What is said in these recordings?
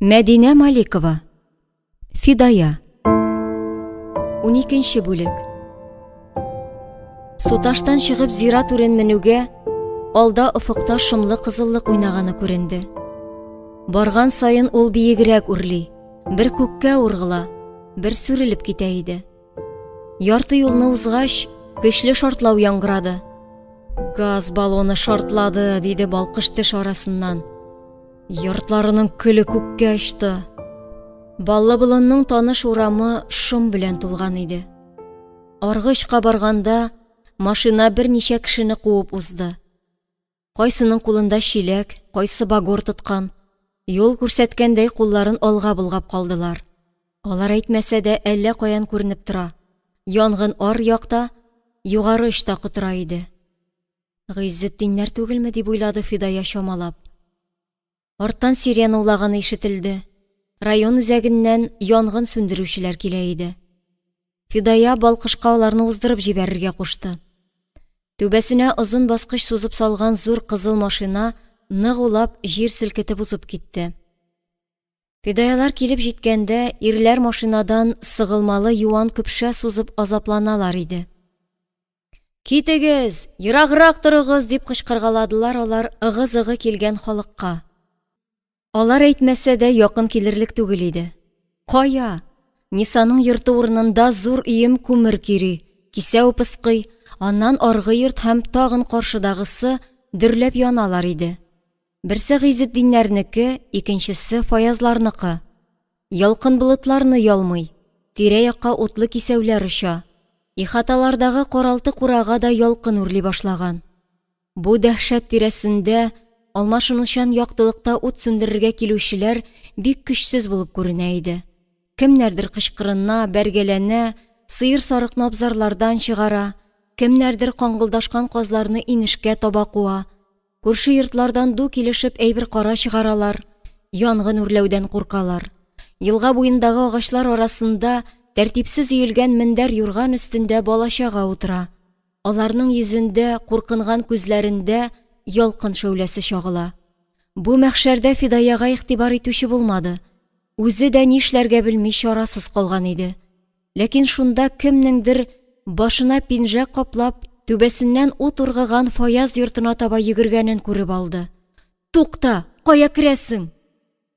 Мәдинә Маликова. Фидая. 12 бүлек. Суташтан чыгып зират үрен менүгә, алда офыкта шомлы кызыллык уйнаганы күренде. Барган саен ул биегрәк үрли, бер күккә ургыла, бер сүрелеп китә иде. Ярты юлны узгач, көчле шартлау яңгырады. Газ баллоны шартлады, диде балкыш теш арасыннан. Йортларының көле күккә очты. Баллы болынның таныш урамы шом белән тулган иде. Аргы очка барганда, машина берничә кешене куып узды. Кайсының кулында чиләк, кайсы багор тоткан. Юл күрсәткәндәй кулларын алга болгап калдылар. Алар әйтмәсә дә әллә каян күренеп тора. Янгын ар якта, югары очта котыра иде. Гыйззетдиннәр түгелме, дип уйлады Фидая чамалап. Арттан сирена улаганы ишетелде. Район үзәгеннән янгын сүндерүчеләр килә иде. Фидая балкышка аларны уздырып җибәрергә кушты. Түбәсенә озын баскыч сузып салган зур кызыл машина нык улап җир селкетеп узып китте. Фидаялар килеп җиткәндә, ирләр машинадан сыгылмалы юан көпшә сузып азапланалар иде. Китегез, ераграк торыгыз, дип кычкыргаладылар алар ыгы-зыгы килгән халыкка. Алар әйтмәсә дә якын килерлек түгел иде. Кая? Нисаның йорты урынында зур өем күмер көйри, кисәү пыскый, аннан аргы йорт һәм тагын каршыдагысы дөрләп яналар иде. Берсе Гыйзетдиннәрнеке, икенчесе Фаязларныкы. Ялкын болытларны ялмый, тирә-якка утлы кисәүләр оча. Ихаталардагы каралты-курага да ялкын үрли башлаган. Бу дәһшәт тирәсендә алмашынучан яктылыкта ут сүндерергә килүчеләр бик көчсез булып күренә иде. Кемнәрдер кычкырына, бәргәләнә, сыер-сарыкны абзарлардан чыгара, кемнәрдер каңгылдашкан казларны инешкә таба куа, Күрше йортлардан ду килешеп әйбер-кара чыгаралар, янгын үрләүдән куркалар. Елга буендагы агачлар арасында тәртипсез өелгән мендәр-юрган өстендә бала-чага утыра. Аларның йөзендә, куркынган күзләрендә ялкын шәүләсе чагыла. Бу мәхшәрдә Фидаяга игътибар итүче булмады. Үзе дә нишләргә белми чарасыз калган иде. Ләкин шунда кемнеңдер башына пинжәк каплап, түбәсеннән ут ургыган Фаяз йортына таба йөгергәнен күреп алды. Тукта, кая керәсең?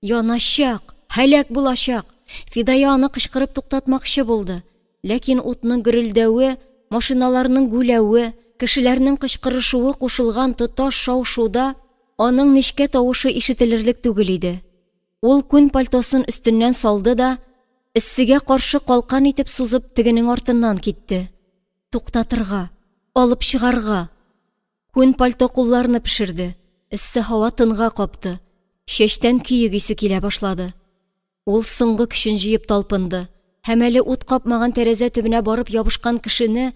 Яначак, һәлак булачак. Фидая аны кычкырып туктатмакчы булды. Ләкин утның гөрелдәве, машиналарның гүләве, кешеләрнең кычкырышуы кушылган тоташ шау-шуда аның нечкә тавышы ишетелерлек түгел иде. Ул күн пальтосын өстеннән салды да, эссегә каршы калкан итеп сузып, тегенең артыннан китте. Туктатырга, алып чыгарга. Күн пальто кулларны пешерде, эссе һава тынга капты, чәчтән көек исе килә башлады. Ул соңгы көчен җыеп талпынды һәм әле ут капмаган тәрәзә төбенә барып ябышкан кешене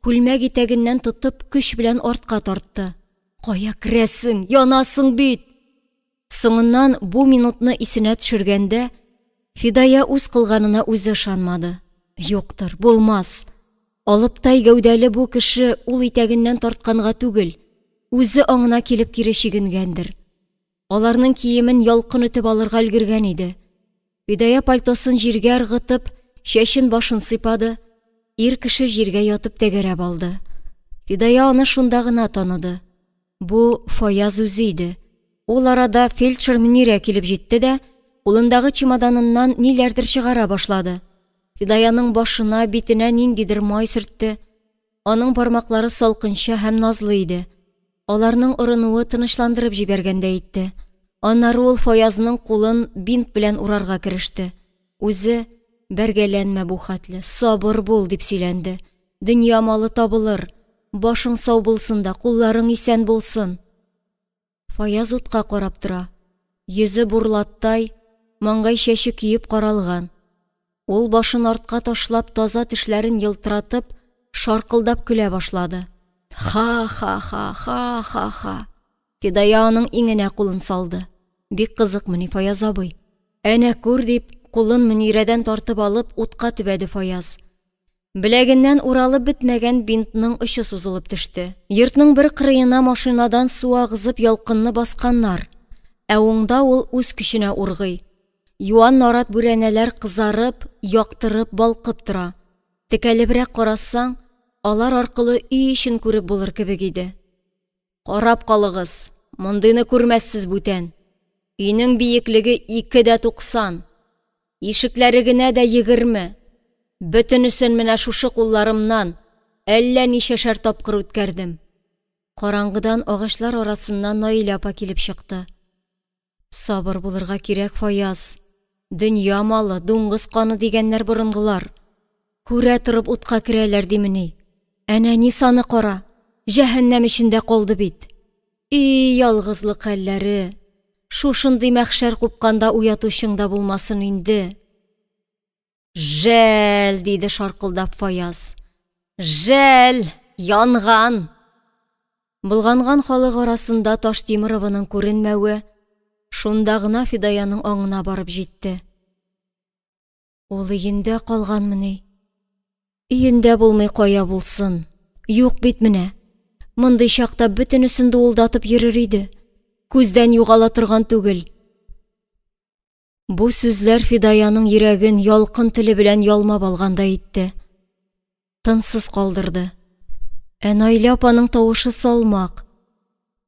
күлмәк итәгеннән тотып көч белән артка тартты. Кая керәсең, янасың бит! Соңыннан бу минутны исенә төшергәндә, Фидая үз кылганына үзе ышанмады. Юктыр, булмас. Алыптай гәүдәле бу кеше ул итәгеннән тартканга түгел, үзе аңына килеп кире чигенгәндер. Аларның киемен ялкын өтеп алырга өлгергән иде. Фидая пальтосын җиргә ыргытып, чәчен-башын сыйпады, ир кеше җиргә ятып тәгәрәп алды. Фидая аны шунда гына таныды. Бу Фаяз үзе иде. Ул арада фельдшер Мөнирә килеп җитте дә, кулындагы чемоданыннан ниләрдер чыгара башлады. Фидаяның башына, битенә ниндидер май сөртте. Аның бармаклары салкынча һәм назлы иде. Аларның орынуы тынычландырып җибәргәндәй итте. Аннары ул Фаязның кулын бинт белән урарга кереште. Үзе, Бәргәләнмә бу хәтле, сабыр бул, дип сөйләнде. Дөнья малы табылыр, башың сау булсын да, кулларың исән булсын. Фаяз утка карап тора. Йөзе бурлаттай, маңгай чәче көеп каралган. Ул башын артка ташлап, таза тешләрен елтыратып, шаркылдап көлә башлады. Ха-ха-ха, ха-ха-ха. Фидая аның иңенә кулын салды. Бик кызыкмыни, Фаяз абый? Әнә күр, дип, кулын Мөнирәдән тартып алып, утка төбәде Фаяз. Беләгеннән уралып бетмәгән бинтның очы сузылып төште. Йортның бер кырыена машинадан су агызып ялкынны басканнар. Ә уңда ул үз көченә ургый. Юан нарат бүрәнәләр кызарып, яктырып, балкып тора. Текәлебрәк карасаң, алар аркылы өй эчен күреп булыр кебек иде. Карап калыгыз, мондыйны күрмәссез бүтән. Өйнең биеклеге 2,90. Ишекләре генә дә 20. Бөтенесен менә шушы кулларымнан әллә ничәшәр тапкыр үткәрдем. Караңгыдан агачлар арасыннан Наилә апа килеп чыкты. Сабыр булырга кирәк, Фаяз. Дөнья малы, дуңгыз каны дигәннәр борынгылар. Күрә торып утка керәләр димени. Әнә Нисаны кара, җәһәннәм эчендә калды бит. И, ялгызлык хәлләре. Шушындый мәхшәр купканда уятучың да булмасын инде. Жәл, диде шаркылдап Фаяз. Жәл, янган. Болганган халык арасында Таштимерованың күренмәве шунда гына Фидаяның аңына барып җитте. Ул өендә калганмыни? Өендә булмый кая булсын? Юк бит менә. Мондый чакта бөтенесен дуылдатып йөрер иде. Күздән югала торган түгел. Бу сүзләр Фидаяның йөрәген ялкын теле белән ялмап алгандай итте. Тынсыз калдырды. Ә Наилә апаның тавышы салмак.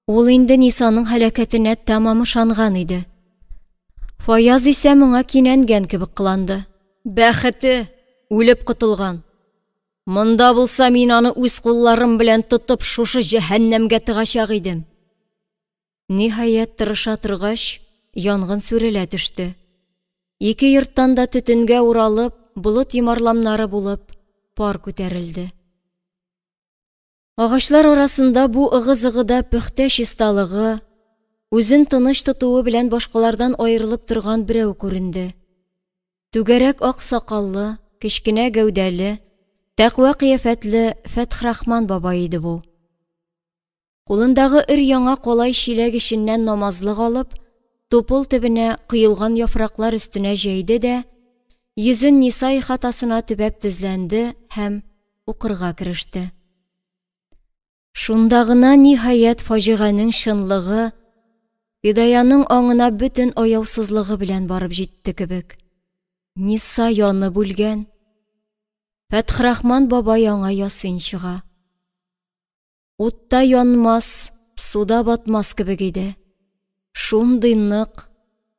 Ул инде Нисаның һәлакәтенә тәмам ышанган иде. Фаяз исә моңа кинәнгән кебек кыланды. Бәхете, үлеп котылган. Монда булса, мин аны үз кулларым белән тотып, шушы җәһәннәмгә тыгачак идем. Ниһаять, тырыша торгач, янгын сүрелә төште. Ике йорттан да төтенгә уралып, болыт йомарламнары булып, пар күтәрелде. Агачлар арасында бу ыгы-зыгыда пөхтә чисталыгы, үзен тыныч тотуы белән башкалардан аерылып торган берәү күренде. Түгәрәк ак сакаллы, кечкенә гәүдәле, тәкъва кыяфәтле Фәтхрахман бабай иде бу. Кулындагы өр-яңа калай чиләк эченнән намазлык алып, тупыл төбенә коелган яфраклар өстенә җәйде дә, йөзен Ниса ихатасына төбәп тезләнде һәм укырга кереште. Шунда гына, ниһаять, фаҗиганең чынлыгы Фидаяның аңына бөтен аяусызлыгы белән барып җитте кебек. Ниса янып үлгән, Фәтхрахман бабай аңа ясин чыга. Утта янмас, суда батмас кебек иде. Шундый нык,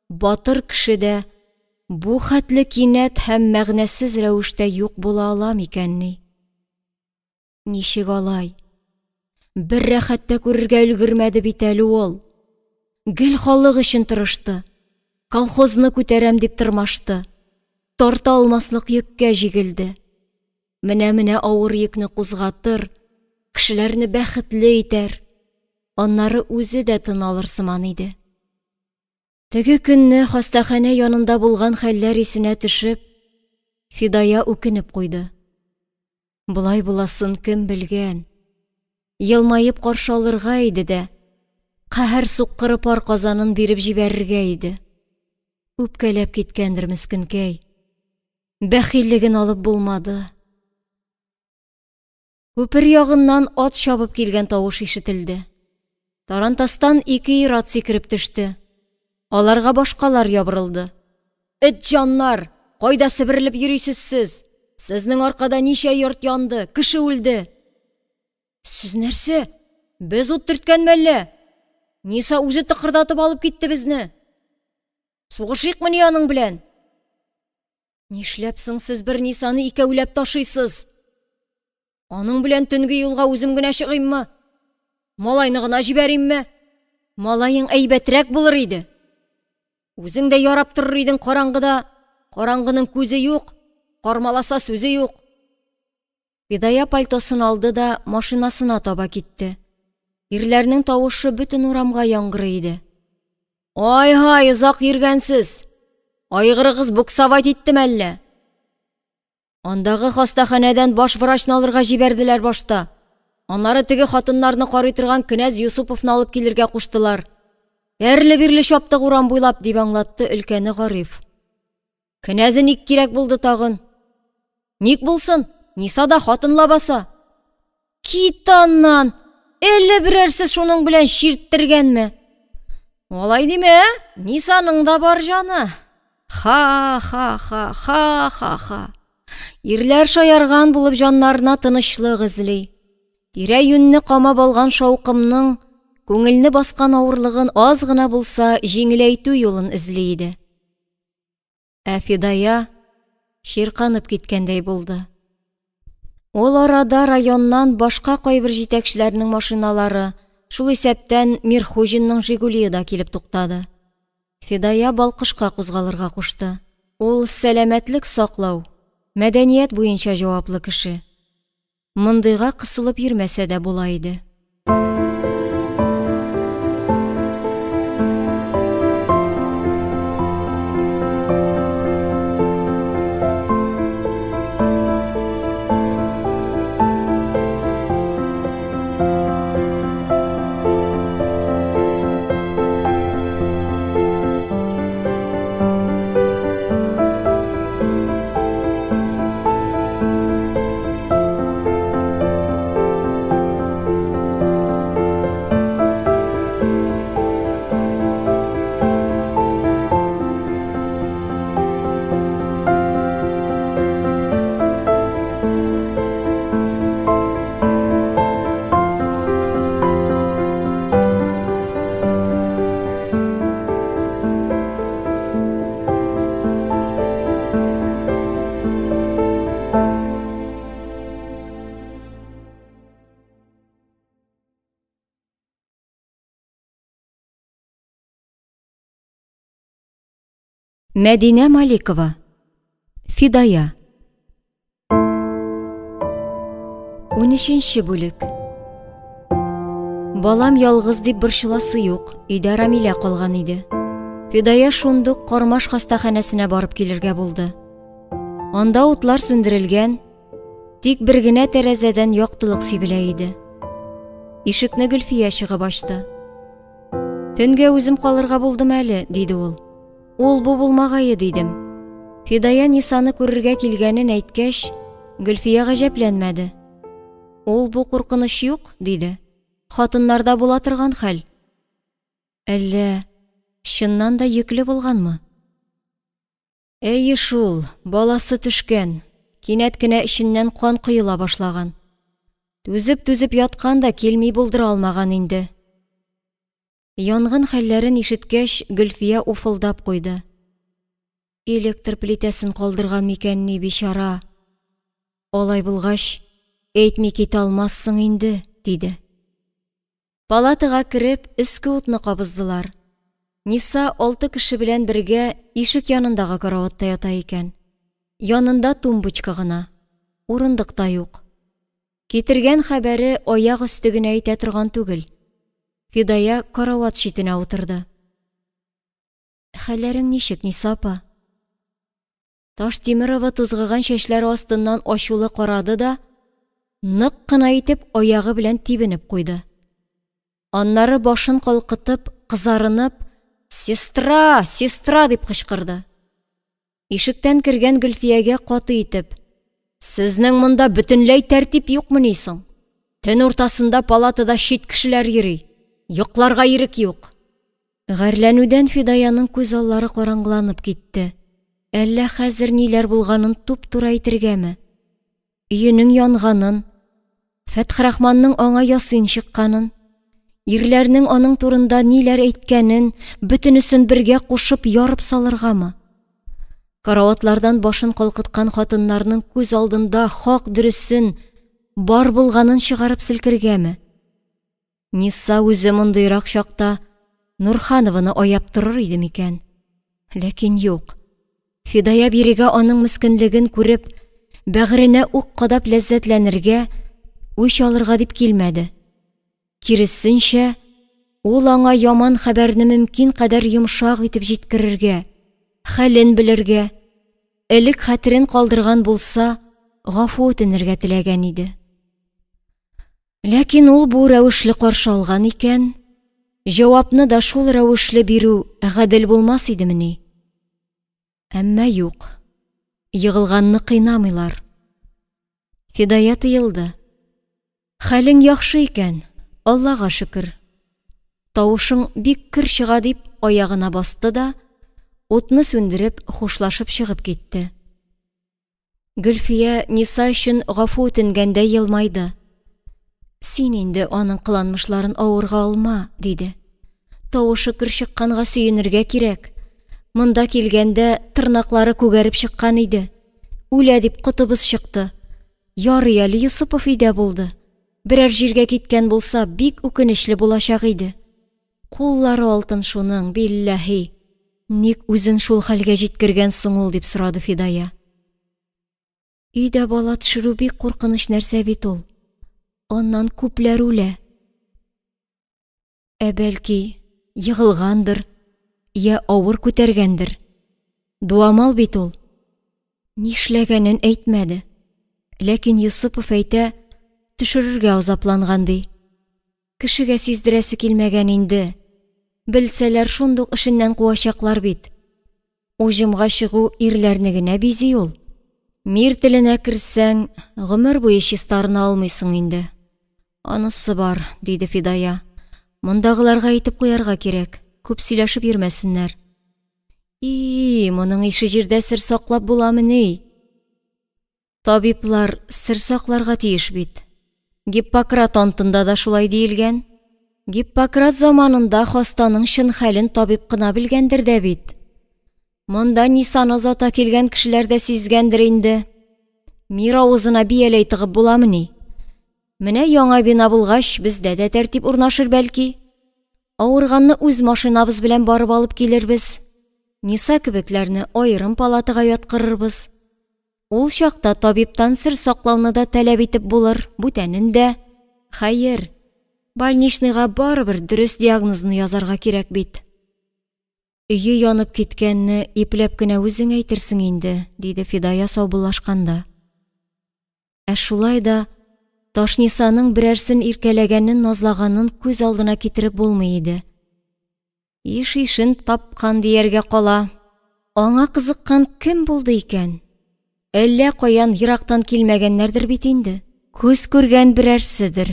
батыр кеше дә бу хәтле кинәт һәм мәгънәсез рәвештә юк була ала микәнни? Ничек алай? Бер рәхәт тә күрергә өлгермәде бит әле ул. Гел халык өчен тырышты. Колхозны күтәрәм дип тырмашты. Тарта алмаслык йөккә җигелде. Менә-менә авыр йөкне кузгатыр, кешеләрне бәхетле итәр. Аннары үзе дә тын алыр сыман иде. Теге көнне хастаханә янында булган хәлләр исенә төшеп, Фидая үкенеп куйды. Болай буласын кем белгән? Елмаеп каршы алырга иде дә, каһәр суккыры пар казанын биреп җибәрергә иде. Үпкәләп киткәндер мескенкәй. Бәхиллеген алып булмады. Күпер ягыннан ат чабып килгән тавыш ишетелде. Тарантастан ике ир-ат сикереп төште. Аларга башкалар ябырылды. Эт җаннар, кайда себерелеп йөрисез сез? Сезнең аркада ничә йорт янды, кеше үлде. Сез нәрсә? Без ут төрткән мәллә? Ниса үзе тыкырдатып алып китте безне. Сугышыйкмыни аның белән? Нишләп соң сез бер Нисаны икәүләп ташыйсыз? Аның белән төнге юлга үзем генә чыгыйммы? Малайны гына җибәримме? Малаең әйбәтрәк булыр иде. Үзең дә ярап торыр идең караңгыда. Караңгының күзе юк, кармаласа сүзе юк. Фидая пальтосын алды да машинасына таба китте. Ирләрнең тавышы бөтен урамга яңгырый иде. Ай-һай, озак йөргәнсез. Айгырыгыз буксовать итте мәллә? Андагы хастаханәдән баш врачны алырга җибәрделәр башта. Аннары теге хатыннарны карый торган кенәз Юсуповны алып килергә куштылар. Әрле-бирле чаптык урам буйлап, дип аңлатты өлкәне Гариф. Кенәзе ник кирәк булды тагын? Ник булсын? Ниса да хатын лабаса. Кит аннан! Әллә берәрсе шуның белән чирттергәнме? Алай димә, Нисаның да бар җаны. Ха-ха-ха, ха-ха-ха. Ирләр шаярган булып җаннарына тынычлык эзли. Тирә-юньне камап алган шаукымның, күңелне баскан авырлыгын аз гына булса җиңеләйтү юлын эзли иде. Ә Фидая чирканып киткәндәй булды. Ул арада районнан башка кайбер җитәкчеләрнең машиналары, шул исәптән Мирхуҗинның «Жигулие» да килеп туктады. Фидая Балкышка кузгалырга кушты. Ул сәламәтлек саклау, мәдәният буенча җаваплы кеше. Мондыйга кысылып йөрмәсә дә була иде. Мәдинә Маликова. Фидая. 13 бүлек. Балам ялгыз дип борчыласы юк, өйдә Рамилә калган иде. Фидая шундук Кармаш хастаханәсенә барып килергә булды. Анда утлар сүндерелгән, тик бер генә тәрәзәдән яктылык сибелә иде. Ишекне Гөлфия чыгып ачты. Төнгә үзем калырга булдым әле, диде ул. Ул-бу булмагае, дидем. Фидая Нисаны күрергә килгәнен әйткәч, Гөлфия гаҗәпләнмәде. Ул-бу куркыныч юк, диде. Хатыннарда була торган хәл. Әллә чыннан да йөкле булганмы? Әйе шул, баласы төшкән, кинәт кенә эченнән кан коела башлаган. Түзеп-түзеп яткан да килми булдыра алмаган инде. Янгын хәлләрен ишеткәч, Гөлфия уфылдап куйды. Электр плитәсен калдырган микәнни, бичара? Алай булгач, әйтми китә алмассың инде, диде. Палатага кереп, өске утны кабыздылар. Ниса 6 кеше белән бергә ишек янындагы караватта ята икән. Янында тумбочка гына, урындык та юк. Китергән хәбәре аяк өсте генә әйтә торган түгел. Фидая карават читенә утырды. Хәлләрең ничек, Ниса апа? Таштимерова тузгыган чәчләре астыннан ачулы карады да, нык кына итеп аягы белән тибенеп куйды. Аннары башын калкытып, кызарынып, «Сестра, сестра!» дип кычкырды. Ишектән кергән Гөлфиягә каты итеп, «Сезнең монда бөтенләй тәртип юкмыни соң? Төн уртасында палатада чит кешеләр йөри, йокларга ирек юк». Гарьләнүдән Фидаяның күз аллары караңгыланып китте. Әллә хәзер ниләр булганын туп-туры әйтергәме? Өенең янганын, Фәтхрахманның аңа ясин чыкканын, ирләрнең аның турында ниләр әйткәнен, бөтенесен бергә кушып ярып салыргамы? Караватлардан башын калкыткан хатыннарның күз алдында хак дөресен, бар булганын чыгарып селкергәме? Ниса үзе мондыйрак чакта Нурханованы аяп торыр иде микән? Ләкин юк. Фидая бирегә аның мескенлеген күреп, бәгыренә ук кадап ләззәтләнергә, үч алырга дип килмәде. Киресенчә, ул аңа яман хәбәрне мөмкин кадәр йомшак итеп җиткерергә, хәлен белергә, элек хәтерен калдырган булса, гафу үтенергә теләгән иде. Ләкин ул бу рәвешле каршы алган икән, җавапны да шул рәвешле бирү гадел булмас идемени? Әмма юк, егылганны кыйнамыйлар. Фидая тыелды. Хәлең яхшы икән, Аллага шөкер. Тавышың бик көр чыга дип аягына басты да, утны сүндереп, хушлашып чыгып китте. Гөлфия Ниса өчен гафу үтенгәндәй елмайды. Син инде аның кыланмышларын авырга алма, диде. Тавышы көр чыкканга сөенергә кирәк. Монда килгәндә тырнаклары күгәреп чыккан иде. Үлә дип котыбыз чыкты. Ярый әле Йосыпов өйдә булды. Берәр җиргә киткән булса, бик үкенечле булачак иде. Куллары алтын шуның, билләһи. Ник үзен шул хәлгә җиткергән соң ул, дип сорады Фидая. Өйдә бала төшерү бик куркыныч нәрсә бит ул. Аннан күпләр үлә. Ә бәлки, егылгандыр, я авыр күтәргәндер. Дуамал бит ул. Нишләгәнен әйтмәде. Ләкин Йосыпов әйтә, төшерергә азапланган ди. Кешегә сиздерәсе килмәгән инде. Белсәләр, шундук эшеннән куачаклар бит. Уҗымга чыгу ирләрне генә бизи ул. Мир теленә керсәң, гомер буе чистарына алмыйсың инде. Анысы бар, диде Фидая. Мондагыларга әйтеп куярга кирәк, күп сөйләшеп йөрмәсеннәр. И, моның ише җирдә сер саклап буламыни? Табиблар сер сакларга тиеш бит. Гиппократ антында да шулай диелгән. Гиппократ заманында хастаның чын хәлен табиб кына белгәндер дә бит. Монда Нисаны озата килгән кешеләр дә сизгәндер инде. Мир авызына бияләй тыгып буламыни? Менә яңа бина булгач, бездә дә тәртип урнашыр бәлки. Авырганны үз машинабыз белән барып алып килербез. Ниса кебекләрне аерым палатага яткырырбыз. Ул чакта табибтан сер саклауны да таләп итеп булыр, бүтәнен дә. Хәер, больничныйга барыбер дөрес диагнозны язарга кирәк бит. Өе янып киткәнне ипләп кенә үзең әйтерсең инде, диде Фидая саубуллашканда. Ә шулай да Ташнисаның берәрсен иркәләгәнен, назлаганын күз алдына китереп булмый иде. Иш ишен тапкан дияргә кала. Аңа кызыккан кем булды икән? Әллә каян ерактан килмәгәннәрдер бит инде. Күз күргән берәрседер.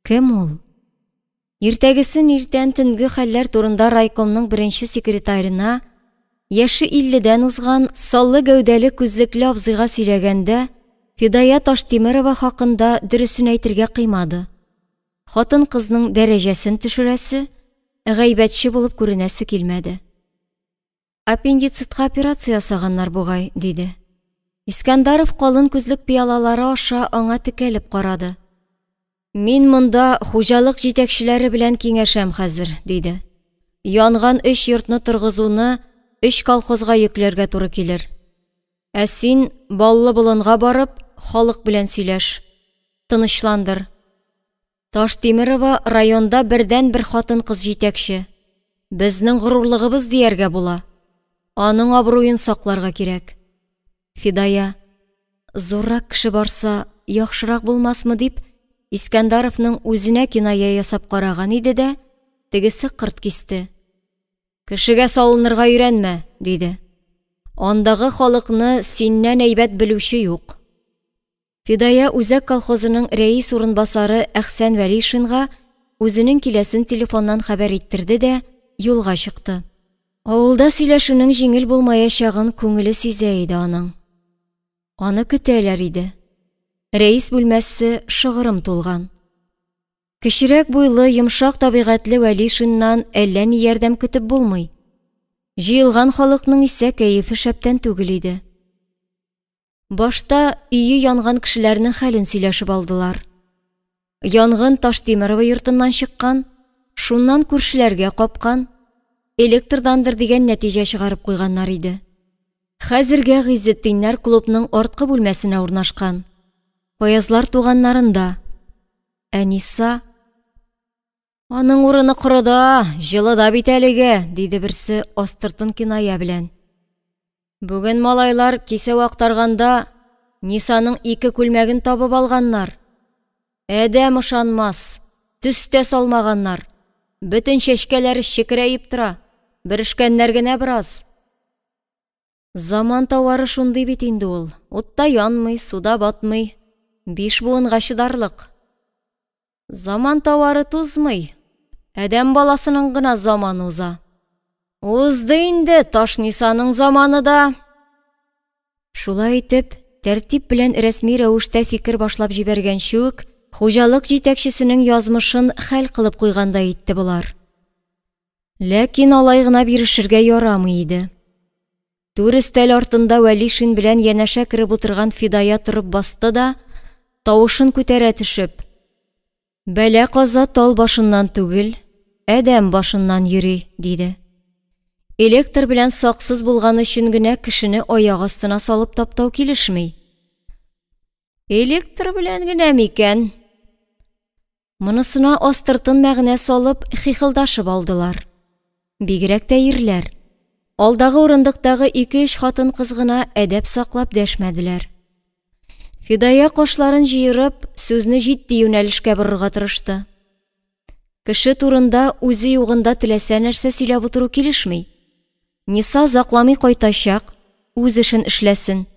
Кем ул? Иртәгесен иртән төнге хәлләр турында райкомның беренче секретарена, яше илледән узган, саллы гәүдәле күзлекле абзыйга сөйләгәндә, Фидая Таштимерова хакында дөресен әйтергә кыймады. Хатын-кызның дәрәҗәсен төшерәсе, гайбәтче булып күренәсе килмәде. Аппендицитка операция ясаганнар бугай, диде. Искәндәров калын күзлек пыялалары аша аңа текәлеп карады. Мин монда хуҗалык җитәкчеләре белән киңәшәм хәзер, диде. Янган 3 йортны торгызуны 3 колхозга йөкләргә туры килер. Ә син Баллы болынга барып, халык белән сөйләш. Тынычландыр. Таштимерова районда бердән-бер хатын-кыз җитәкче. Безнең горурлыгыбыз дияргә була. Аның абруен сакларга кирәк. Фидая, зуррак кеше барса, яхшырак булмасмы дип, Искәндәровның үзенә киная ясап караган иде дә, тегесе кырт кисте. Кешегә салынырга өйрәнмә, диде. Андагы халыкны синнән әйбәт белүче юк. Фидая үзәк колхозының рәис урынбасары Әхсән Вәлишинга үзенең киләсен телефоннан хәбәр иттерде дә юлга чыкты. Авылда сөйләшүнең җиңел булмаячагын күңеле сизә иде аның. Аны көтәләр иде. Рәис бүлмәсе шыгрым тулган. Кечерәк буйлы, йомшак табигатьле Вәлишиннан әллә ни ярдәм көтеп булмый. Җыелган халыкның исә кәефе шәптән түгел иде. Башта өе янган кешеләрнең хәлен сөйләшеп алдылар. Янгын Таштимерова йортыннан чыккан, шуннан күршеләргә капкан, электрдандыр дигән нәтиҗә чыгарып куйганнар иде. Хәзергә Гыйззетдиннәр клубның арткы бүлмәсенә урнашкан. Фаязлар туганнарында. Ә Ниса, Аның урыны корыда, җылыда бит әлегә, диде берсе астыртын киная белән. Бүген малайлар кисәү актарганда Нисаның 2 күлмәген табып алганнар. Әдәм ышанмас, төс тә салмаганнар. Бөтен чәчкәләре чекерәеп тора, бөрешкәннәр генә бераз. Заман тауары шундый бит инде ул, утта янмый, суда батмый, 5 буынга чыдарлык. Заман тауары тузмый, адәм баласының гына заманы уза. Узды инде таш Нисаның заманы да. Шулай итеп, тәртип белән рәсми рәвештә фикер башлап җибәргәнче үк, хуҗалык җитәкчесенең язмышын хәл кылып куйгандай итте болар. Ләкин алай гына бирешергә ярамый иде. Түр өстәл артында Вәлишин белән янәшә кереп утырган Фидая торып басты да, тавышын күтәрә төшеп, Бәла-каза тал башыннан түгел, адәм башыннан йөри, диде. Электр белән саксыз булган өчен генә кешене аяк астына салып таптау килешми. Электр белән генә микән? Монысына астыртын мәгънә салып, хихылдашып алдылар. Бигрәк тә ирләр. Алдагы урындыктагы ике-өч хатын-кыз гына әдәп саклап дәшмәделәр. Фидая кашларын җыерып, сүзне җитди юнәлешкә борырга тырышты. Кеше турында үзе югында теләсә нәрсә сөйләп утыру килешми. Ниса озакламый кайтачак, үз эшен эшләсен.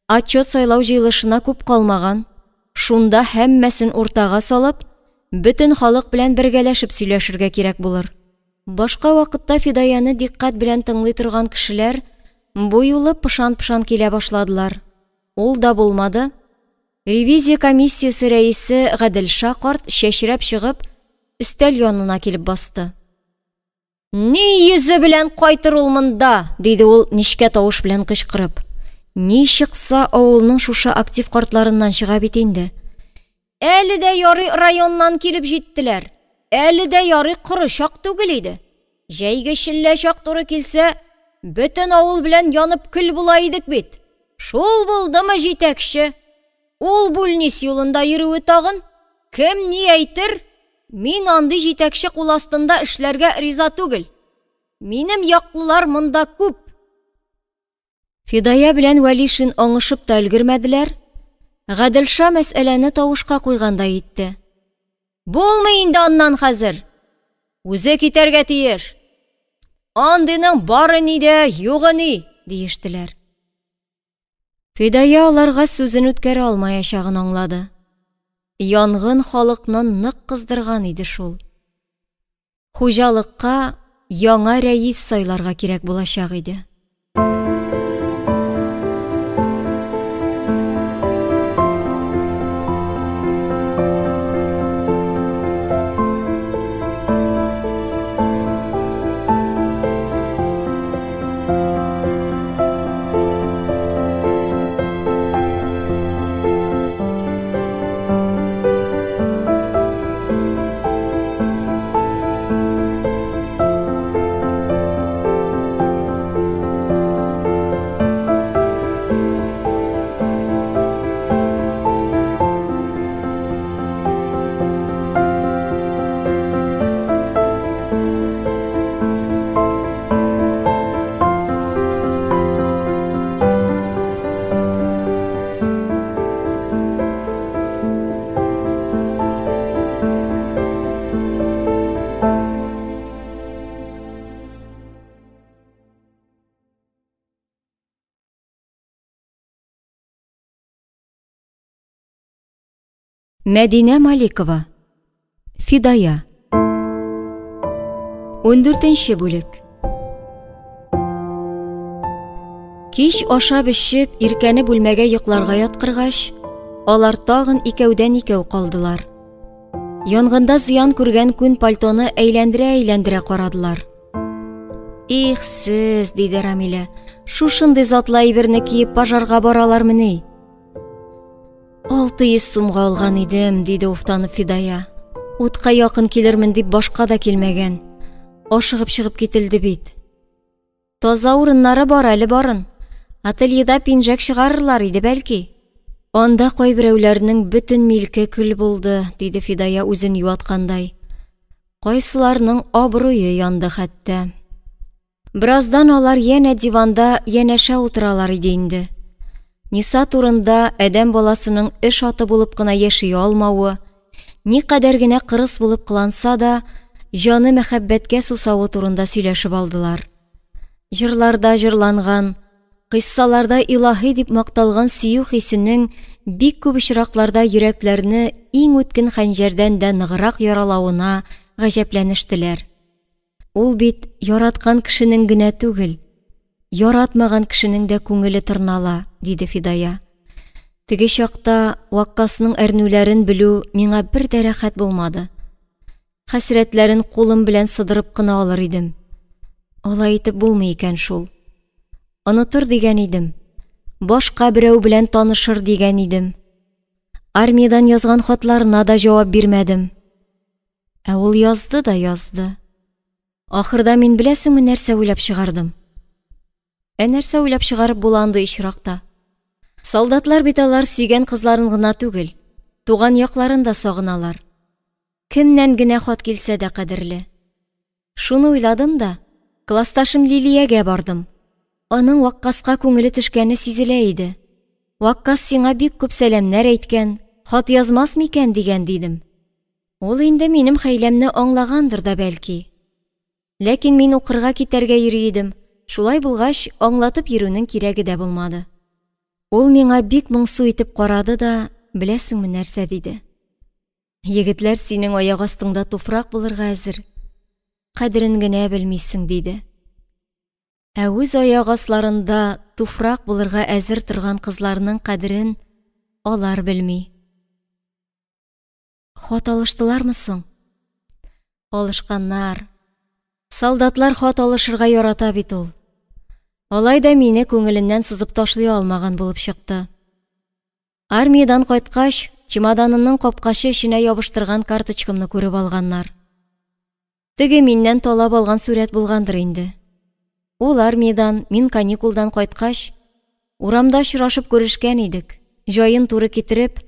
Отчет сайлау җыелышына күп калмаган, шунда һәммәсен уртага салып, бөтен халык белән бергәләшеп сөйләшергә кирәк булыр. Башка вакытта Фидаяны дикъкать белән тыңлый торган кешеләр бу юлы пышан-пышан килә башладылар. Ул да булмады, ревизия комиссиясе рәисе Гаделша карт чәчрәп чыгып, өстәл янына килеп басты. Ни йөзе белән кайтыр ул монда? диде ул нечкә тавыш белән кычкырып. Ни чыкса, авылның шушы актив картларыннан чыга бит инде. Әле дә ярый районнан килеп җиттеләр. Әле дә ярый коры чак түгел иде. Җәйге челлә чак туры килсә, бөтен авыл белән янып көл була идек бит. Шул булдымы җитәкче? Ул бүлнис юлында йөрүе тагын. Кем ни әйтер, мин андый җитәкче кул астында эшләргә риза түгел. Минем яклылар монда күп. Фидая белән Вәлишин аңышып та өлгермәделәр, Гаделша мәсьәләне тавышка куйгандай итте. Булмый инде аннан хәзер. Үзе китәргә тиеш. Андыйның бары ни дә, югы ни, диештеләр. Фидая аларга сүзен үткәрә алмаячагын аңлады. Янгын халыкны нык кыздырган иде шул. Хуҗалыкка яңа рәис сайларга кирәк булачак иде. Мәдинә Маликова. Фидая. 14 бүлек. Кич ашап-эчеп, Иркәне бүлмәгә йокларга яткыргач, алар тагын икәүдән-икәү калдылар. Янгында зыян күргән күн пальтоны әйләндерә-әйләндерә карадылар. Их сез, диде Рамилә, шушындый затлы әйберне киеп пожарга баралармыни? 600 сумга алган идем, диде уфтанып Фидая. Утка якын килермен дип башка да килмәгән. Ашыгып чыгып кителде бит. Таза урыннары бар әле барын. Ательеда пинжәк чыгарырлар иде бәлки. Анда кайберәүләрнең бөтен милке көл булды, диде Фидая үзен юаткандай. Кайсыларның абруе янды хәтта. Бераздан алар янә диванда янәшә утыралар иде инде. Ниса турында адәм баласының эш аты булып кына яши алмавы, никадәр генә кырыс булып кыланса да, җаны мәхәббәткә сусавы турында сөйләшеп алдылар. Җырларда җырланган, кыйссаларда илаһи дип макталган сөю хисенең бик күп очракларда йөрәкләрне иң үткен хәнҗәрдән дә ныграк яралавына гаҗәпләнештеләр. Ул бит яраткан кешенең генә түгел, яратмаган кешенең дә күңеле тырнала, диде Фидая. Теге чакта Ваккасның әрнүләрен белү миңа бер дә рәхәт булмады. Хәсрәтләрен кулым белән сыдырып кына алыр идем. Алай итеп булмый икән шул. Онытыр дигән идем, башка берәү белән танышыр дигән идем. Армиядән язган хатларына да җавап бирмәдем. Ә ул язды да язды. Ахырда мин беләсеңме нәрсә уйлап чыгардым? Ә нәрсә уйлап чыгарып була андый очракта? Солдатлар бит алар сөйгән кызларын гына түгел, туган якларын да сагыналар. Кемнән генә хат килсә дә кадерле. Шуны уйладым да, классташым Лилиягә бардым. Аның Ваккаска күңеле төшкәне сизелә иде. Ваккас сиңа бик күп сәламнәр әйткән, хат язмас микән дигән, дидем. Ул инде минем хәйләмне аңлагандыр да бәлки. Ләкин мин укырга китәргә йөри идем, шулай булгач, аңлатып йөрүнең кирәге дә булмады. Ул миңа бик моңсу итеп карады да, беләсеңме нәрсә диде? Егетләр синең аяк астыңда туфрак булырга әзер, кадерен генә белмисең, диде. Ә үз аяк асларында туфрак булырга әзер торган кызларның кадерен алар белми. Хат алыштылармы соң? Алышканнар. Солдатлар хат алышырга ярата бит ул. Алай да мине күңеленнән сызып ташлый алмаган булып чыкты. Армиядән кайткач, чемоданымның капкачы эченә ябыштырган карточкамны күреп алганнар. Теге миннән талап алган сурәт булгандыр инде. Ул армиядән, мин каникулдан кайткач, урамда очрашып күрешкән идек. Җаен туры китереп,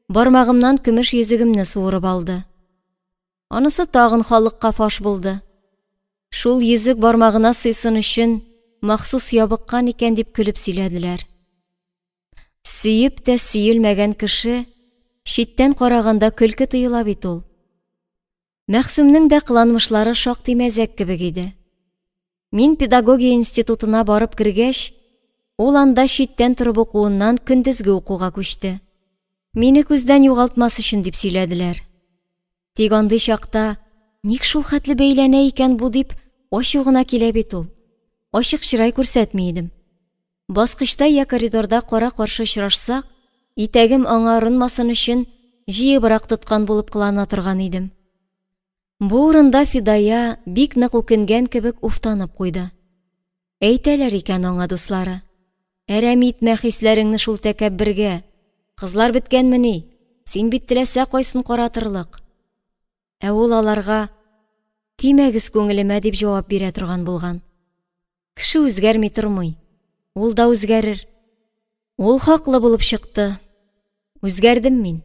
бармагымнан көмеш йөзегемне суырып алды. Анысы тагын халыкка фаш булды. Шул йөзек бармагына сыйсын өчен махсус ябыккан икән дип көлеп сөйләделәр. Сөеп тә сөелмәгән кеше читтән караганда көлке тоела бит ул. Мәхсүмнең дә кыланмышлары шактый мәзәк кебек иде. Мин педагогия институтына барып кергәч, ул анда читтән торып укуыннан көндезге укуга күчте. Мине күздән югалтмас өчен дип сөйләделәр. Тик андый чакта ник шул хәтле бәйләнә икән бу дип ачу гына килә бит ул. Ачык чырай күрсәтми идем. Баскычта я коридорда кара-каршы очрашсак, итәгем аңа орынмасын өчен җыебрак тоткан булып кылана торган идем. Бу урында Фидая бик нык үкенгән кебек уфтанып куйды. Әйтәләр икән аңа дуслары: "Әрәм итмә хисләреңне шул тәкәббергә. Кызлар беткәнмени? Син бит теләсә кайсын каратырлык." Ә ул аларга: "Тимәгез күңелемә" дип җавап бирә торган булган. Кеше үзгәрми тормый. Ул да үзгәрер. Ул хаклы булып чыкты. Үзгәрдем мин.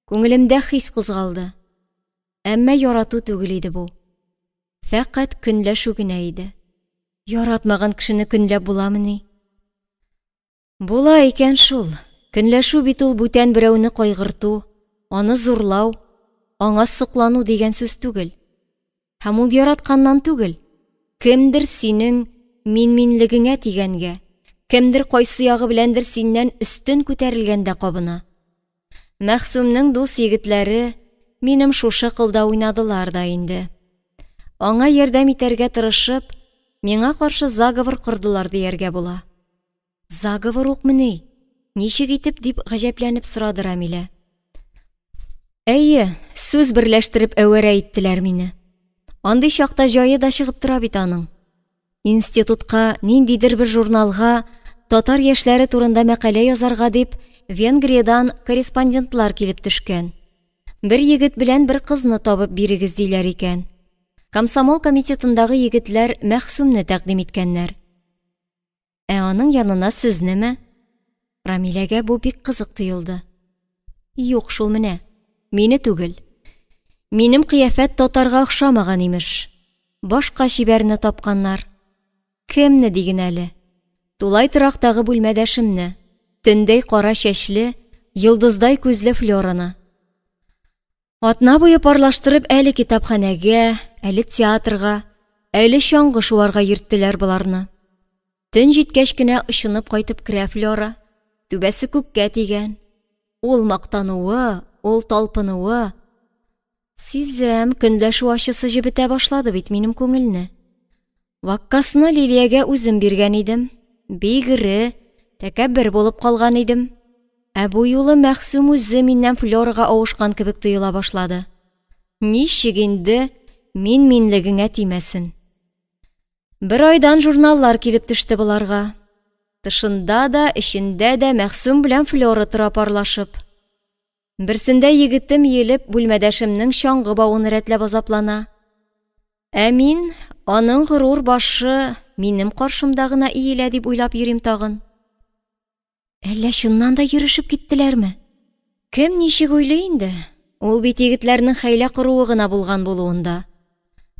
Күңелемдә хис кузгалды. Әмма ярату түгел иде бу. Фәкать көнләшү генә иде. Яратмаган кешене көнләп буламыни? Була икән шул. Көнләшү бит ул бүтән берәүне кайгырту, аны зурлау, аңа соклану дигән сүз түгел. Һәм ул яратканнан түгел. Кемдер синең мин-минлегеңә тигәнгә, кемдер кайсы ягы беләндер синнән өстен күтәрелгәндә кабына. Мәхсүмнең дус егетләре минем шушы кылда уйнадылар да инде. Аңа ярдәм итәргә тырышып, миңа каршы заговор кордылар дияргә була. Заговор укмыни? Ничек итеп дип гаҗәпләнеп сорады Рамилә. Әйе, сүз берләштереп әвәрә иттеләр мине. Андый чакта җае да чыгып тора бит аның. Институтка, ниндидер бер журналга татар яшьләре турында мәкалә язарга дип Венгриядән корреспондентлар килеп төшкән. Бер егет белән бер кызны табып бирегез диләр икән. Комсомол комитетындагы егетләр Мәхсүмне тәкъдим иткәннәр. Ә аның янына сезнеме? Рамиләгә бу бик кызык тоелды. Юк шул менә, мине түгел. Минем кыяфәт татарга охшамаган имеш. Башка чибәрне тапканнар. Кемне диген әле? Тулай торактагы бүлмәдәшемне, төндәй кара чәчле, йолдыздай күзле Флораны. Атна буе парлаштырып әле китапханәгә, әле театрга, әле чаңгы шуарга йөрттеләр боларны. Төн җиткәч кенә очынып кайтып керә Флора. Түбәсе күккә тигән. Ул мактануы, ул талпынуы. Сизәм, көнләшү ачысы җебетә башлады бит минем күңелне. Ваккасны Лилиягә үзем биргән идем. Бик эре, тәкәббер булып калган идем. Ә бу юлы Мәхсүм үзе миннән Флерага авышкан кебек тоела башлады. Ничек инде мин минлегеңә тимәсен? Бер айдан журналлар килеп төште боларга. Тышында да, эчендә дә Мәхсүм белән Флера тора парлашып. Берсендә егетем иелеп, бүлмәдәшемнең чаңгы бавын рәтләп азаплана. Ә мин, аның горур башы минем каршымда гына иелә дип уйлап йөрим тагын. Әллә чыннан да йөрешеп киттеләрме? Кем ничек уйлый инде? Ул бит егетләрнең хәйлә коруы гына булган булуында.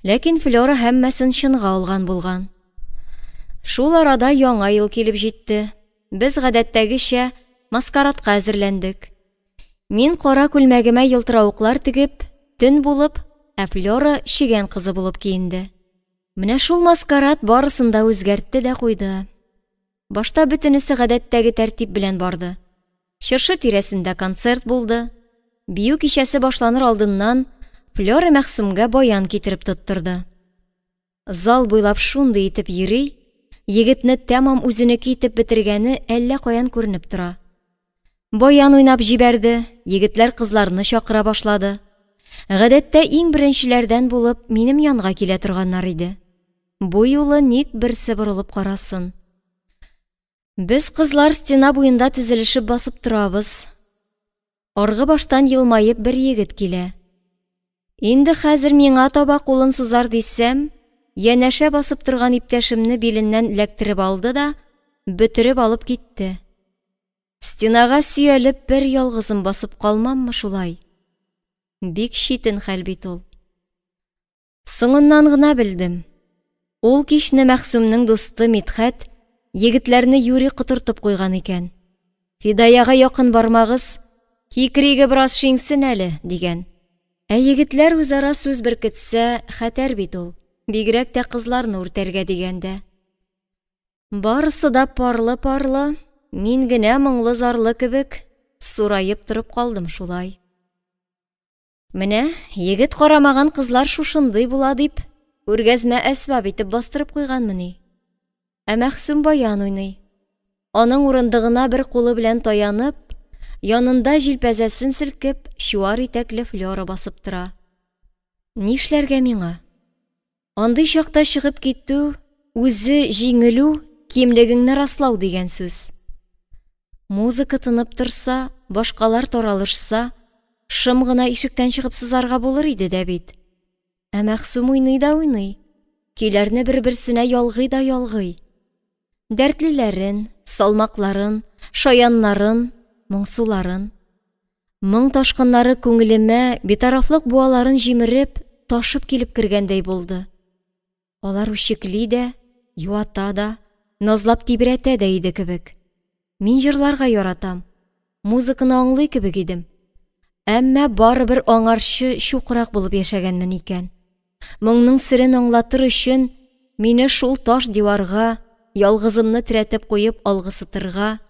Ләкин Флера һәммәсен чынга алган булган. Шул арада Яңа ел килеп җитте. Без гадәттәгечә маскарадка әзерләндек. Мин кара күлмәгемә елтыравыклар тегеп, төн булып, ә Флера чегән кызы булып киенде. Менә шул маскарад барысын да үзгәртте дә куйды. Башта бөтенесе гадәттәге тәртип белән барды. Чыршы тирәсендә концерт булды. Бию кичәсе башланыр алдыннан Флера Мәхсүмгә баян китереп тоттырды. Зал буйлап шундый итеп йөри, егетне тәмам үзенеке итеп бетергәне әллә каян күренеп тора. Баян уйнап җибәрде, егетләр кызларны чакыра башлады. Гадәттә иң беренчеләрдән булып минем янга килә торганнар иде. Бу юлы ник берсе борылып карасын. Без кызлар стена буенда тезелешеп басып торабыз. Аргы баштан елмаеп бер егет килә. Инде хәзер миңа таба кулын сузар дисәм, янәшә басып торган иптәшемне биленнән эләктереп алды да, бөтереп алып китте. Стенага сөялеп бер ялгызым басып калмаммы шулай? Бик читен хәл бит ул. Соңыннан гына белдем. Ул кичне Мәхсүмнең дусты Мидхәт егетләрне юри котыртып куйган икән. Фидаяга якын бармагыз, кикриге бераз шиңсен әле, дигән. Ә егетләр үзара сүз беркетсә, хәтәр бит ул, бигрәк тә кызларны үртәргә дигәндә. Барысы да парлы-парлы, мин генә моңлы-зарлы кебек сураеп торып калдым шулай. Менә егет карамаган кызлар шушындый була дип, күргәзмә әсбап итеп бастырып куйганмыни? Ә Мәхсүм баян уйный. Аның урындыгына бер кулы белән таянып, янында җилпәзәсен селкеп, чуар итәкле Флера басып тора. Нишләргә миңа? Андый чакта чыгып китү, үзе җиңелү, кимлегеңне раслау дигән сүз. Музыка тынып торса, башкалар таралышса, шым гына ишектән чыгып сызарга булыр иде дә бит. Ә Мәхсүм уйный да уйный, көйләрне бер-берсенә ялгый да ялгый. Дәртлеләрен, салмакларын, шаяннарын, моңсуларын. Моң ташкыннары күңелемә битарафлык буаларын җимереп, ташып килеп кергәндәй булды. Алар үчекли дә, юата да, назлап тибрәтә дә иде кебек. Мин җырларга яратам, музыканы аңлый кебек идем. Әмма барыбер аңарчы чукрак булып яшәгәнмен икән. Моңның серен аңлатыр өчен мине шул таш диварга, ялгызымны терәтеп куеп алгысытырга,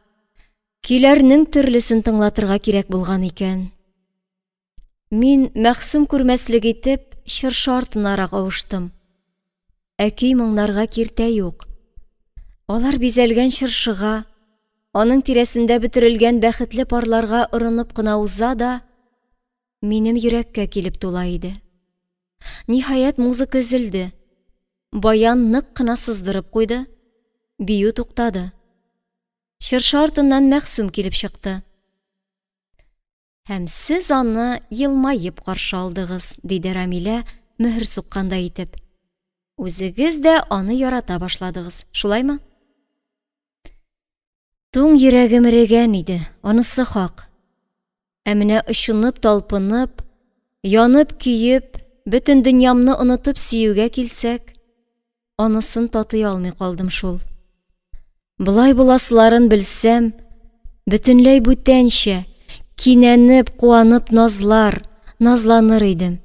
көйләрнең төрлесен тыңлатырга кирәк булган икән. Мин Мәхсүм күрмәслек итеп чыршы артынарак авыштым. Ә көй моңнарга киртә юк. Алар бизәлгән чыршыга, аның тирәсендә бөтерелгән бәхетле парларга орынып кына уза да, минем йөрәккә килеп тула иде. Ниһаять, музыка өзелде. Баян нык кына сыздырып куйды, бию туктады. Чыршы артыннан Мәхсүм килеп чыкты. Һәм сез аны елмаеп каршы алдыгыз, диде Рамилә, мөһер суккандай итеп. Үзегез дә аны ярата башладыгыз, шулаймы? Туң йөрәгем эрегән иде, анысы хак. Ә менә очынып, талпынып, янып, көеп, бөтен дөньямны онытып сөюгә килсәк, анысын татый алмый калдым шул. Болай буласыларын белсәм, бөтенләй бүтәнчә, кинәнеп, куанып назлар, назланыр идем.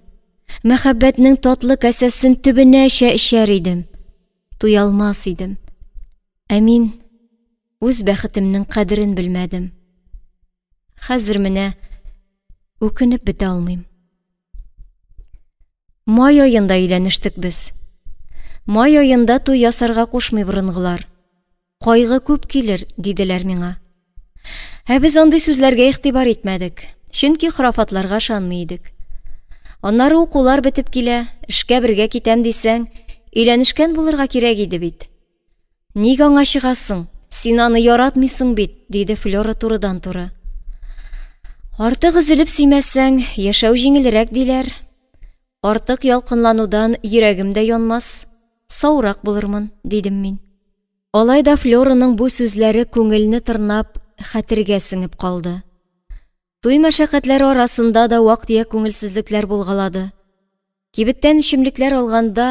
Мәхәббәтнең татлы касәсен төбенәчә эчәр идем, туялмас идем. Ә мин үз бәхетемнең кадерен белмәдем. Хәзер менә үкенеп бетә алмыйм. Май аенда өйләнештек без. Май аенда туй ясарга кушмый борынгылар. Кайгы күп килер, диделәр миңа. Ә без андый сүзләргә игътибар итмәдек, чөнки хорафатларга ышанмый идек. Аннары укулар бетеп килә, эшкә бергә китәм дисәң, өйләнешкән булырга кирәк иде бит. Ник аңа чыгасың? Син аны яратмыйсың бит, диде Флера турыдан-туры. Артык өзелеп сөймәсәң, яшәү җиңелрәк, диләр. Артык ялкынланудан йөрәгем дә янмас, саурак булырмын, дидем мин. Алай да Флораның бу сүзләре күңелне тырнап, хәтергә сеңеп калды. Туй мәшәкатьләре арасында да вак-төяк күңелсезлекләр булгалады. Кибеттән эчемлекләр алганда,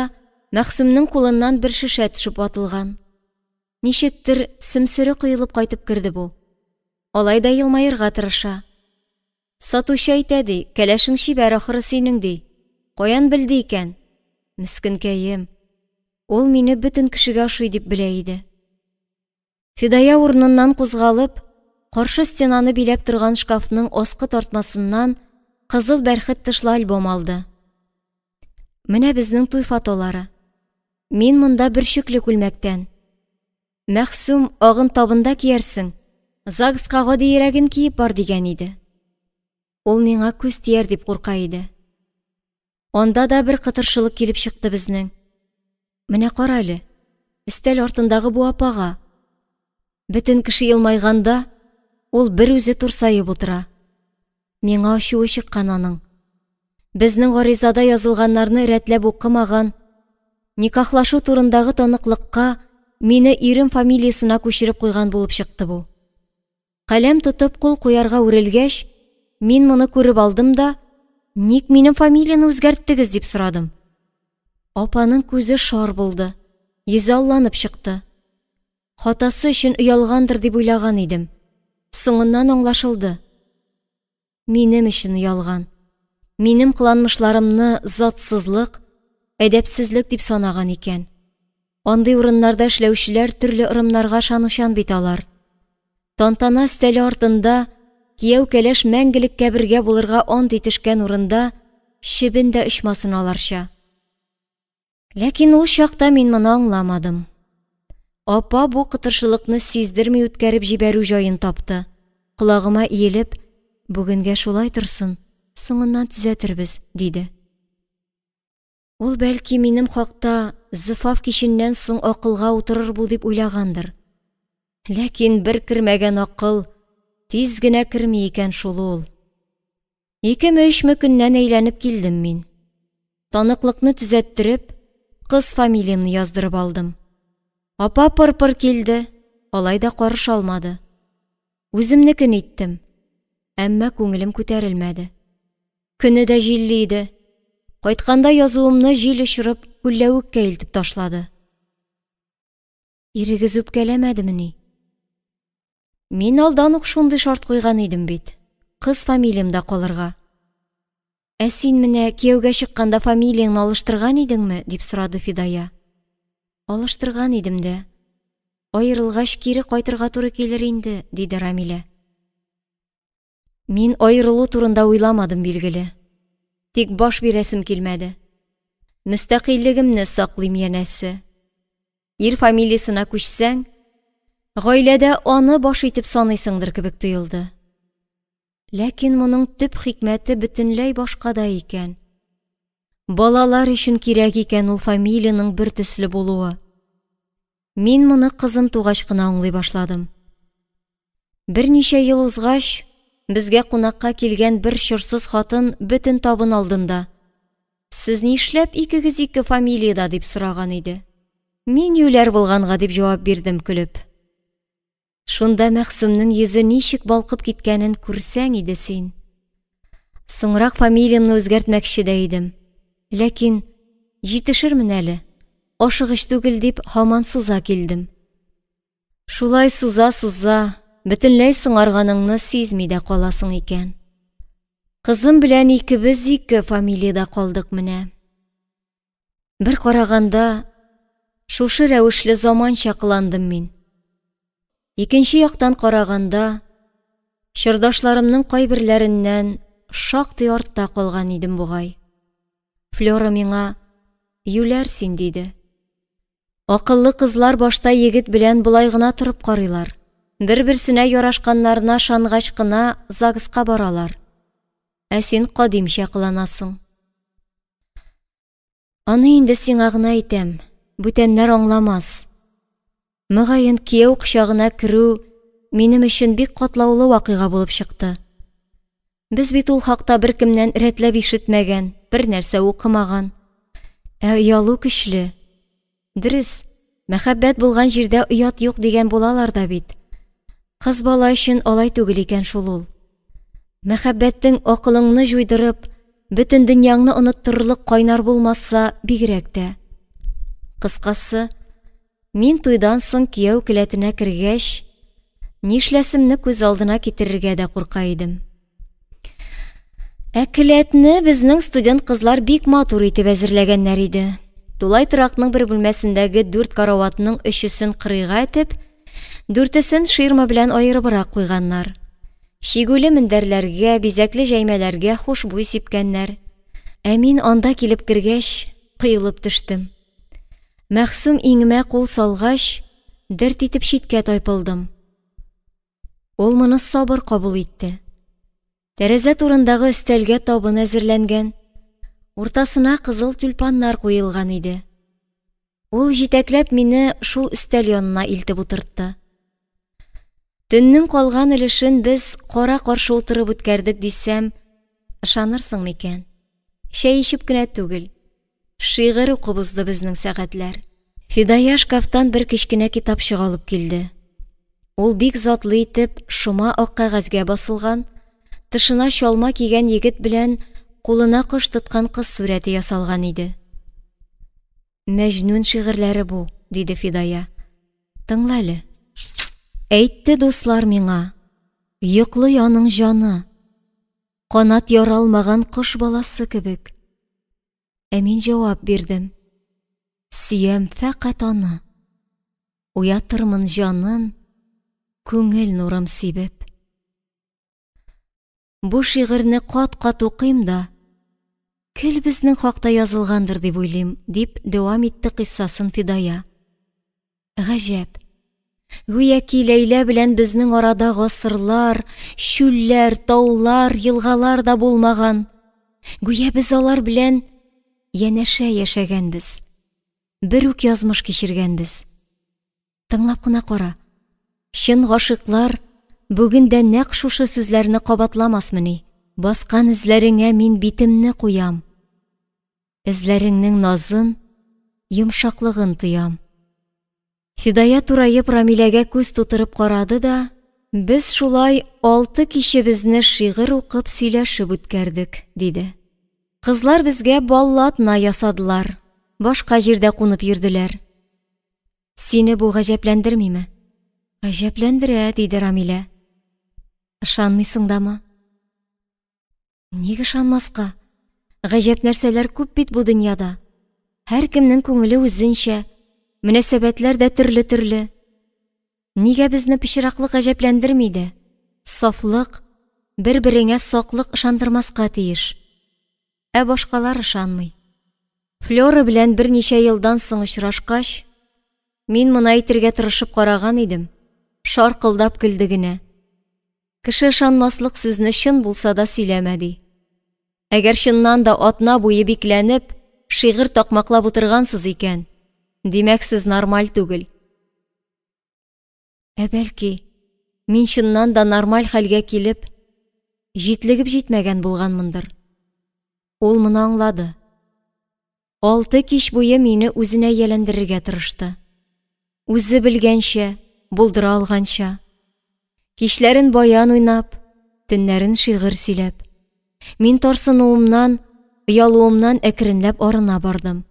Мәхсүмнең кулыннан бер шешә төшеп ватылган. Ничектер сөмсере коелып кайтып керде бу. Алай да елмаерга тырыша. Сатучы әйтә ди, кәләшең чибәр ахры синең ди. Каян белде икән? Мескенкәем. Ул мине бөтен кешегә ошый дип белә иде. Фидая урыныннан кузгалып, каршы стенаны биләп торган шкафның аскы тартмасыннан кызыл бәрхет тышлы альбом алды. Менә безнең туй фотолары. Мин монда бөрчекле күлмәктән. Мәхсүм, агын табында киярсең, ЗАГСка гадиерәген киеп бар дигән иде. Ул миңа күз тияр дип курка иде. Анда да бер кытыршылык килеп чыкты безнең. Менә кара әле, өстәл артындагы бу апага. Бөтен кеше елмайганда, ул бер үзе турсаеп утыра. Миңа ачуы чыккан аның. Безнең гаризада язылганнарны рәтләп укымаган, никахлашу турындагы таныклыкка мине ирем фамилиясенә күчереп куйган булып чыкты бу. Каләм тотып кул куярга үрелгәч, мин моны күреп алдым да, ник минем фамилияне үзгәрттегез дип сорадым. Апаның күзе шар булды, йөзе алланып чыкты. Хатасы өчен оялгандыр дип уйлаган идем. Соңыннан аңлашылды. Минем өчен оялган. Минем кыланмышларымны затсызлык, әдәпсезлек дип санаган икән. Андый урыннарда эшләүчеләр төрле ырымнарга ышанучан бит алар. Тантана өстәле артында кияү-кәләш мәңгелеккә бергә булырга ант итешкән урында чебен дә очмасын аларча. Ләкин ул чакта мин моны аңламадым. Апа бу кытыршылыкны сиздерми үткәреп җибәрү җаен тапты. Колагыма иелеп, бүгенгә шулай торсын, соңыннан төзәтербез, диде. Ул бәлки минем хакта зөфаф киченнән соң акылга утырыр бу дип уйлагандыр. Ләкин бер кермәгән акыл тиз генә керми икән шул ул. Икеме-өчме көннән әйләнеп килдем мин. Таныклыкны төзәттереп, кыз фамилиямне яздырып алдым. Апа пыр-пыр килде, алай да карыша алмады. Үземнекен иттем, әмма күңелем күтәрелмәде. Көне дә җилле иде. Кайтканда язуымны җил очырып, күлләвеккә илтеп ташлады. Ирегез үпкәләмәдемени? Мин алдан ук шундый шарт куйган идем бит, кыз фамилиямдә калырга. Ә син менә кияүгә чыкканда фамилияңне алыштырган идеңме? дип сорады Фидая. Алыштырган идем дә. Аерылгач кире кайтырга туры килер инде, диде Рамилә. Мин аерылу турында уйламадым, билгеле. Тик баш бирәсем килмәде. Мөстәкыйльлегемне саклыйм янәсе. Ир фамилиясенә күчсәң, гаиләдә аны баш итеп саныйсыңдыр кебек тоелды. Ләкин моның төп хикмәте бөтенләй башкада икән. Балалар өчен кирәк икән ул фамилиянең бер төсле булуы. Мин моны кызым тугач кына аңлый башладым. Берничә ел узгач, безгә кунакка килгән бер чорсыз хатын бөтен табын алдында: Сез нишләп икегез ике фамилиядә, дип сораган иде. Мин юләр булганга, дип җавап бирдем көлеп. Шунда Мәхсүмнең йөзе ничек балкып киткәнен күрсәң иде син. Соңрак фамилиямне үзгәртмәкче дә идем. Ләкин җитешермен әле, ашыгыч түгел дип һаман суза килдем. Шулай суза-суза, бөтенләй соңарганыңны сизми дә каласың икән. Кызым белән икебез ике фамилиядә калдык менә. Бер караганда, шушы рәвешле заманча кыландым мин. Икенче яктан караганда, чордашларымның кайберләреннән шактый артта калган идем бугай. Флера миңа, Юләр син, диде. Акыллы кызлар башта егет белән болай гына торып карыйлар. Бер-берсенә ярашканнарына ышангач кына ЗАГСка баралар. Ә син кадимчә кыланасың. Аны инде сиңа гына әйтәм, бүтәннәр аңламас. Мөгаен, кияү кочагына керү минем өчен бик катлаулы вакыйга булып чыкты. Без бит ул хакта беркемнән рәтләп ишетмәгән, бернәрсә укымаган. Ә оялу көчле. Дөрес, мәхәббәт булган җирдә оят юк дигән булалар да бит. Кыз бала өчен алай түгел икән шул ул. Мәхәббәтең акылыңны җуйдырып, бөтен дөньяңны оныттырырлык кайнар булмаса, бигрәк тә. Кыскасы, мин туйдан соң кияү келәтенә кергәч, нишләсемне күз алдына китерергә дә курка идем. Ә келәтне безнең студент кызлар бик матур итеп әзерләгәннәр иде. Тулай торакның бер бүлмәсендәге дүрт караватның өчесен кырыйга этеп, дүртесен ширма белән аерыбрак куйганнар. Чигүле мендәрләргә, бизәкле җәймәләргә хушбуй сипкәннәр. Ә мин анда килеп кергәч, коелып төштем. Мәхсүм иңемә кул салгач, дерт итеп читкә тайпылдым. Ул моны сабыр кабул итте. Тәрәзә турындагы өстәлгә табын әзерләнгән, уртасына кызыл тюльпаннар куелган иде. Ул җитәкләп мине шул өстәл янына илтеп утыртты. Төннең калган өлешен без кара-каршы утырып үткәрдек дисәм, ышанырсың микән? Чәй эчеп кенә түгел, шигырь укып узды безнең сәгатьләр. Фидая шкафтан бер кечкенә китапчык алып килде. Ул бик затлы итеп шома ак кәгазьгә басылган, тышына чалма кигән егет белән кулына кош тоткан кыз сурәте ясалган иде. Мәҗнүн шигырьләре бу, диде Фидая. Тыңла әле. Әйтте дуслар миңа, йоклый аның җаны, канат яралмаган кош баласы кебек. Ә мин җавап бирдем. Сөям фәкать аны. Уятырмын җанын, күңел нурым сибеп. Бу шигырьне кат-кат укыйм да, гел безнең хакта язылгандыр дип уйлыйм, дип дәвам итте кыйссасын Фидая. Гаҗәп. Гүяки Ләйлә белән безнең арада гасырлар, чүлләр, таулар, елгалар да булмаган. Гүя без алар белән янәшә яшәгәнбез. Бер үк язмыш кичергәнбез. Тыңлап кына кара. Чын гашыйклар бүген дә нәкъ шушы сүзләрне кабатламасмыни? Баскан эзләреңә мин битемне куям. Эзләреңнең назын, йомшаклыгын тоям. Фидая тураеп Рамиләгә күз тутырып карады да, без шулай алты кичебезне шигырь укып сөйләшеп үткәрдек, диде. Кызлар безгә баллы атна ясадылар, башка җирдә кунып йөрделәр. Сине бу гаҗәпләндермиме? Гаҗәпләндерә, диде Рамилә. Ышанмыйсың дамы? Ник ышанмаска? Гаҗәп нәрсәләр күп бит бу дөньяда. Һәркемнең күңеле үзенчә, мөнәсәбәтләр дә төрле-төрле. Нигә безне пычраклык гаҗәпләндерми дә? Сафлык, бер-береңә саклык ышандырмаска тиеш. Ә башкалар ышанмый. Флера белән берничә елдан соң очрашкач, мин моны әйтергә тырышып караган идем, шаркылдап көлде генә. Кеше ышанмаслык сүзне чын булса да сөйләмә, ди. Әгәр чыннан да атна буе бикләнеп, шигырь такмаклап утыргансыз икән, димәк, сез нормаль түгел. Ә бәлки, мин чыннан да нормаль хәлгә килеп, җитлегеп җитмәгән булганмындыр. Ул моны аңлады. Алты кич буе мине үзенә ияләндерергә тырышты. Үзе белгәнчә, булдыра алганча. Кичләрен баян уйнап, төннәрен шигырь сөйләп. Мин тарсынуымнан, оялуымнан әкренләп арына бардым.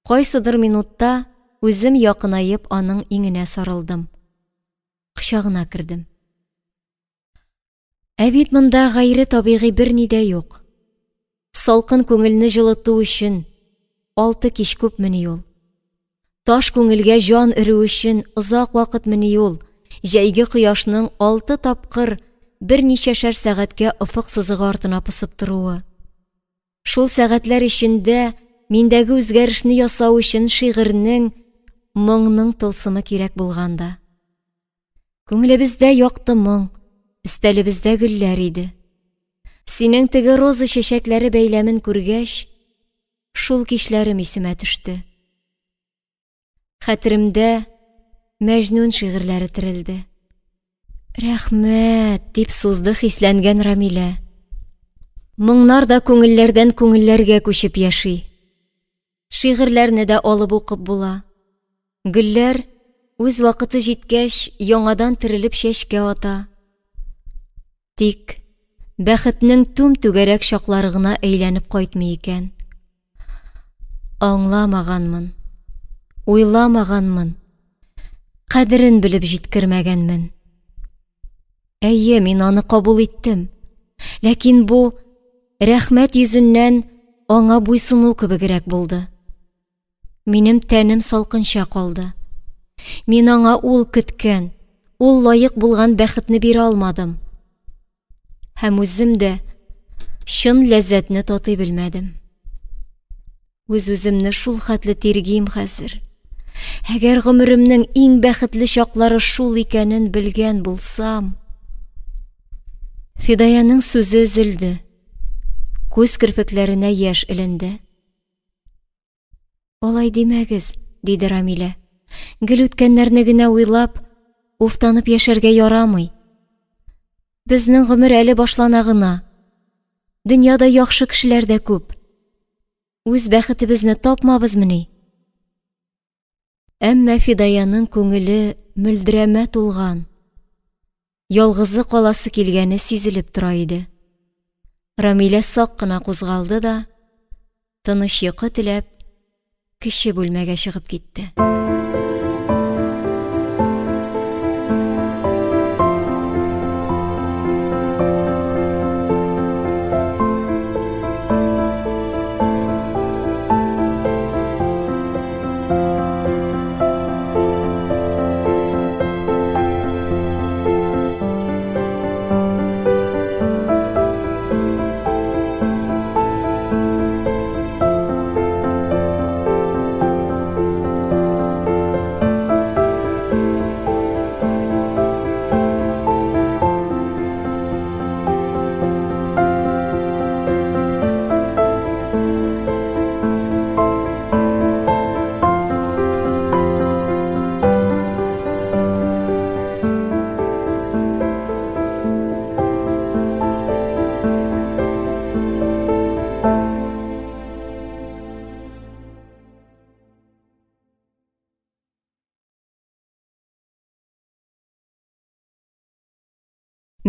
Кайсыдыр минутта үзем якынаеп аның иңенә сарылдым. Кочагына кердем. Ә бит монда гайре табигый берни дә юк. Салкын күңелне җылыту өчен алты кич күпмени ул? Таш күңелгә җан өрү өчен озак вакытмыни ул? Җәйге кояшның алты тапкыр берничәшәр сәгатькә офык сызыгы артына посып торуы. Шул сәгатьләр эчендә миндәге үзгәрешне ясау өчен шигырьнең, моңның тылсымы кирәк булган да. Күңелебездә якты моң, өстәлебездә гөлләр иде. Синең теге роза чәчәкләре бәйләмен күргәч, шул кичләрем исемә төште. Хәтеремдә Мәҗнүн шигырьләре терелде. Рәхмәт, дип сузды хисләнгән Рамилә. Моңнар да күңелләрдән күңелләргә күчеп яши. Шигырьләрне дә алып укып була. Гөлләр, үз вакыты җиткәч, яңадан терелеп чәчкә ата. Тик бәхетнең түм-түгәрәк чаклары гына әйләнеп кайтмый икән. Аңламаганмын, уйламаганмын, кадерен белеп җиткермәгәнмен. Әйе, мин аны кабул иттем. Ләкин бу рәхмәт йөзеннән аңа буйсыну кебегрәк булды. Минем тәнем салкынча калды. Мин аңа ул көткән, ул лаек булган бәхетне бирә алмадым. Һәм үзем дә чын ләззәтне татый белмәдем. Үз-үземне шул хәтле тиргим хәзер. Әгәр гомеремнең иң бәхетле чаклары шул икәнен белгән булсам... Фидаяның сүзе өзелде. Күз керфекләренә яшь эленде. Алай димәгез, диде Рамилә. Гел үткәннәрне генә уйлап, уфтанып яшәргә ярамый. Безнең гомер әле башлана гына. Дөньяда яхшы кешеләр дә күп. Үз бәхетебезне тапмабызмыни? Әмма Фидаяның күңеле мөлдерәмә тулган. Ялгызы каласы килгәне сизелеп тора иде. Рамилә сак кына кузгалды да, тыныч йокы теләп, кече бүлмәгә чыгып китте.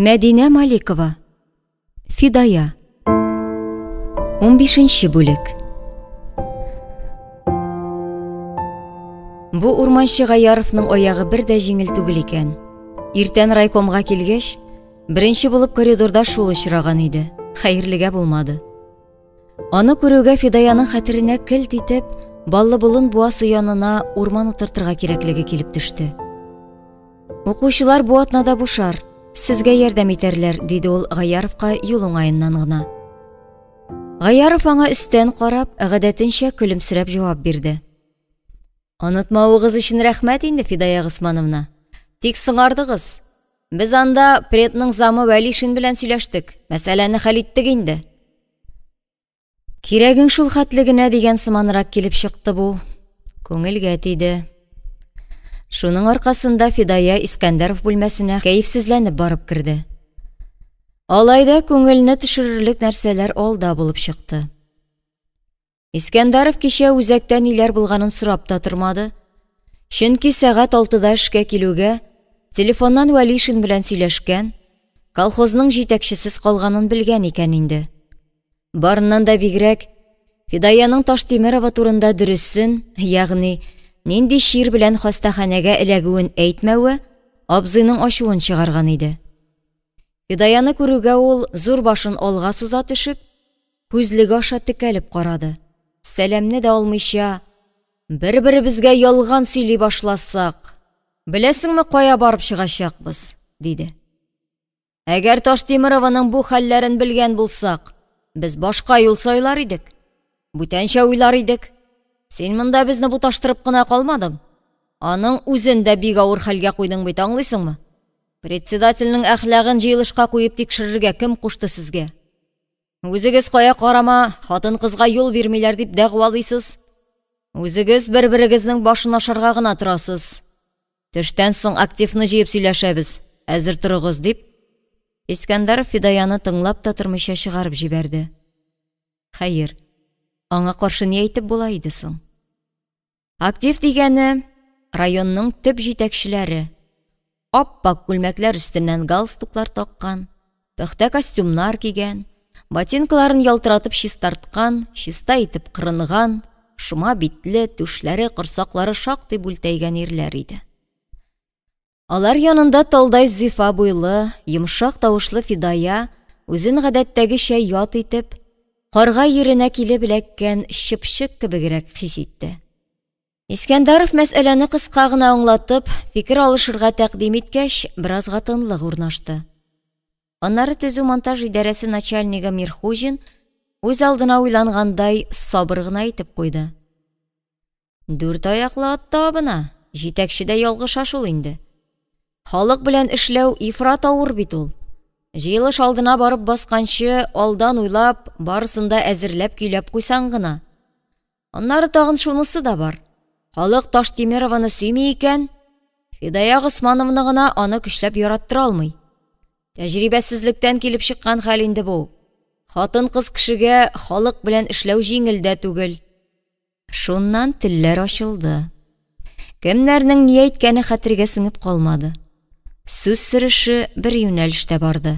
Мәдинә Маликова. Фидая. 15 бүлек. Бу урманчы Гаяровның аягы бер дә җиңел түгел икән. Иртән райкомга килгәч, беренче булып коридорда шул очраган иде. Хәерлегә булмады. Аны күрүгә Фидаяның хәтеренә келт итеп, Баллы болын буасы янына урман утыртырга кирәклеге килеп төште. Укучылар бу атнада бушар, сезгә ярдәм итәрләр, диде ул Гаяровка юл уңаеннан гына. Гаяров аңа өстән карап, гадәтенчә көлемсерәп җавап бирде. Онытмавыгыз өчен рәхмәт инде, Фидая Госмановна. Тик соңардыгыз. Без анда предның замы Вәлишин белән сөйләштек. Мәсьәләне хәл иттек инде. Кирәгең шул хәтле генә дигән сыманрак килеп чыкты бу. Күңелгә тиде. Шуның аркасында Фидая Искәндәров бүлмәсенә кәефсезләнеп барып керде. Алай да күңелне төшерерлек нәрсәләр алда булып чыкты. Искәндәров кичә үзәктә ниләр булганын сорап та тормады. Чөнки сәгать алтыда эшкә килүгә телефоннан Вәлишин белән сөйләшкән, колхозның җитәкчесез калганын белгән икән инде. Барыннан да бигрәк, Фидаяның Таштимерова турында дөресен, ягъни нинди чир белән хастаханәгә эләгүен әйтмәве абзыйның ачуын чыгарган иде. Фидаяны күрүгә ул зур башын алга суза төшеп, күзлеге аша текәлеп карады. Сәламне дә алмыйча, бер-беребезгә ялган сөйли башласак, беләсеңме кая барып чыгачакбыз, диде. Әгәр Таштимерованың бу хәлләрен белгән булсак, без башка юл сайлар идек. Бүтәнчә уйлар идек. Син монда безне буташтырып кына калмадың. Аның үзен дә бик авыр хәлгә куйдың бит, аңлыйсыңмы? Председательнең әхлагын җыелышка куеп тикшерергә кем кушты сезгә? Үзегез кая карама, хатын-кызга юл бирмиләр дип дәгъвалыйсыз. Үзегез бер-берегезнең башын ашарга гына торасыз. Төштән соң активны җыеп сөйләшәбез, әзер торыгыз, дип, Искәндәров Фидаяны тыңлап та тормыйча чыгарып җибәрде. Хәер, аңа каршы ни әйтеп була иде соң? Актив дигәне районның төп җитәкчеләре. Ап-ак күлмәкләр өстеннән галстуклар таккан, пөхтә костюмнар кигән, ботинкаларын ялтыратып чистарткан, чиста итеп кырынган, шома битле, түшләре, корсаклары шактый бүлтәйгән ирләр иде. Алар янында талдай зифа буйлы, йомшак тавышлы Фидая үзен гадәттәгечә ят итеп, карга йөренә килеп эләккән чыпчык кебегрәк хис итте. Искәндәров мәсьәләне кыска гына аңлатып, фикер алышырга тәкъдим иткәч, беразга тынлык урнашты. Аннары төзү-монтаж идарәсе начальнигы Мирхуҗин үз алдына уйлангандай сабыр гына әйтеп куйды. Дүрт аяклы ат та абына, җитәкче дә ялгыша шул инде. Халык белән эшләү ифрат авыр бит ул. Җыелыш алдына барып басканчы, алдан уйлап, барысын да әзерләп-көйләп куйсаң гына. Аннары тагын шунысы да бар. Халык Таштимерованы сөйми икән, Фидая Госмановна гына аны көчләп яраттыра алмый. Тәҗрибәсезлектән килеп чыккан хәл инде бу. Хатын-кыз кешегә халык белән эшләү җиңел дә түгел. Шуннан телләр ачылды. Кемнәрнең ни әйткәне хәтергә сеңеп калмады. Сүз сөреше бер юнәлештә барды.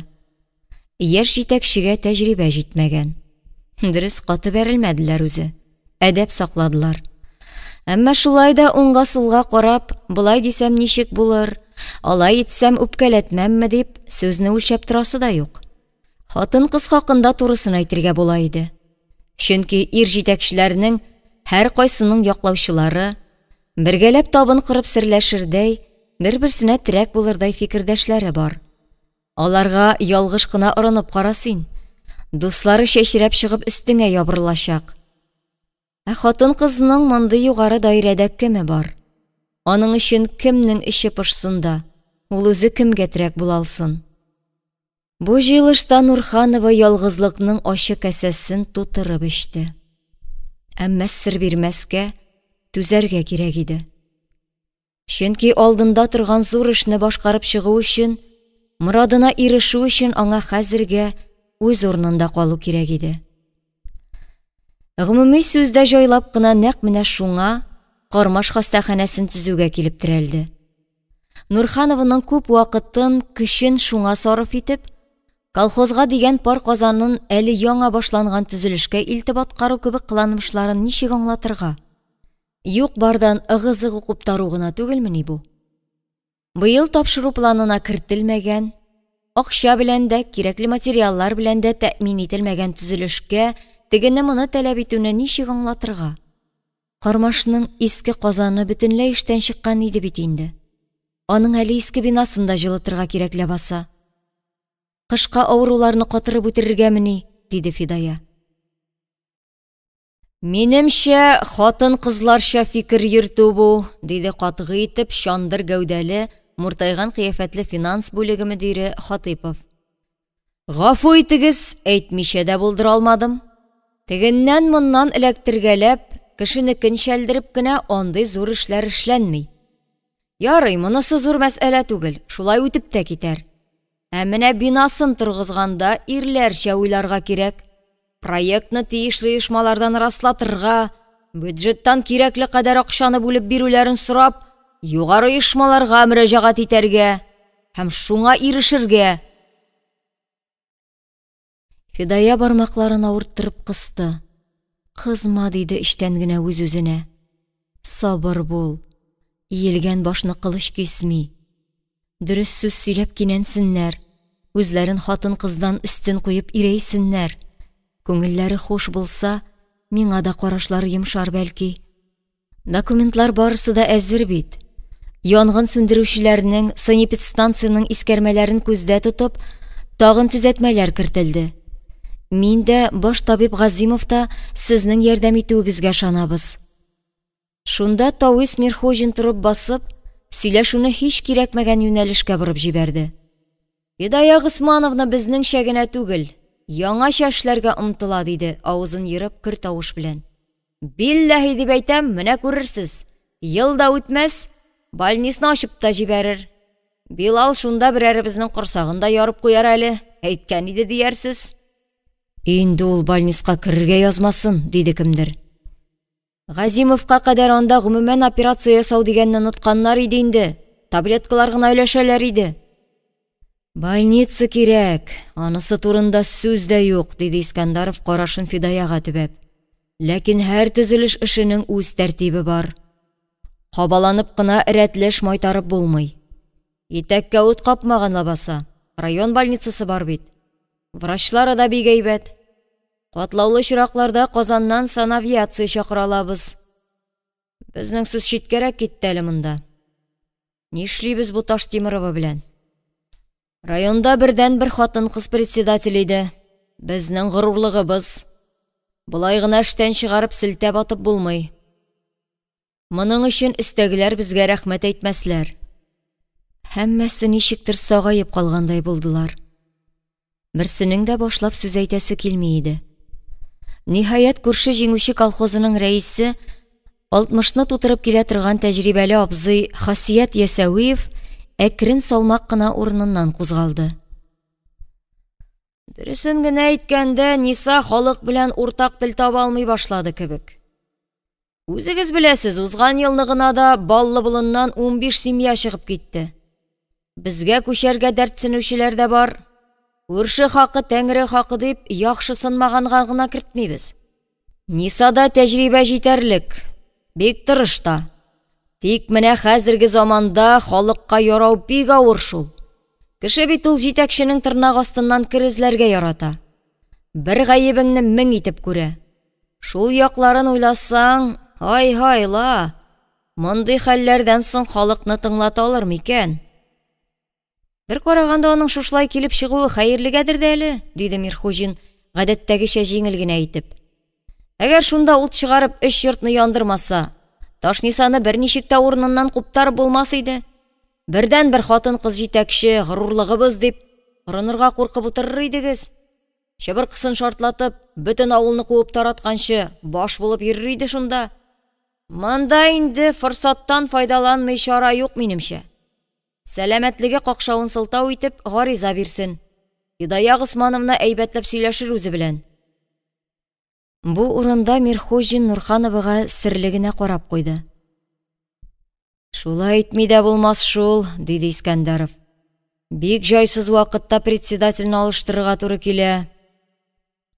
Яшь җитәкчегә тәҗрибә җитмәгән. Дөрес, каты бәрелмәделәр үзе. Әдәп сакладылар. Әмма шулай да уңга-сулга карап, болай дисәм ничек булыр, алай итсәм үпкәләтмәмме дип, сүзне үлчәп торасы да юк. Хатын-кыз хакында турысын әйтергә була иде. Чөнки ир җитәкчеләрнең һәркайсының яклаучылары, бергәләп табын корып серләшердәй, бер-берсенә терәк булырдай фикердәшләре бар. Аларга ялгыш кына орынып кара син. Дуслары чәчрәп чыгып өстеңә ябырылачак. Ә хатын-кызның мондый югары даирәдә кеме бар? Аның өчен кемнең эче пошсын да, ул үзе кемгә терәк була алсын? Бу җыелышта Нурханова ялгызлыкның ачы касәсен тутырып эчте. Әмма сер бирмәскә, түзәргә кирәк иде. Чөнки алдында торган зур эшне башкарып чыгу өчен, морадына ирешү өчен аңа хәзергә үз урынында калу кирәк иде. Гомуми сүз дә җайлап кына нәкъ менә шуңа Кармаш хастаханәсен төзүгә килеп терәлде. Нурханованың күп вакытын, көчен шуңа сарыф итеп, колхозга дигән пар казанын әле яңа башланган төзелешкә илтеп аткару кебек кыланмышларын ничек аңлатырга? Юк бардан ыгы-зыгы куптару гына түгелмени бу? Быел тапшыру планына кертелмәгән, акча белән дә, кирәкле материаллар белән дә тәэмин ителмәгән төзелешкә тегене-моны таләп итүне ничек аңлатырга? Кармашның иске казаны бөтенләй эштән чыккан иде бит инде. Аның әле иске бинасын да җылытырга кирәк ләбаса. Кышка авыруларны катырып үтерергәмени? Диде Фидая. Минемчә, хатын-кызларча фикер йөртү бу, диде катгый итеп чандыр гәүдәле, муртайган кыяфәтле финанс бүлеге мөдире Хатыйпов. Гафу итегез, әйтмичә дә булдыра алмадым. Тегеннән-моннан эләктергәләп, кешенекен чәлдереп кенә андый зур эшләр эшләнми. Ярый, монысы зур мәсьәлә түгел, шулай үтеп тә китәр. Ә менә бинасын торгызганда ирләрчә уйларга кирәк. Проектны тиешле оешмалардан раслатырга, бюджеттан кирәкле кадәр акчаны бүлеп бирүләрен сорап, югары оешмаларга мөрәҗәгать итәргә һәм шуңа ирешергә. Фидая бармакларын авырттырып кысты. Кызма, диде эчтән генә үз-үзенә. Сабыр бул. Иелгән башны кылыч кисми. Дөрес сүз сөйләп кинәнсеннәр, үзләрен хатын-кыздан өстен куеп ирәйсеннәр. Күңелләре хуш булса, миңа да карашлары йомшар бәлки. Документлар барысы да әзер бит. Янгын сүндерүчеләрнең, санэпидстанциянең искәрмәләрен күздә тотып, тагын төзәтмәләр кертелде. Мин дә, баш табиб Газимов та сезнең ярдәм итүегезгә ышанабыз. Шунда Тавис Мирхуҗин торып басып, сөйләшүне һич кирәкмәгән юнәлешкә борып җибәрде. Фидая Госмановна безнеңчә генә түгел, яңача эшләргә омтыла, диде, авызын ерып, көр тавыш белән. Билләһи дип әйтәм, менә күрерсез, ел да үтмәс, больнисны ачып та җибәрер. Билал шунда берәребезнең корсагын да ярып куяр әле, әйткән иде диярсез. Инде ул больниска керергә язмасын, диде кемдер. Газимовка кадәр анда гомумән операция ясау дигәнне онытканнар иде инде, таблеткалар гына өләшәләр иде. Больница кирәк, анысы турында сүз дә юк, диде Искәндәров карашын Фидаяга төбәп. Ләкин һәр төзелеш эшенең үз тәртибе бар. Кабаланып кына рәтле эш майтарып булмый. Итәккә ут капмаган лабаса, район больницасы бар бит. Врачлары да бик әйбәт. Катлаулы очракларда Казаннан санавиация чакыра алабыз. Безнең сүз читкәрәк китте әле монда. Нишлибез бу Таштимерова белән? Районда бердәнбер хатын-кыз председатель иде. Безнең горурлыгыбыз. Болай гына эштән чыгарып селтәп атып булмый. Моның өчен өстәгеләр безгә рәхмәт әйтмәсләр. Һәммәсе ничектер сагаеп калгандай булдылар. Берсенең дә башлап сүз әйтәсе килми иде. Ниһаять, күрше Җиңүче колхозының рәисе, алтмышны тутырып килә торган тәҗрибәле абзый Хасият Ясәвиев әкрен салмак кына урыныннан кузгалды. Дөресен генә әйткәндә, Ниса халык белән уртак тел таба алмый башлады кебек. Үзегез беләсез, узган елны гына да Баллы болыннан 15 семья чыгып китте. Безгә күчәргә дәртсенүчеләр дә бар. Күрше хакы, тәңре хакы дип, яхшысынмаганга гына кертмибез. Нисада тәҗрибә җитәрлек, бик тырыш та. Тик менә хәзерге заманда халыкка ярау бик авыр шул. Кеше бит ул җитәкченең тырнак астыннан кер эзләргә ярата. Бер гаебеңне мең итеп күрә. Шул якларын уйласаң, ай-һай ла, мондый хәлләрдән соң халыкны тыңлата алыр микән? Бер караганда аның шушылай килеп чыгуы хәерлегәдер дә әле, диде Мирхуҗин, гадәттәгечә җиңел генә итеп. Әгәр шунда ут чыгарып өч йортны яндырмаса, Ташнисаны берничек тә урыныннан куптарып булмас иде. Бердәнбер хатын-кыз җитәкче, горурлыгыбыз дип, орынырга куркып утырыр идегез. Чыбыркысын шартлатып, бөтен авылны куып таратканчы, баш булып йөрер иде шунда. Монда инде форсаттан файдаланмый чара юк, минемчә. Сәламәтлеге какшавын сылтау итеп, гариза бирсен. Фидая Госмановна әйбәтләп сөйләшер үзе белән. Бу урында Мирхуҗин Нурхановага серле генә карап куйды. Шулай итми дә булмас шул, диде Искәндәров. Бик җайсыз вакытта председательне алыштырырга туры килә.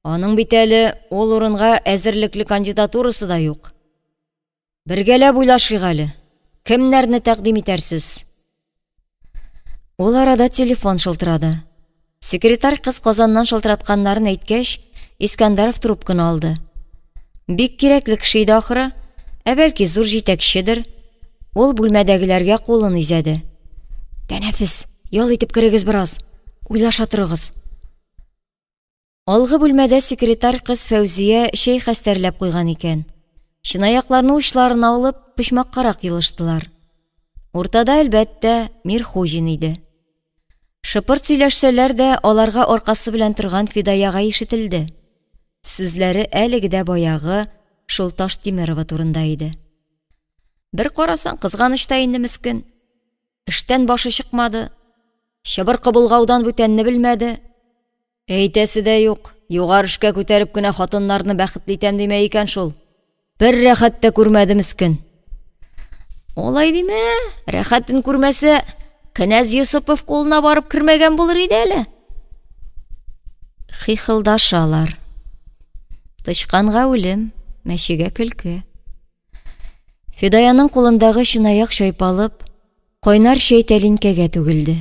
Аның бит әле ул урынга әзерлекле кандидатурасы да юк. Бергәләп уйлашыйк әле. Кемнәрне тәкъдим итәрсез? Ул арада телефон шылтырады. Секретарь кыз Казаннан шылтыратканнарын әйткәч, Искәндәров трубканы алды. Бик кирәкле кеше иде ахыры, ә бәлки зур җитәкчедер. Ул бүлмәдәгеләргә кулын изәде. Тәнәфес, ял итеп керегез бераз, уйлаша торыгыз. Алгы бүлмәдә секретарь кыз Фәүзия чәй хәстәрләп куйган икән. Чынаякларны учларына алып, почмаккарак елыштылар. Уртада, әлбәттә, Мирхуҗин иде. Шыпырт сөйләшсәләр дә, аларга аркасы белән торган Фидаяга ишетелде. Сүзләре әлеге дә баягы шул Таштимерова турында иде. Бер карасаң, кызганыч та инде мескен. Эштән башы чыкмады. Чыбыркы болгаудан бүтәнне белмәде. Әйтәсе дә юк, югары эшкә күтәреп кенә хатыннарны бәхетле итәм димә икән шул. Бер рәхәт тә күрмәде мескен. Алай димә, рәхәтен күрмәсә, кенәз Йосыпов кулына барып кермәгән булыр иде әле. Хихылдашалар. Тычканга үлем, мәчегә көлке. Фидаяның кулындагы чынаяк чайпалып, кайнар чәй тәлинкәгә түгелде.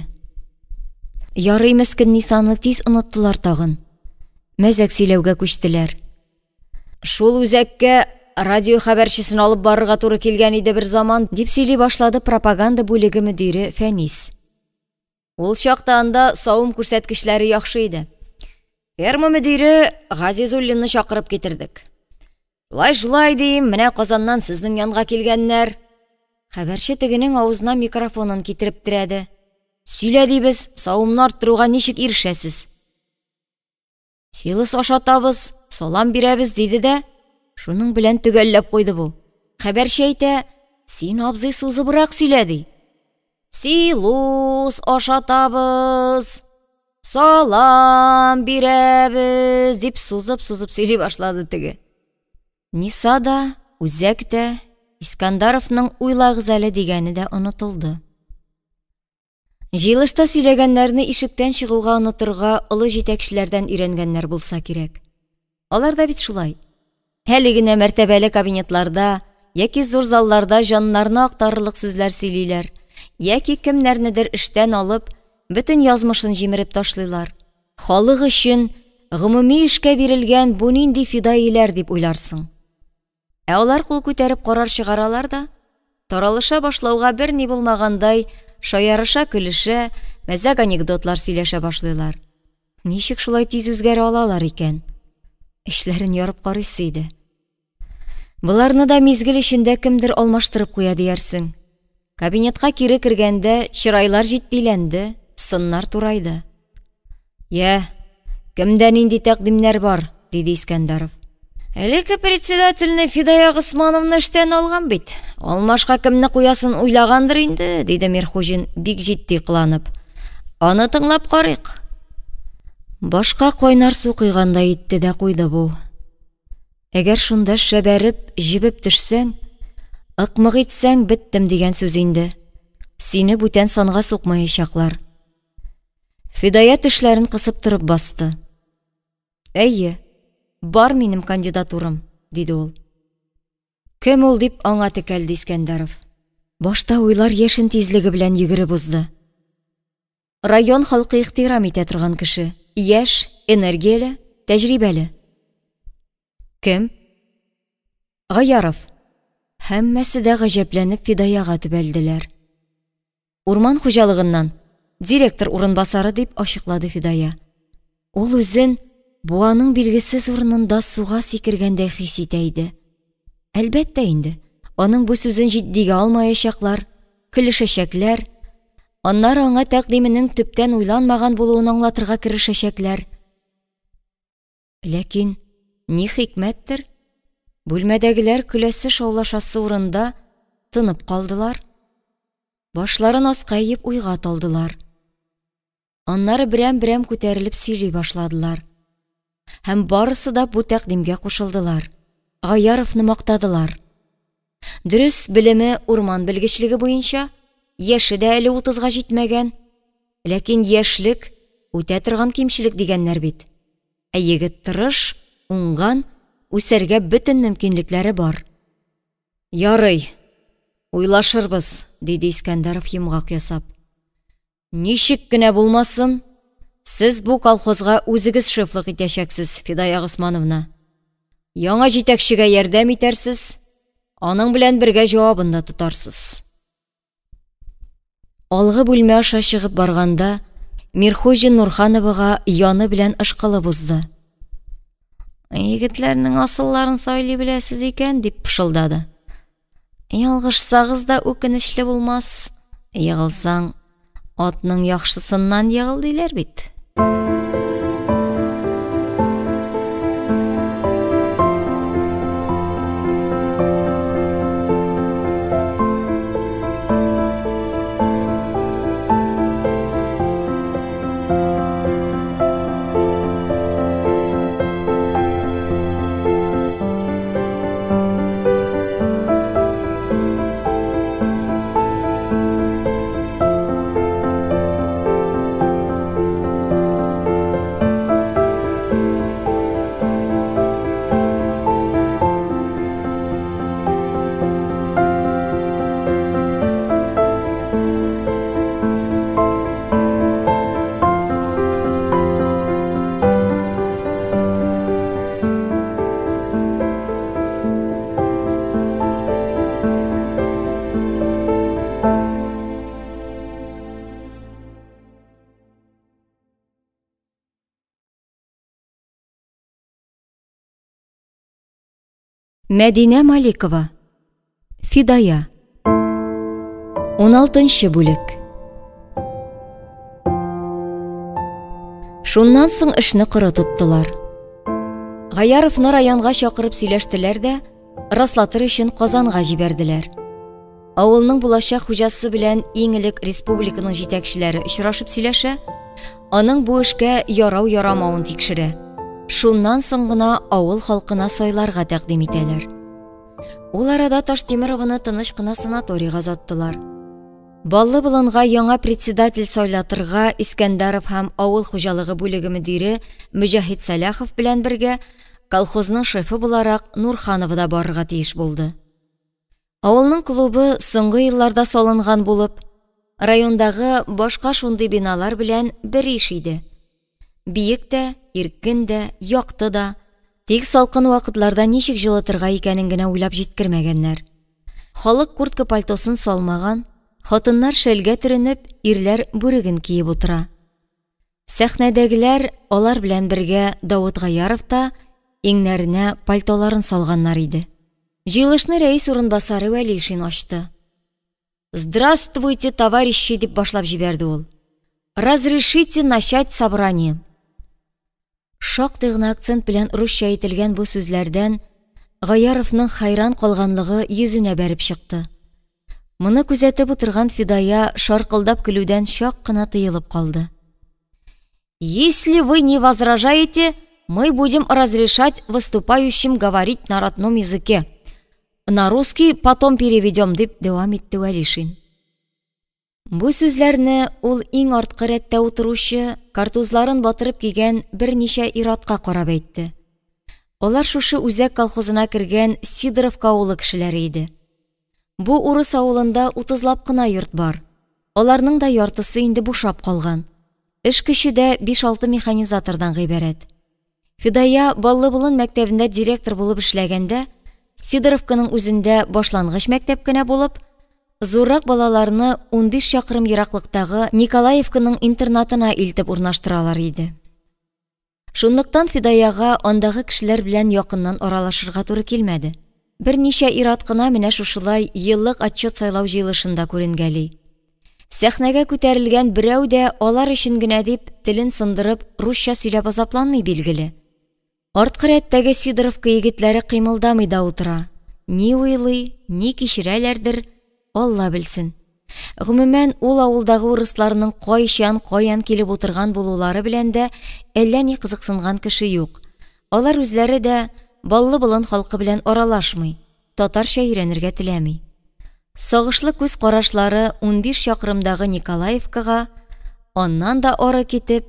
Ярый мескен Нисаны тиз оныттылар тагын. Мәзәк сөйләүгә күчтеләр. Шул үзәккә радио хәбәрчесен алып барырга туры килгән иде бер заман, дип сөйли башлады пропаганда бүлеге мөдире Фәнис. Ул чакта анда савым күрсәткечләре яхшы иде. Ферма мөдире Газизуллинны чакырып китердек. Шулай-шулай дим, менә Казаннан сезнең янга килгәннәр. Хәбәрче тегенең авызына микрофонын китереп терәде. Сөйлә дибез, савымны арттыруга ничек ирешәсез? Силос ашатабыз, салам бирәбез, диде дә, шуның белән төгәлләп куйды бу. Хәбәрче әйтә, син, абзый, сузыбрак сөйлә, ди. Силос ашатабыз, салам бирәбез, дип сузып-сузып сөйли башлады теге. Ниса да, Үзәк тә, Искандаровның уйлагыз әле дигәне дә онытылды. Җыелышта сөйләгәннәрне ишектән чыгуга онытырга олы җитәкчеләрдән өйрәнгәннәр булса кирәк. Алар да бит шулай. Әле генә мәртәбәле кабинетларда яки зур залларда җаннарны актарырлык сүзләр сөйлиләр, яки кемнәрнедер эштән алып, бөтен язмышын җимереп ташлыйлар. Халык өчен гомуми эшкә бирелгән бу нинди фидаиләр дип уйларсың. Ә алар кул күтәреп карар чыгаралар да, таралыша башлауга берни булмагандай, шаярыша-көлешә, мәзәк анекдотлар сөйләшә башлыйлар. Ничек шулай тиз үзгәрә алалар икән? Эчләрен ярып карыйсы иде. Боларны да мизгел эчендә кемдер алмаштырып куя диярсең. Кабинетка кире кергәндә чырайлар җитдиләнде, сыннар турайды. Йә, кемдә нинди тәкъдимнәр бар? диде Искәндәров. Элекке председательне Фидая Госмановна эштән алган бит. Алмашка кемне куясын уйлагандыр инде, диде Мирхуҗин, бик җитди кыланып. Аны тыңлап карыйк. Башка кайнар су койгандай итте дә куйды бу. Әгәр шунда шәбәреп, җебеп төшсәң, ыкмык итсәң, беттем дигән сүз инде. Сине бүтән санга сукмаячаклар. Фидая тешләрен кысып торып басты. Әйе, бар минем кандидатурам, диде ул. Кем ул дип аңа текәлде Искәндәров. Башта уйлар яшен тизлеге белән йөгереп узды. Район халкы ихтирам итә торган кеше, яшь, энергияле, тәҗрибәле. Кем? Гаяров. Һәммәсе дә гаҗәпләнеп Фидаяга төбәлделәр. Урман хуҗалыгыннан, директор урынбасары, дип ачыклады Фидая. Ул үзен буаның билгесез урынында суга сикергәндәй хис итә иде. Әлбәттә инде, аның бу сүзен җитдигә алмаячаклар, көлешәчәкләр, аннары аңа тәкъдименең төптән уйланмаган булуын аңлатырга керешәчәкләр. Ләкин ни хикмәттер, бүлмәдәгеләр көләсе-шаулашасы урында тынып калдылар, башларын аска иеп уйга талдылар. Аннары берәм-берәм күтәрелеп сөйли башладылар. Һәм барысы да бу тәкъдимгә кушылдылар. Гаяровны мактадылар. Дөрес, белеме урман белгечлеге буенча, яше дә әле утызга җитмәгән. Ләкин яшьлек үтә торган кимчелек дигәннәр бит. Ә егет тырыш, уңган, үсәргә бөтен мөмкинлекләре бар. Ярый, уйлашырбыз, диде Искәндәров йомгак ясап. Ничек кенә булмасын, сез бу колхозга үзегез шефлык итәчәксез, Фидая Госмановна. Яңа җитәкчегә ярдәм итәрсез, аның белән бергә җавабын да тотарсыз. Алгы бүлмә аша чыгып барганда, Мирхуҗин Нурхановага яны белән ышкылып узды. Егетләрнең асылларын сайлый беләсез икән, дип пышылдады. Ялгышсагыз да үкенечле булмас. Егылсаң, атның яхшысыннан егыл диләр бит. Мәдинә Маликова. Фидая. 16 бүлек. Шуннан соң эшне коры тоттылар. Гаяровны районга чакырып сөйләштеләр дә, раслатыр өчен Казанга җибәрделәр. Авылның булачак хуҗасы белән иң элек республиканың җитәкчеләре очрашып сөйләшә, аның бу эшкә ярау-ярамавын тикшерә. Шуннан соң гына авыл халкына сайларга тәкъдим итәләр. Ул арада Таштимерованы тыныч кына санаторийга озаттылар. Баллы болынга яңа председатель сайлатырга Искәндәров һәм авыл хуҗалыгы бүлеге мөдире Мөҗәһит Сәлахов белән бергә колхозның шефы буларак Нурханова да барырга тиеш булды. Авылның клубы соңгы елларда салынган булып, райондагы башка шундый биналар белән бер иш иде. Биек тә, иркен дә, якты да, тик салкын вакытларда ничек җылытырга икәнен генә уйлап җиткермәгәннәр. Халык куртка-пальтосын салмаган, хатыннар шәлгә төренеп, ирләр бүреген киеп утыра. Сәхнәдәгеләр, алар белән бергә Давыт Гаяров та иңнәренә пальтоларын салганнар иде. Җыелышны рәис урынбасары Вәлишин ачты. «Здравствуйте, товарищи!» дип башлап җибәрде ул. «Разрешите начать собрание!» Шактый гына акцент белән русча әйтелгән бу сүзләрдән Гаяровның хәйран калганлыгы йөзенә бәреп чыкты. Моны күзәтеп утырган Фидая шаркылдап көлүдән чак кына тыелып калды. Если вы не возражаете, мы будем разрешать выступающим говорить на родном языке. На русский потом переведем, дип дәвам итте Вәлишин. Бу сүзләрне ул иң арткы рәттә утыручы, картузларын батырып кигән берничә ир-атка карап әйтте. Алар шушы үзәк колхозына кергән Сидоровка авылы кешеләре иде. Бу урыс авылында утызлап кына йорт бар. Аларның да яртысы инде бушап калган. Эш көче дә 5-6 механизатордан гыйбарәт. Фидая Баллы болын мәктәбендә директор булып эшләгәндә, Сидоровканың үзендә башлангыч мәктәп кенә булып, зуррак балаларны 15 чакрым ераклыктагы Николаевканың интернатына илтеп урнаштыралар иде. Шунлыктан Фидаяга андагы кешеләр белән якыннан аралашырга туры килмәде. Берничә ир-ат кына менә шушылай еллык отчет сайлау җыелышында күренгәли. Сәхнәгә күтәрелгән берәү дә алар өчен генә дип телен сындырып русча сөйләп азапланмый билгеле. Арткы рәттәге Сидоровка егетләре кыймылдамый да утыра. Ни уйлый, ни кичерәләрдер, Алла белсен. Гомумән, ул авылдагы урысларның кайчан, каян килеп утырган булулары белән дә әллә ни кызыксынган кеше юк. Алар үзләре дә Баллы болын халкы белән аралашмый, татарча өйрәнергә теләми. Сагышлы күз карашлары 15 чакрымдагы Николаевкага, аннан да ары китеп,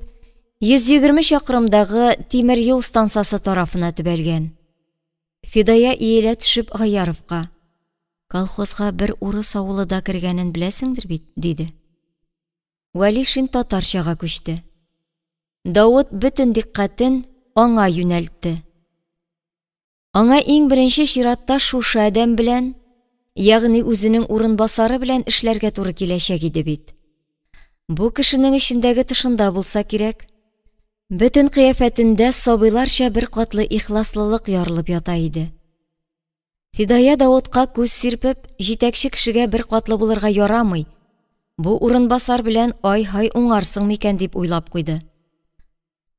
120 чакрымдагы тимер юл стансасы тарафына төбәлгән. Фидая иелә төшеп Гаяровка: Колхозга бер урыс авылы да кергәнен беләсеңдер бит, диде. Вәлишин татарчага күчте. Давыт бөтен дикъкатен аңа юнәлтте. Аңа иң беренче чиратта шушы адәм белән, ягъни үзенең урынбасары белән эшләргә туры киләчәк иде бит. Бу кешенең эчендәге тышында булса кирәк. Бөтен кыяфәтендә сабыйларча бер катлы ихласлылык ярылып ята иде. Фидая Давытка күз сирпеп, җитәкче кешегә бер катлы булырга ярамый. Бу урынбасар белән ай-һай уңарсың микән дип уйлап куйды.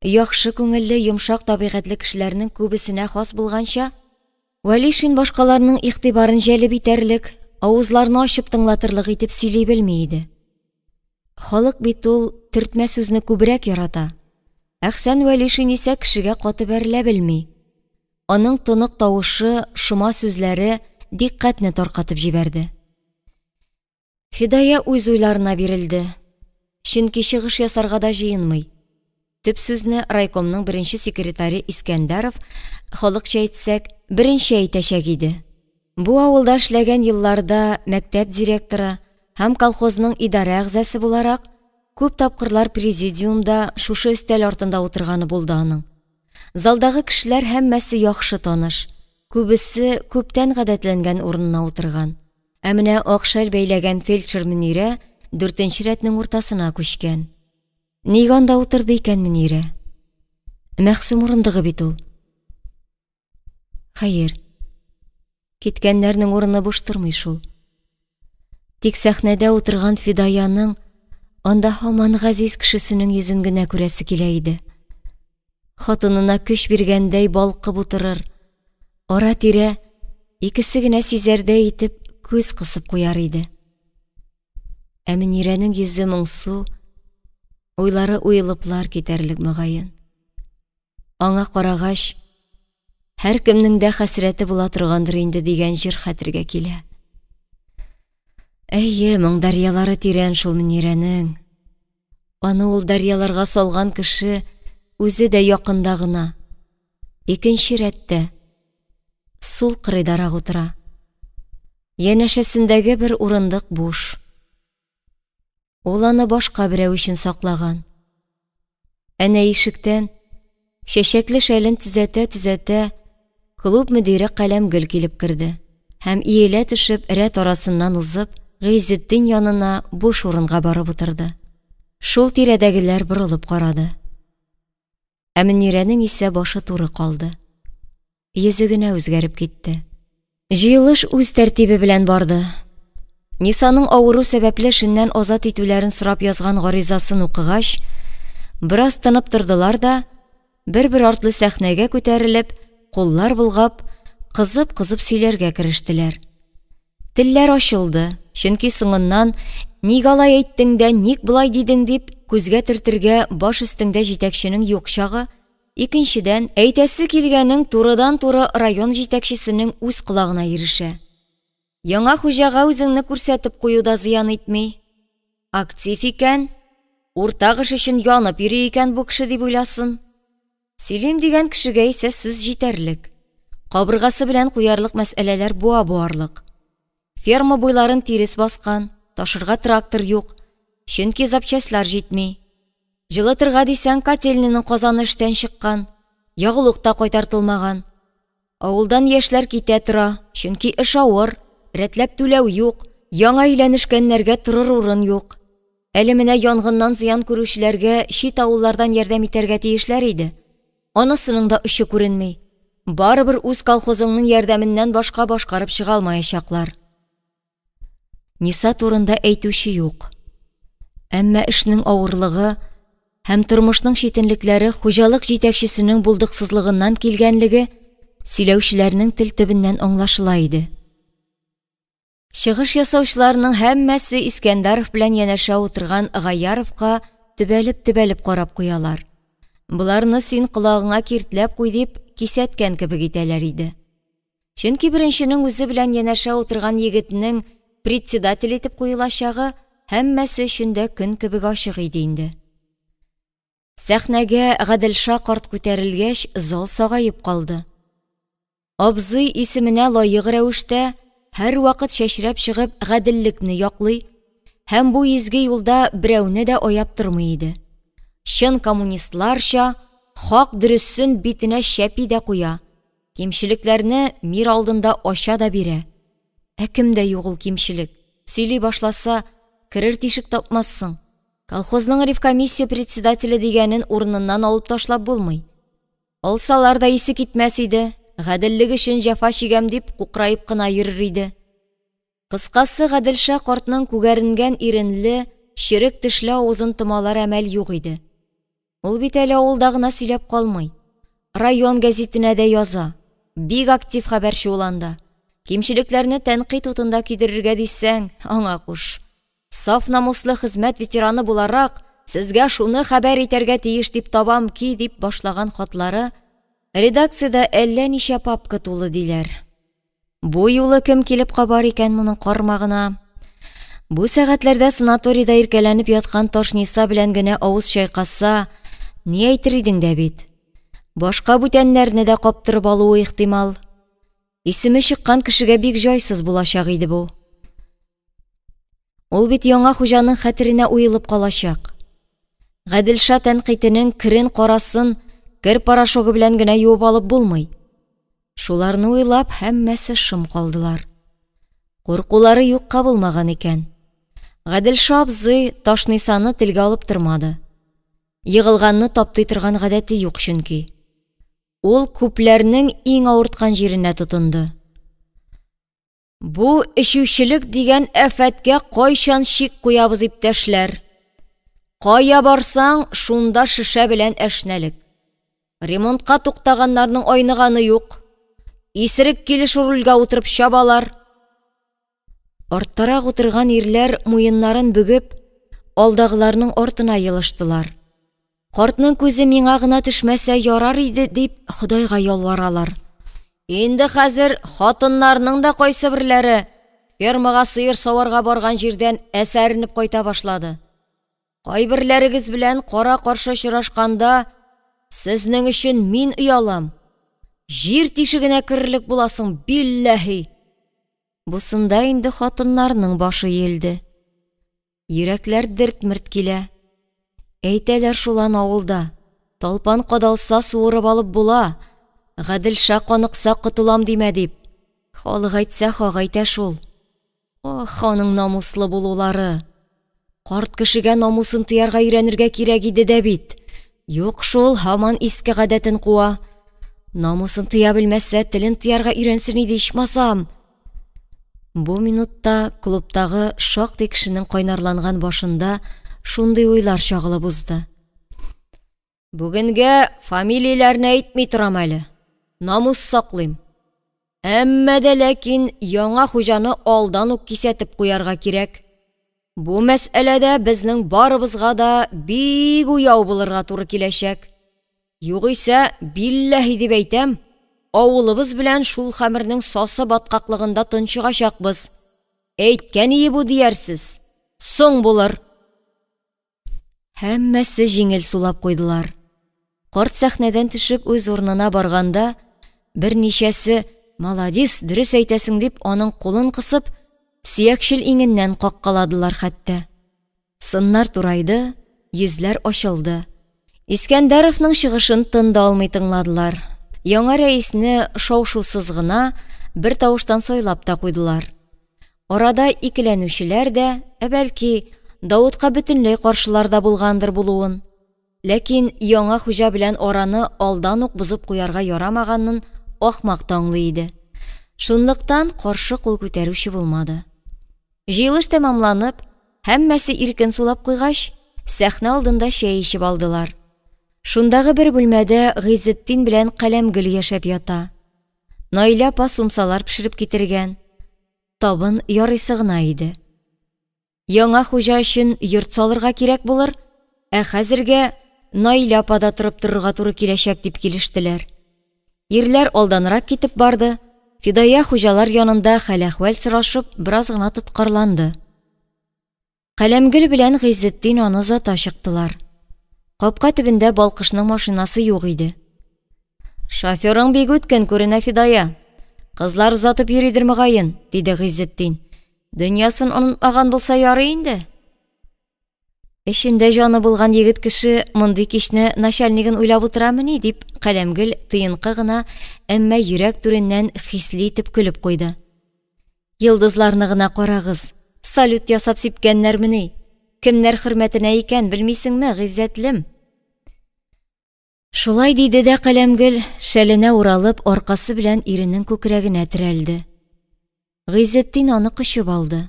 Яхшы күңелле, йомшак табигатьле кешеләрнең күбесенә хас булганча, Вәлишин башкаларның игътибарын җәлеп итәрлек, авызларны ачып тыңлатырлык итеп сөйли белми иде. Халык бит ул төртмә сүзне күбрәк ярата. Әхсән Вәлишин исә кешегә каты бәрелә белми. Аның тонык тавышы, шома сүзләре дикъкатьне таркатып җибәрде. Фидая үз уйларына бирелде. Чөнки чыгыш ясарга да җыенмый. Төп сүзне райкомның беренче секретаре Искәндәров, халыкча әйтсәк, беренче әйтәчәк иде. Бу авылда эшләгән елларда мәктәп директоры һәм колхозның идарә әгъзасы буларак, күп тапкырлар президиумда шушы өстәл артында утырганы булды аның. Залдагы кешеләр һәммәсе яхшы таныш, күбесе күптән гадәтләнгән урынына утырган. Ә менә акшәл бәйләгән фельдшер Мөнирә дүртенче рәтнең уртасына күчкән. Нигә анда утырды икән Мөнирә? Мәхсүм урындыгы бит ул. Хәер, Киткәннәрнең урыны буш тормый шул. Тик сәхнәдә утырган Фидаяның анда һаман газиз кешесенең йөзен генә күрәсе килә иде. Хатынына көч биргәндәй балкып утырыр, ара-тирә икесе генә сизәрдәй итеп күз кысып куяр иде. Ә Мөнирәнең йөзе моңсу, уйлары уелыплар китәрлек мөгаен. Аңа карагач, һәркемнең дә хәсрәте була торгандыр инде дигән җыр хәтергә килә. Әйе, моң дәрьялары тирән шул Мөнирәнең. Аны ул дәрьяларга салган кеше үзе дә якында гына, икенче рәттә, сул кырыйдарак утыра. Янәшәсендәге бер урындык буш. Ул аны башка берәү өчен саклаган. Әнә ишектән, чәчәкле шәлен төзәтә-төзәтә, клуб мөдире Каләмгөл килеп керде һәм иелә төшеп рәт арасыннан узып, Гыйзетдин янына буш урынга барып утырды. Шул тирәдәгеләр борылып карады. Ә Мөнирәнең исә башы туры калды. Йөзе генә үзгәреп китте. Җыелыш үз тәртибе белән барды. Нисаның авыру сәбәпле эшеннән азат итүләрен сорап язган гаризасын укыгач, бераз тынып тордылар да, бер-бер артлы сәхнәгә күтәрелеп, куллар болгап, кызып-кызып сөйләргә керештеләр. Телләр ачылды, чөнки соңыннан ник алай әйттең дә, ник болай дидең дип күзгә төртергә баш өстеңдә җитәкченең юк чагы, икенчедән, әйтәсе килгәнең турыдан-туры район җитәкчесенең үз колагына ирешә. Яңа хуҗага үзеңне күрсәтеп кую да зыян итми. Актив икән, уртак эш өчен янып йөри икән бу кеше дип уйласын. Сөйлим дигән кешегә исә сүз җитәрлек. Кабыргасы белән куярлык мәсьәләләр буа буарлык. Ферма буйларын тирес баскан, ташырга трактор юк, чөнки запчастьлар җитми. Җылытырга дисәң, котельныйның казаны эштән чыккан, ягулык та кайтартылмаган. Авылдан яшьләр китә тора, чөнки эш авыр, рәтләп түләү юк, яңа өйләнешкәннәргә торыр урын юк. Әле менә янгыннан зыян күрүчеләргә чит авыллардан ярдәм итәргә тиешләр иде. Анысының да очы күренми. Барыбер үз колхозыңның ярдәменнән башка башкарып чыга алмаячаклар. Ниса турында әйтүче юк. Әмма эшнең авырлыгы һәм тормышның читенлекләре хуҗалык җитәкчесенең булдыксызлыгыннан килгәнлеге сөйләүчеләрнең тел төбеннән аңлашыла иде. Чыгыш ясаучыларның һәммәсе Искәндәров белән янәшә утырган Гаяровка төбәлеп-төбәлеп карап куялар. Боларны син колагыңа киртләп куй дип кисәткән кебек итәләр иде. Чөнки беренченең үзе белән янәшә утырган егетнең председатель итеп куелачагы һәммәсе өчен дә көн кебек ачык иде инде. Сәхнәгә Гаделша карт күтәрелгәч, зал сагаеп калды. Абзый исеменә лаек рәвештә һәрвакыт чәчрәп чыгып гаделлекне яклый һәм бу изге юлда берәүне дә аяп тормый иде. Чын коммунистларча хак дөресен битенә чәпи дә куя, кимчелекләрне мир алдында ача да бирә. Ә кемдә юк ул кимчелек? Сөйли башласа, керер тишек тапмассың. Колхозның ревкомиссия председателе дигәнен урыныннан алып ташлап булмый. Алсалар да исе китмәс иде, гаделлек өчен җәфа чигәм дип кукраеп кына йөрер иде. Кыскасы, Гаделша картның күгәренгән иренле, черек тешле авызын томалар әмәл юк иде. Ул бит әле авылда гына сөйләп калмый. Район гәзитенә дә яза. Бик актив хәбәрче ул анда. Кимчелекләрне тәнкыйть утында көйдерергә дисәң, аңа куш. Саф намуслы хезмәт ветераны буларак, сезгә шуны хәбәр итәргә тиеш дип табам ки дип башлаган хатлары редакциядә әллә ничә папка тулы диләр. Бу юлы кем килеп кабар икән моның кармагына? Бу сәгатьләрдә санаторийда иркәләнеп яткан Ташниса белән генә авыз чайкаса, ни әйтер идең дә бит. Башка бүтәннәрне дә каптырып алуы ихтимал. Исеме чыккан кешегә бик җайсыз булачак иде бу. Ул бит яңа хуҗаның хәтеренә уелып калачак. Гаделша тәнкыйтенең керен карасын кер порошогы белән генә юып алып булмый. Шуларны уйлап һәммәсе шым калдылар. Куркулары юкка булмаган икән. Гаделша абзый Ташнисаны телгә алып тормады. Егылганны таптый торган гадәте юк чөнки. Ул күпләрнең иң авырткан җиренә тотынды. Бу эчүчелек дигән афәткә кайчан чик куябыз, иптәшләр? Кая барсаң, шунда шешә белән әшнәлек. Ремонтка туктаганнарның айныганы юк. Исерек килеш рульгә утырып чабалар. Арттарак утырган ирләр муеннарын бөгеп, алдагыларның артына елыштылар. Картның күзе миңа гына төшмәсә ярар иде, дип Ходайга ялваралар. Инде хәзер хатыннарның да кайсыберләре фермага сыер саварга барган җирдән әсәренеп кайта башлады. Кайберләрегез белән кара-каршы очрашканда, сезнең өчен мин оялам. Җир тишегенә керерлек буласың, билләһи. Бусында инде хатыннарның башы иелде. Йөрәкләр дерт-мерт килә. Әйтәләр шул аны авылда, талпан кадалса, суырып алып була, Гаделша каныкса, котылам димә дип. Халык әйтсә, хак әйтә шул. Ах, аның намуслы булулары! Карт кешегә намусын тыярга өйрәнергә кирәк иде дә бит. Юк шул, һаман иске гадәтен куа. Намусын тыя белмәсә, телен тыярга өйрәнсен иде ичмасам. Бу минутта клубтагы шактый кешенең кайнарланган башында шундый уйлар чагылып узды. Бүгенгә фамилияләрне әйтми торам әле. Намус саклыйм. Әмма дә ләкин яңа хуҗаны алдан ук кисәтеп куярга кирәк. Бу мәсьәләдә безнең барыбызга да бик уяу булырга туры киләчәк. Югыйсә, билләһи дип әйтәм, авылыбыз белән шул хәмернең сасы баткаклыгында тончыгачакбыз. Әйткән ие бу диярсез. Соң булыр. Һәммәсе җиңел сулап куйдылар. Карт сәхнәдән төшеп үз урынына барганда, берничәсе, «Маладис, дөрес әйтәсең» дип, аның кулын кысып, сөякчел иңеннән каккаладылар хәтта. Сыннар турайды, йөзләр ачылды. Искәндәровның чыгышын тын да алмый тыңладылар. Яңа рәисне шау-шусыз гына бер тавыштан сайлап та куйдылар. Арада икеләнүчеләр дә, ә бәлки, Давытка бөтенләй каршылар да булгандыр булуын. Ләкин яңа хуҗа белән араны алдан ук бозып куярга ярамаганын ахмак та аңлый иде. Шунлыктан каршы кул күтәрүче булмады. Җыелыш тәмамланып, һәммәсе иркен сулап куйгач, сәхнә алдында чәй эчеп алдылар. Шундагы бер бүлмәдә Гыйзетдин белән Каләмгөл яшәп ята. Наилә апа сумсалар пешереп китергән. Табын ярыйсы гына иде. Яңа хуҗа өчен йорт салырга кирәк булыр, ә хәзергә Наилә апада торып торырга туры киләчәк дип килештеләр. Ирләр алданрак китеп барды, Фидая хуҗалар янында хәл-әхвәл сорашып бераз гына тоткарланды. Каләмгөл белән Гыйзетдин аны озата чыктылар. Капка төбендә Балкышның машинасы юк иде. Шоферың бик үткен күренә, Фидая. Кызлар озатып йөридер мөгаен, диде Гыйзетдин. Дөньясын онытмаган булса ярый инде. Эчендә җаны булган егет кеше мондый кичне начальнигын уйлап утырамыни, дип Каләмгөл тыенкы гына, әмма йөрәк түреннән хисле итеп көлеп куйды. Йолдызларны гына карагыз, салют ясап сипкәннәрмени? Кемнәр хөрмәтенә икән, белмисеңме, гыйззәтлем? Шулай диде дә Каләмгөл, шәленә уралып, аркасы белән иренең күкрәгенә терәлде. Гыйззәтдин аны кочып алды.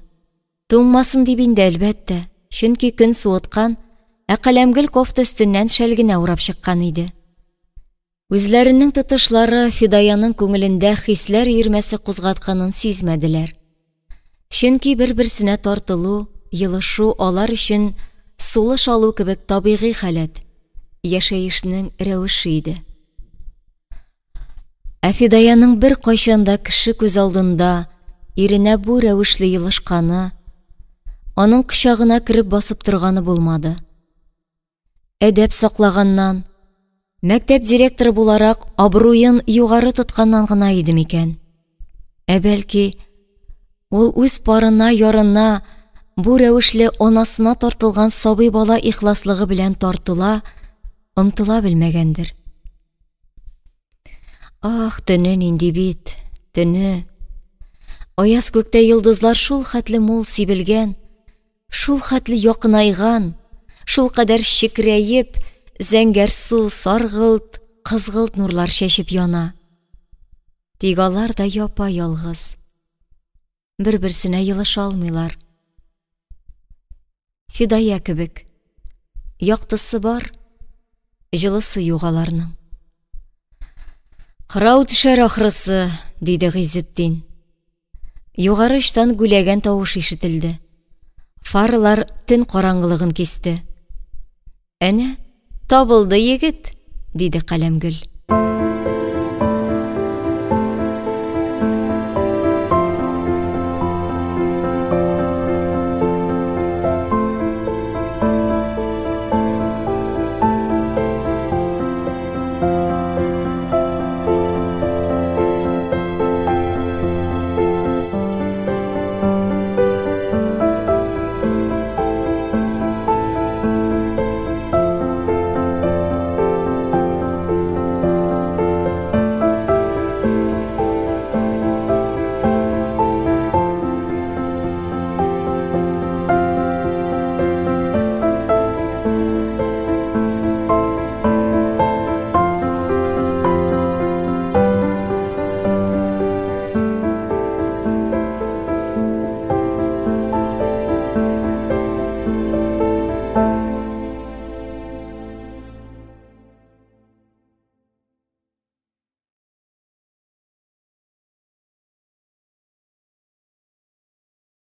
Туңмасын дип инде, әлбәттә, чөнки көн суыткан, ә Каләмгөл кофта өстеннән шәл генә урап чыккан иде. Үзләренең тотышлары Фидаяның күңелендә хисләр өермәсе кузгатканын сизмәделәр. Чөнки бер-берсенә тартылу, елышу алар өчен сулыш алу кебек табигый халәт, яшәешнең рәвеше иде. Ә Фидаяның беркайчан да кеше күз алдында иренә бу рәвешле елышканы, аның кочагына кереп басып торганы булмады. Әдәп саклаганнан, мәктәп директоры буларак абруен югары тотканнан гына иде микән? Ә бәлки, ул үз парына, ярына бу рәвешле анасына тартылган сабый бала ихласлыгы белән тартыла, омтыла белмәгәндер. Ах, төне нинди бит, төне. Аяз күктә йолдызлар шул хәтле мул сибелгән, шул хәтле якынайган, шул кадәр чекрәеп, зәңгәрсу, саргылт, кызгылт нурлар чәчеп яна. Тик алар да япа-ялгыз. Бер-берсенә елыша алмыйлар. Фидая кебек. Яктысы бар, җылысы юк аларның. Кырау төшәр ахрысы, диде Гыйзетдин. Югары очтан гүләгән тавыш ишетелде. Фаралар төн караңгылыгын кисте. Әнә, табылды егет, диде Каләмгөл.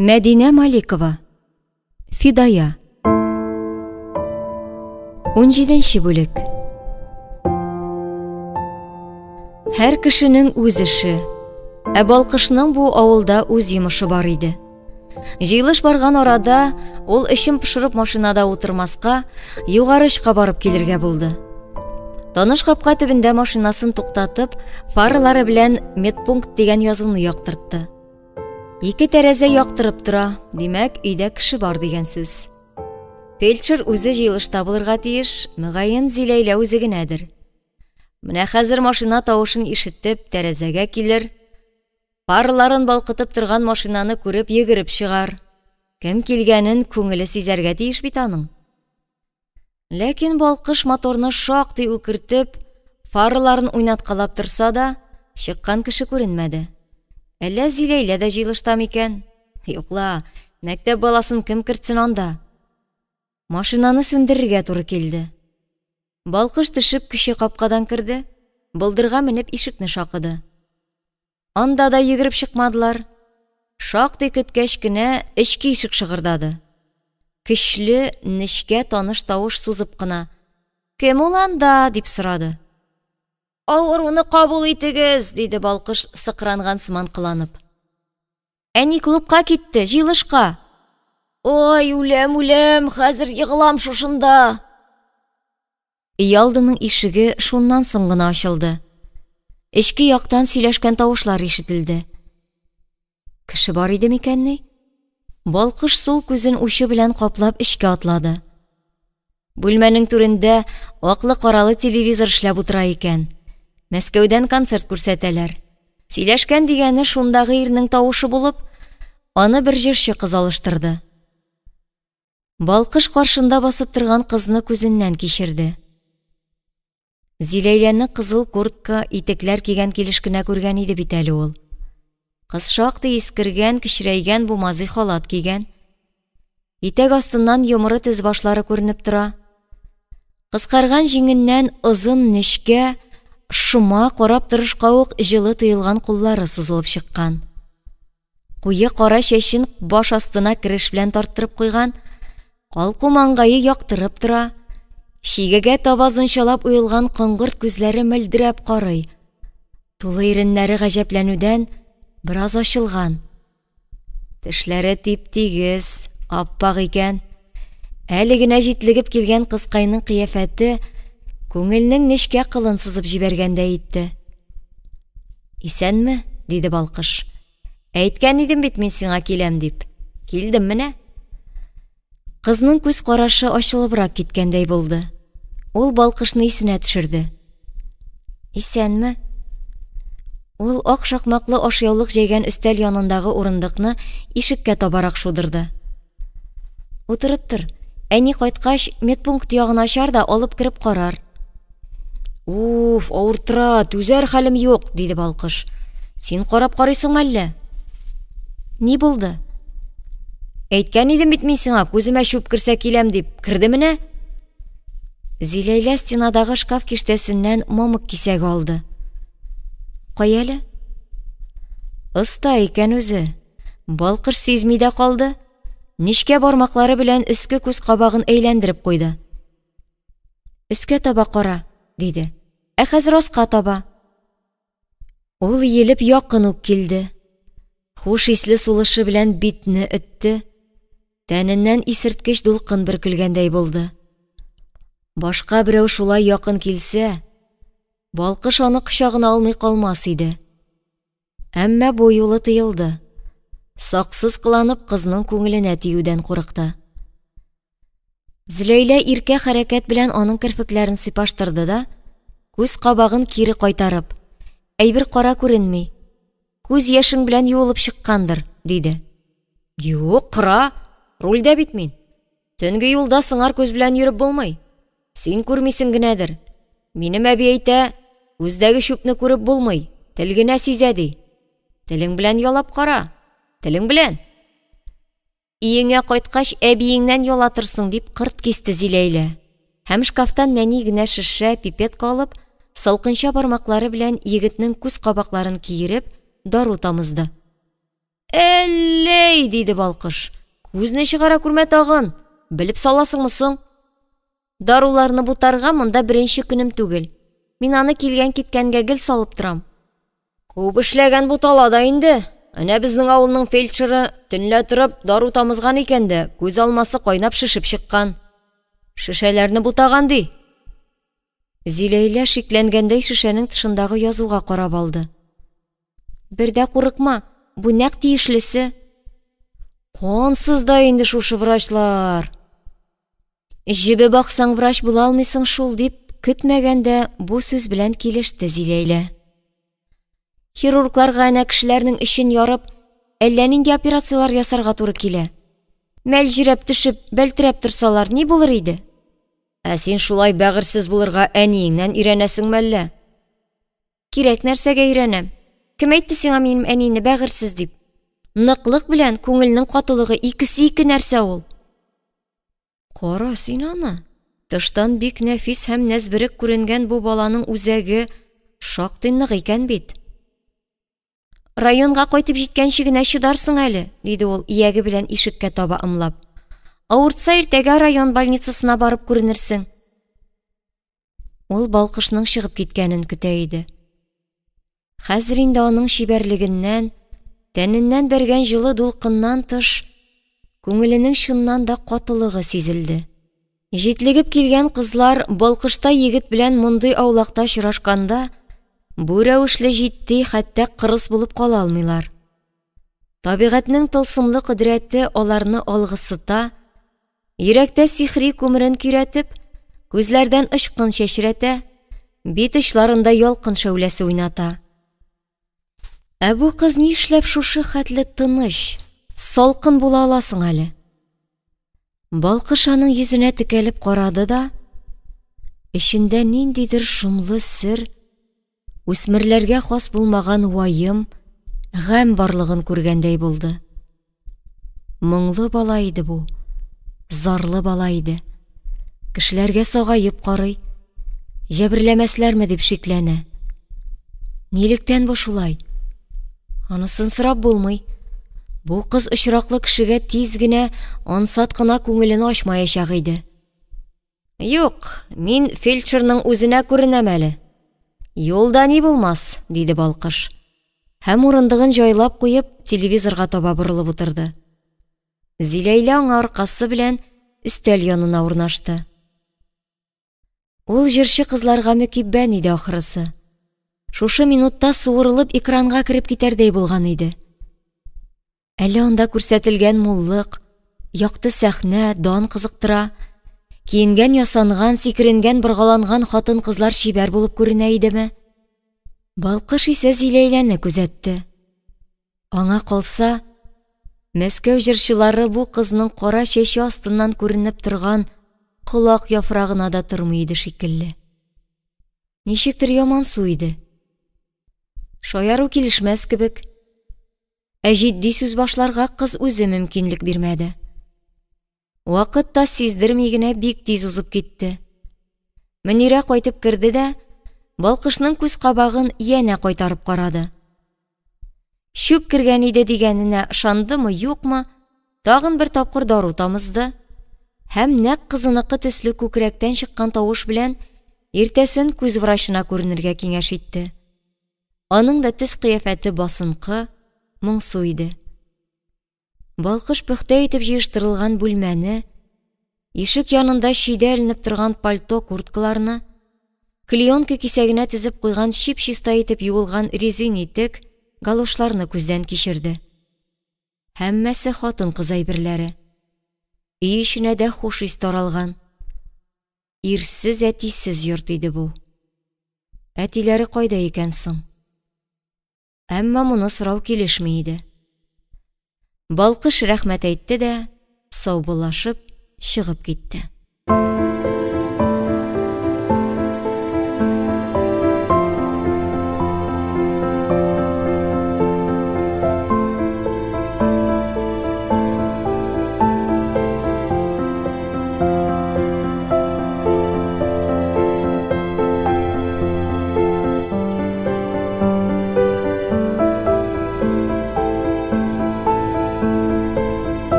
Мәдинә Маликова. Фидая. 17 бүлек. Һәр кешенең үз эше. Ә Балкышның бу авылда үз йомышы бар иде. Җыелыш барган арада ул эчен пошырып машинада утырмаска, югары очка барып килергә булды. Таныш капка төбендә машинасын туктатып, фаралары белән медпункт дигән язуны яктыртты. Ике тәрәзә яктырып тора, димәк, өйдә кеше бар дигән сүз. Фельдшер үзе җыелышта булырга тиеш, мөгаен, Зиләйлә үзе генәдер. Менә хәзер машина тавышын ишетеп, тәрәзәгә килер, фараларын балкытып торган машинаны күреп йөгереп чыгар. Кем килгәнен күңеле сизәргә тиеш бит аның. Ләкин балкыш моторны шактый үкертеп, фараларын уйнаткалап торса да, чыккан кеше күренмәде. Әллә Зиләйлә дә җыелышта микән? Юк ла, мәктәп баласын кем кертсен анда? Машинаны сүндерергә туры килде. Балкыш төшеп кече капкадан керде, болдырга менеп ишекне шакыды. Анда да йөгереп чыкмадылар. Шактый көткәч кенә эчке ишек шыгырдады. Көчле, нечкә таныш тавыш сузып кына: "Кем ул анда?" дип сорады. "Авыруны кабул итегез", диде Балкыш сыкранган сыман кыланып. "Әни клубка китте, җыелышка". "Ой, үләм, үләм, хәзер егылам шушында". Өйалдының ишеге шуннан соң гына ачылды. Эчке яктан сөйләшкән тавышлар ишетелде. Кеше бар иде микәнни? Балкыш сул күзен учы белән каплап эчкә атлады. Бүлмәнең түрендә аклы-каралы телевизор эшләп утыра икән. Мәскәүдән концерт күрсәтәләр. Сөйләшкән дигәне шундагы ирнең тавышы булып, аны бер җырчы кыз алыштырды. Балкыш каршында басып торган кызны күзеннән кичерде. Зиләйләне кызыл куртка, итекләр кигән килеш кенә күргән иде бит әле ул. Кыз шактый искергән, кечерәйгән бумази халат кигән. Итәк астыннан йомры тез башлары күренеп тора. Кыскарган җиңеннән озын нечкә, шома карап торышка ук җылы тоелган куллары сузылып чыккан. Куе кара чәчен баш астына кереш белән тарттырып куйган, калку маңгае яктырып тора, чигәгә таба озынчалап уелган коңгырт күзләре мөлдерәп карый. Тулы иреннәре гаҗәпләнүдән бераз ачылган. Тешләре тип-тигез, аппак икән. Әле генә җитлегеп килгән кызкайның кыяфәте күңелнең нечкә кылын сызып җибәргәндәй итте. Исәнме? диде Балкыш. Әйткән идем бит мин сиңа киләм дип. Килдем менә. Кызның күз карашы ачылыбрак киткәндәй булды. Ул Балкышны исенә төшерде. Исәнме? Ул ак шакмаклы ашъяулык җәйгән өстәл янындагы урындыкны ишеккә табарак шудырды. Утырып тор. Әни кайткач, медпункт ягын ачар да алып кереп карар. Уф, авыртыра, түзәр хәлем юк, диде Балкыш. Син карап карыйсыңмы әллә? Ни булды? Әйткән идем бит мин сиңа, күземә чүп керсә киләм дип. Керде менә. Зиләйлә стенадагы шкаф киштәсеннән мамык кисәге алды. Кая әле? Оста икән үзе. Балкыш сизми дә калды. Нечкә бармаклары белән өске күз кабагын әйләндереп куйды. Өскә таба кара, диде. Ә хәзер аска таба. Ул иелеп якын ук килде. Хуш исле сулышы белән битне өтте. Тәненнән исерткеч дулкын бөркелгәндәй булды. Башка берәү шулай якын килсә, Балкыш аны кочагына алмый калмас иде. Әмма бу юлы тыелды. Саксыз кыланып, кызның күңеленә тиюдән курыкты. Зөләйлә иркә хәрәкәт белән аның керфекләрен сыйпаштырды да, күз кабагын кире кайтарып, Әйбер кара күренми. Күз яшең белән юылып чыккандыр, диде. Юк, кыра. Рульдә бит мин. Төнге юлда сыңар күз белән йөреп булмый. Син күрмисең генәдер. Минем әби әйтә, күздәге чүпне күреп булмый, тел генә сизә, ди. Телең белән ялап кара. Телең белән. Өеңә кайткач, әбиеңнән ялатырсың, дип кырт кисте Зиләйлә. Һәм шкафтан нәни генә шешә, пипетка алып, салкынча бармаклары белән егетнең күз кабакларын киереп, дару тамызды. Әлләй, диде Балкыш. Күзне чыгара күрмә тагын. Белеп саласыңмы соң? Даруларны бутарга монда беренче көнем түгел. Мин аны килгән-киткәнгә гел салып торам. Күп эшләгән бутала да инде. Әнә безнең авылның фельдшеры төнлә торып дару тамызган икән дә, күз алмасы кайнап шешеп чыккан. Шешәләрне бутаган ди. Зиләйлә шикләнгәндәй шешәнең тышындагы язуга карап алды. Бер дә курыкма, бу нәкъ тиешлесе. Кансыз да инде шушы врачлар. Җебе баксаң врач була алмыйсың шул, дип, көтмәгәндә бу сүз белән килеште Зиләйлә. Хирургларга әнә кешеләрнең эчен ярып, әллә нинди операцияләр ясарга туры килә. Мәлҗерәп төшеп, бәлтерәп торсалар, ни булыр иде? Ә син шулай бәгырьсез булырга әниеңнән өйрәнәсеңме әллә? Кирәк нәрсәгә өйрәнәм. Кем әйтте сиңа минем әнине бәгырьсез дип? Ныклык белән күңелнең катылыгы икесе ике нәрсә ул. Кара син аны. Тыштан бик нәфис һәм нәзберек күренгән бу баланың үзәге шактый нык икән бит. Районга кайтып җиткәнче генә чыдарсың әле, диде ул ияге белән ишеккә таба ымлап. Авыртса иртәгә район больницасына барып күренерсең. Ул Балкышның чыгып киткәнен көтә иде. Хәзер инде аның чибәрлегеннән, тәненнән бәргән җылы дулкыннан тыш, күңеленең чыннан да катылыгы сизелде. Җитлегеп килгән кызлар Балкышта егет белән мондый аулакта очрашканда, бу рәвешле җитди, хәтта кырыс булып кала алмыйлар. Табигатьнең тылсымлы кодрәте аларны алгысыта, йөрәктә сихри күмерен көйрәтеп, күзләрдән очкын чәчрәтә, бит очларында ялкын шәүләсе уйната. Ә бу кыз нишләп шушы хәтле тыныч, салкын була ала соң әле? Балкыш аның йөзенә текәлеп карады да, эчендә ниндидер шомлы сер, үсмерләргә хас булмаган ваем, гамь барлыгын күргәндәй булды. Моңлы бала иде бу, зарлы бала иде. Кешеләргә сагаеп карый, җәберләмәсләрме дип шикләнә. Нилектән бу шулай? Анысын сорап булмый. Бу кыз очраклы кешегә тиз генә, ансат кына күңелен ачмаячак иде. Юк, мин фельдшерның үзенә күренәм әле. Юлда ни булмас, диде Балкыш. Һәм урындыгын җайлап куеп, телевизорга таба борылып утырды. Зиләйлә аңа аркасы белән өстәл янына урнашты. Ул җырчы кызларга мөкиббән иде ахрысы. Шушы минутта суырылып экранга кереп китәрдәй булган иде. Әллә анда күрсәтелгән муллык, якты сәхнә, дан кызыктыра, киенгән-ясанган, сикеренгән-боргаланган хатын-кызлар чибәр булып күренә идеме? Балкыш исә Зиләйләне күзәтте. Аңа калса, Мәскәү җырчылары бу кызның кара чәче астыннан күренеп торган колак яфрагына да тормый иде шикелле. Ничектер ямансу иде. Шаяру килешмәс кебек. Ә җитди сүз башларга кыз үзе мөмкинлек бирмәде. Вакыт та сиздерми генә бик тиз узып китте. Мөнирә кайтып керде дә, Балкышның күз кабагын янә кайтарып карады. Чүп кергән иде дигәненә ышандымы, юкмы, тагын бер тапкыр дару тамызды һәм нәкъ кызыныкы төсле күкрәктән чыккан тавыш белән иртәсен күз врачына күренергә киңәш итте. Аның да төс-кыяфәте басынкы, моңсу иде. Балкыш пөхтә итеп җыештырылган бүлмәне, ишек янында чөйдә эленеп торган пальто-курткаларны, клеенка кисәгенә тезеп куйган чип-чиста итеп юылган резин итек, галошларны күздән кичерде. Һәммәсе хатын-кыз әйберләре. Өй эченә дә хуш ис таралган. Ирсез, әтисез йорт иде бу. Әтиләре кайда икән соң? Әмма моны сорау килешми иде. Балкыш рәхмәт әйтте дә, саубуллашып, чыгып китте.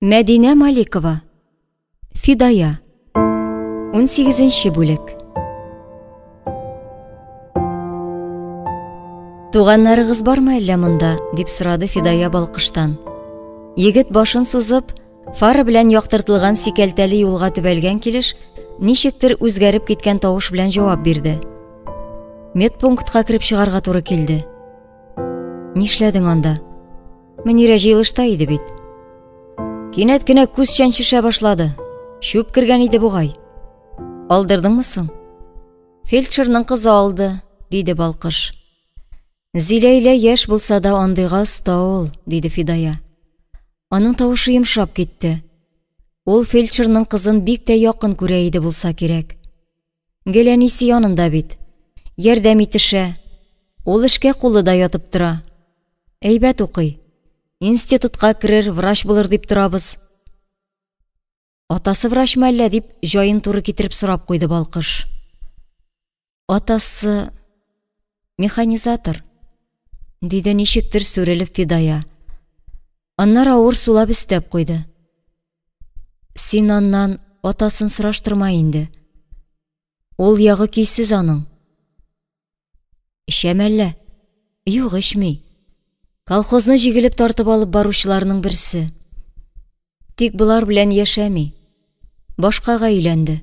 Мәдинә Маликова. Фидая. 18 бүлек. Туганнарыгыз бармы әллә монда? дип сорады Фидая Балкыштан. Егет башын сузып, фара белән яктыртылган сикәлтәле юлга төбәлгән килеш, ничектер үзгәреп киткән тавыш белән җавап бирде. Медпунктка кереп чыгарга туры килде. Нишләдең анда? Мөнирә җыелышта иде бит. Кинәт кенә күз чәнчешә башлады. Чүп кергән иде бугай. Алдырдыңмы соң? Фельдшерның кызы алды, диде Балкыш. Зиләйлә яшь булса да андыйга оста ул, диде Фидая. Аның тавышы йомшап китте. Ул фельдшерның кызын бик тә якын күрә иде булса кирәк. Гел әнисе янында бит. Ярдәм итешә. Ул эшкә кулы да ятып тора. Әйбәт укый. Институтка керер, врач булыр дип торабыз. Атасы врачмы әллә дип җаен туры китереп сорап куйды Балкыш. Атасы механизатор, диде ничектер сүрелеп Фидая. Аннары авыр сулап өстәп куйды. Син аннан атасын сораштырма инде. Ул ягы көйсез аның. Эчәме әллә? Юк, эчми. Колхозны җигелеп тартып алып баручыларның берсе. Тик болар белән яшәми. Башкага өйләнде.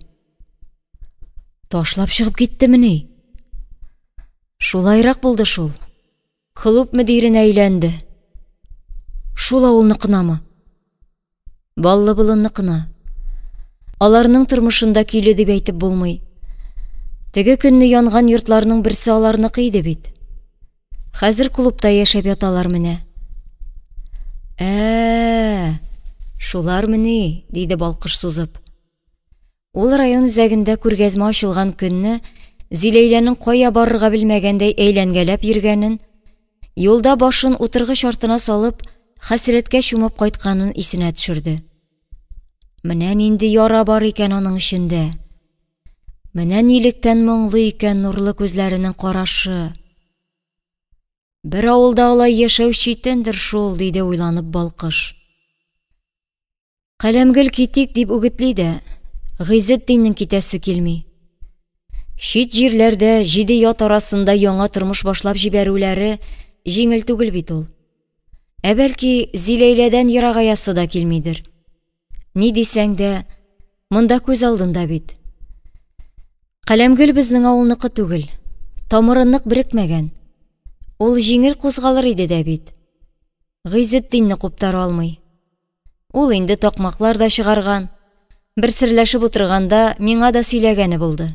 Ташлап чыгып киттемени? Шулайрак булды шул. Клуб мөдиренә өйләнде. Шул авылныкынамы? Баллы болынныкына. Аларның тормышында көйле дип әйтеп булмый. Теге көнне янган йортларның берсе аларныкы иде бит. Хәзер клубта яшәп яталар менә. Ә, шулармыни? диде Балкыш сузып. Ул район үзәгендә күргәзмә ачылган көнне Зиләйләнең кая барырга белмәгәндәй әйләнгәләп йөргәнен, юлда башын утыргыч артына салып, хәсрәткә чумып кайтканын исенә төшерде. Менә нинди яра бар икән аның эчендә. Менә нилектән моңлы икән нурлы күзләренең карашы. Бер авылда алай яшәү читендер шул, диде уйланып Балкыш. Каләмгөл китик дип үгетли дә, Гыйзетдиннең китәсе килми. Чит җирләрдә җиде ят арасында яңа тормыш башлап җибәрүләре җиңел түгел бит ул. Ә бәлки Зиләйләдән ерагаясы да килмидер. Ни дисәң дә, Монда күз алдында бит. Каләмгөл безнең авылныкы түгел, тамыры нык берекмәгән. Ул җиңел кузгалыр иде дә бит. Гыйзетдинне куптара алмый. Ул инде такмаклар да чыгарган. Бер серләшеп утырганда миңа да сөйләгәне булды.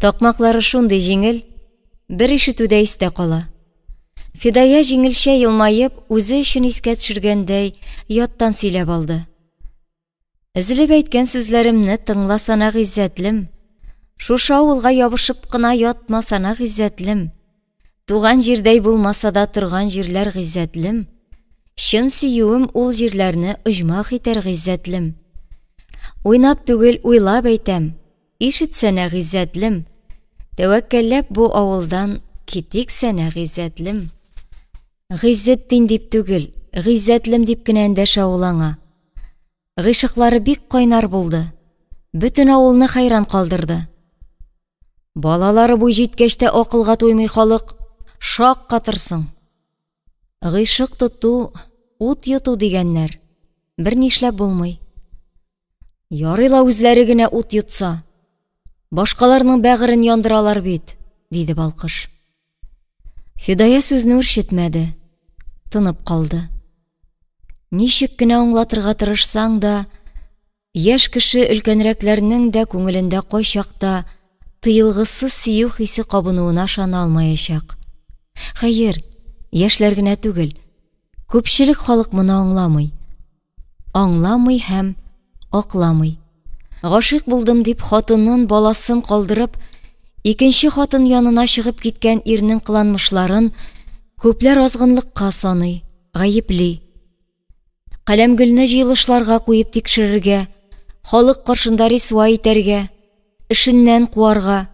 Такмаклары шундый җиңел, бер ишетүдә истә кала. Фидая җиңелчә елмаеп, үзе өчен искә төшергәндәй, яттан сөйләп алды. Өзелеп әйткән сүзләремне тыңласана, гыйззәтлем. Шушы авылга ябышып кына ятмасана, гыйззәтлем. Туган җирдәй булмаса да торган җирләр гыйззәтлем. Чын сөюем ул җирләрне оҗмах итәр гыйззәтлем. Уйнап түгел, уйлап әйтәм. Ишетсәнә, гыйззәтлем. Тәвәккәлләп бу авылдан китиксәнә, гыйззәтлем. Гыйззетдин дип түгел, гыйззәтлем дип кенә эндәшә ул аңа. Гыйшыклары бик кайнар булды. Бөтен авылны хәйран калдырды. Балалары буй җиткәч тә акылга туймый халык, шаккатырсың. Гыйшык тоту, ут йоту дигәннәр. Бернишләп булмый. Ярый ла үзләре генә ут йотса. Башкаларның бәгырен яндыралар бит, диде Балкыш. Фидая сүзне үрчетмәде, тынып калды. Ничек кенә аңлатырга тырышсаң да, яшь кеше өлкәнрәкләрнең дә күңелендә кайчакта тыелгысыз сөю хисе кабынуына ышана алмаячак. Хәер, яшьләр генә түгел, күпчелек халык моны аңламый. Аңламый һәм акламый. Гашыйк булдым дип хатынын, баласын калдырып, икенче хатын янына чыгып киткән ирнең кыланмышларын күпләр азгынлыкка саный, гаепли. Каләмгөлне җыелышларга куеп тикшерергә, халык каршында рисва итәргә, эшеннән куарга,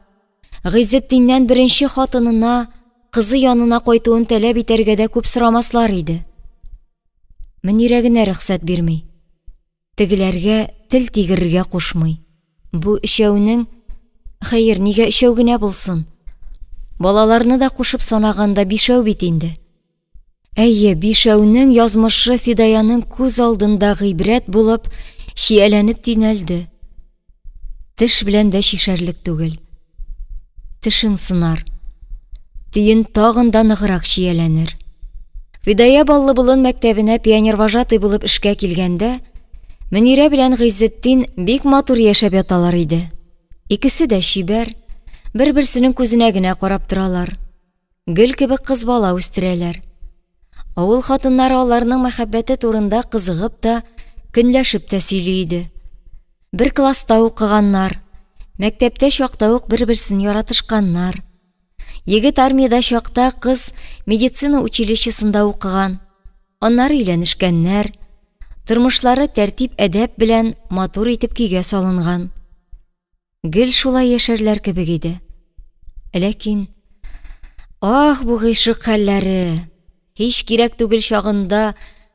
Гыйззетдиннән беренче хатынына, кызы янына кайтуын таләп итәргә дә күп сорамаслар иде. Мөнирә генә рөхсәт бирми. Тегеләргә тел тигерергә кушмый. Бу өчәүнең, хәер, нигә өчәү генә булсын? Балаларны да кушып санаганда бишәү бит инде. Әйе, бишәүнең язмышы Фидаяның күз алдында гыйбрәт булып, чияләнеп төйнәлде. Теш белән дә чишәрлек түгел. Тешең сынар. Төен тагын да ныграк чияләнер. Фидая Баллы болын мәктәбенә пионервожатый булып эшкә килгәндә, Мөнирә белән Гыйззетдин бик матур яшәп яталар иде. Икесе дә чибәр, бер-берсенең күзенә генә карап торалар. Гөл кебек кыз бала үстерәләр. Авыл хатыннары аларның мәхәббәте турында кызыгып та, көнләшеп тә сөйли иде. Бер класста укыганнар, мәктәптә чакта ук бер-берсен яратышканнар. Егет армиядә чакта кыз медицина училищесында укыган. Аннары өйләнешкәннәр. Тормышлары тәртип-әдәп белән матур итеп көйгә салынган. Гел шулай яшәрләр кебек иде. Ләкин, ах, бу гыйшык хәлләре! Һич кирәк түгел чагында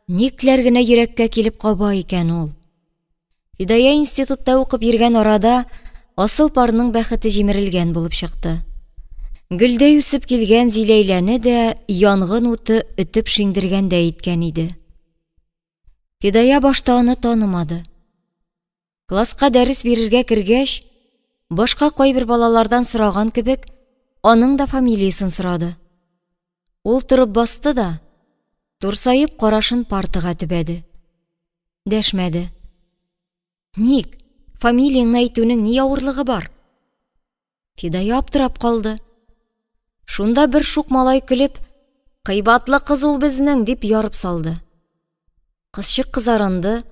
никләр генә йөрәккә килеп каба икән ул? Фидая институтта укып йөргән арада асыл парның бәхете җимерелгән булып чыкты. Гөлдәй үсеп килгән Зиләйләне дә янгын уты өтеп шиңдергәндәй иткән иде. Фидая башта аны танымады. Класска дәрес бирергә кергәч, башка кайбер балалардан сораган кебек, аның да фамилиясен сорады. Ул торып басты да, турсаеп карашын партага төбәде. Дәшмәде. Ник? Фамилияңне әйтүнең ни авырлыгы бар? Фидая аптырап калды. Шунда бер шук малай көлеп, "Кыйбатлы кыз ул безнең", дип ярып салды. Кызчык кызарынды,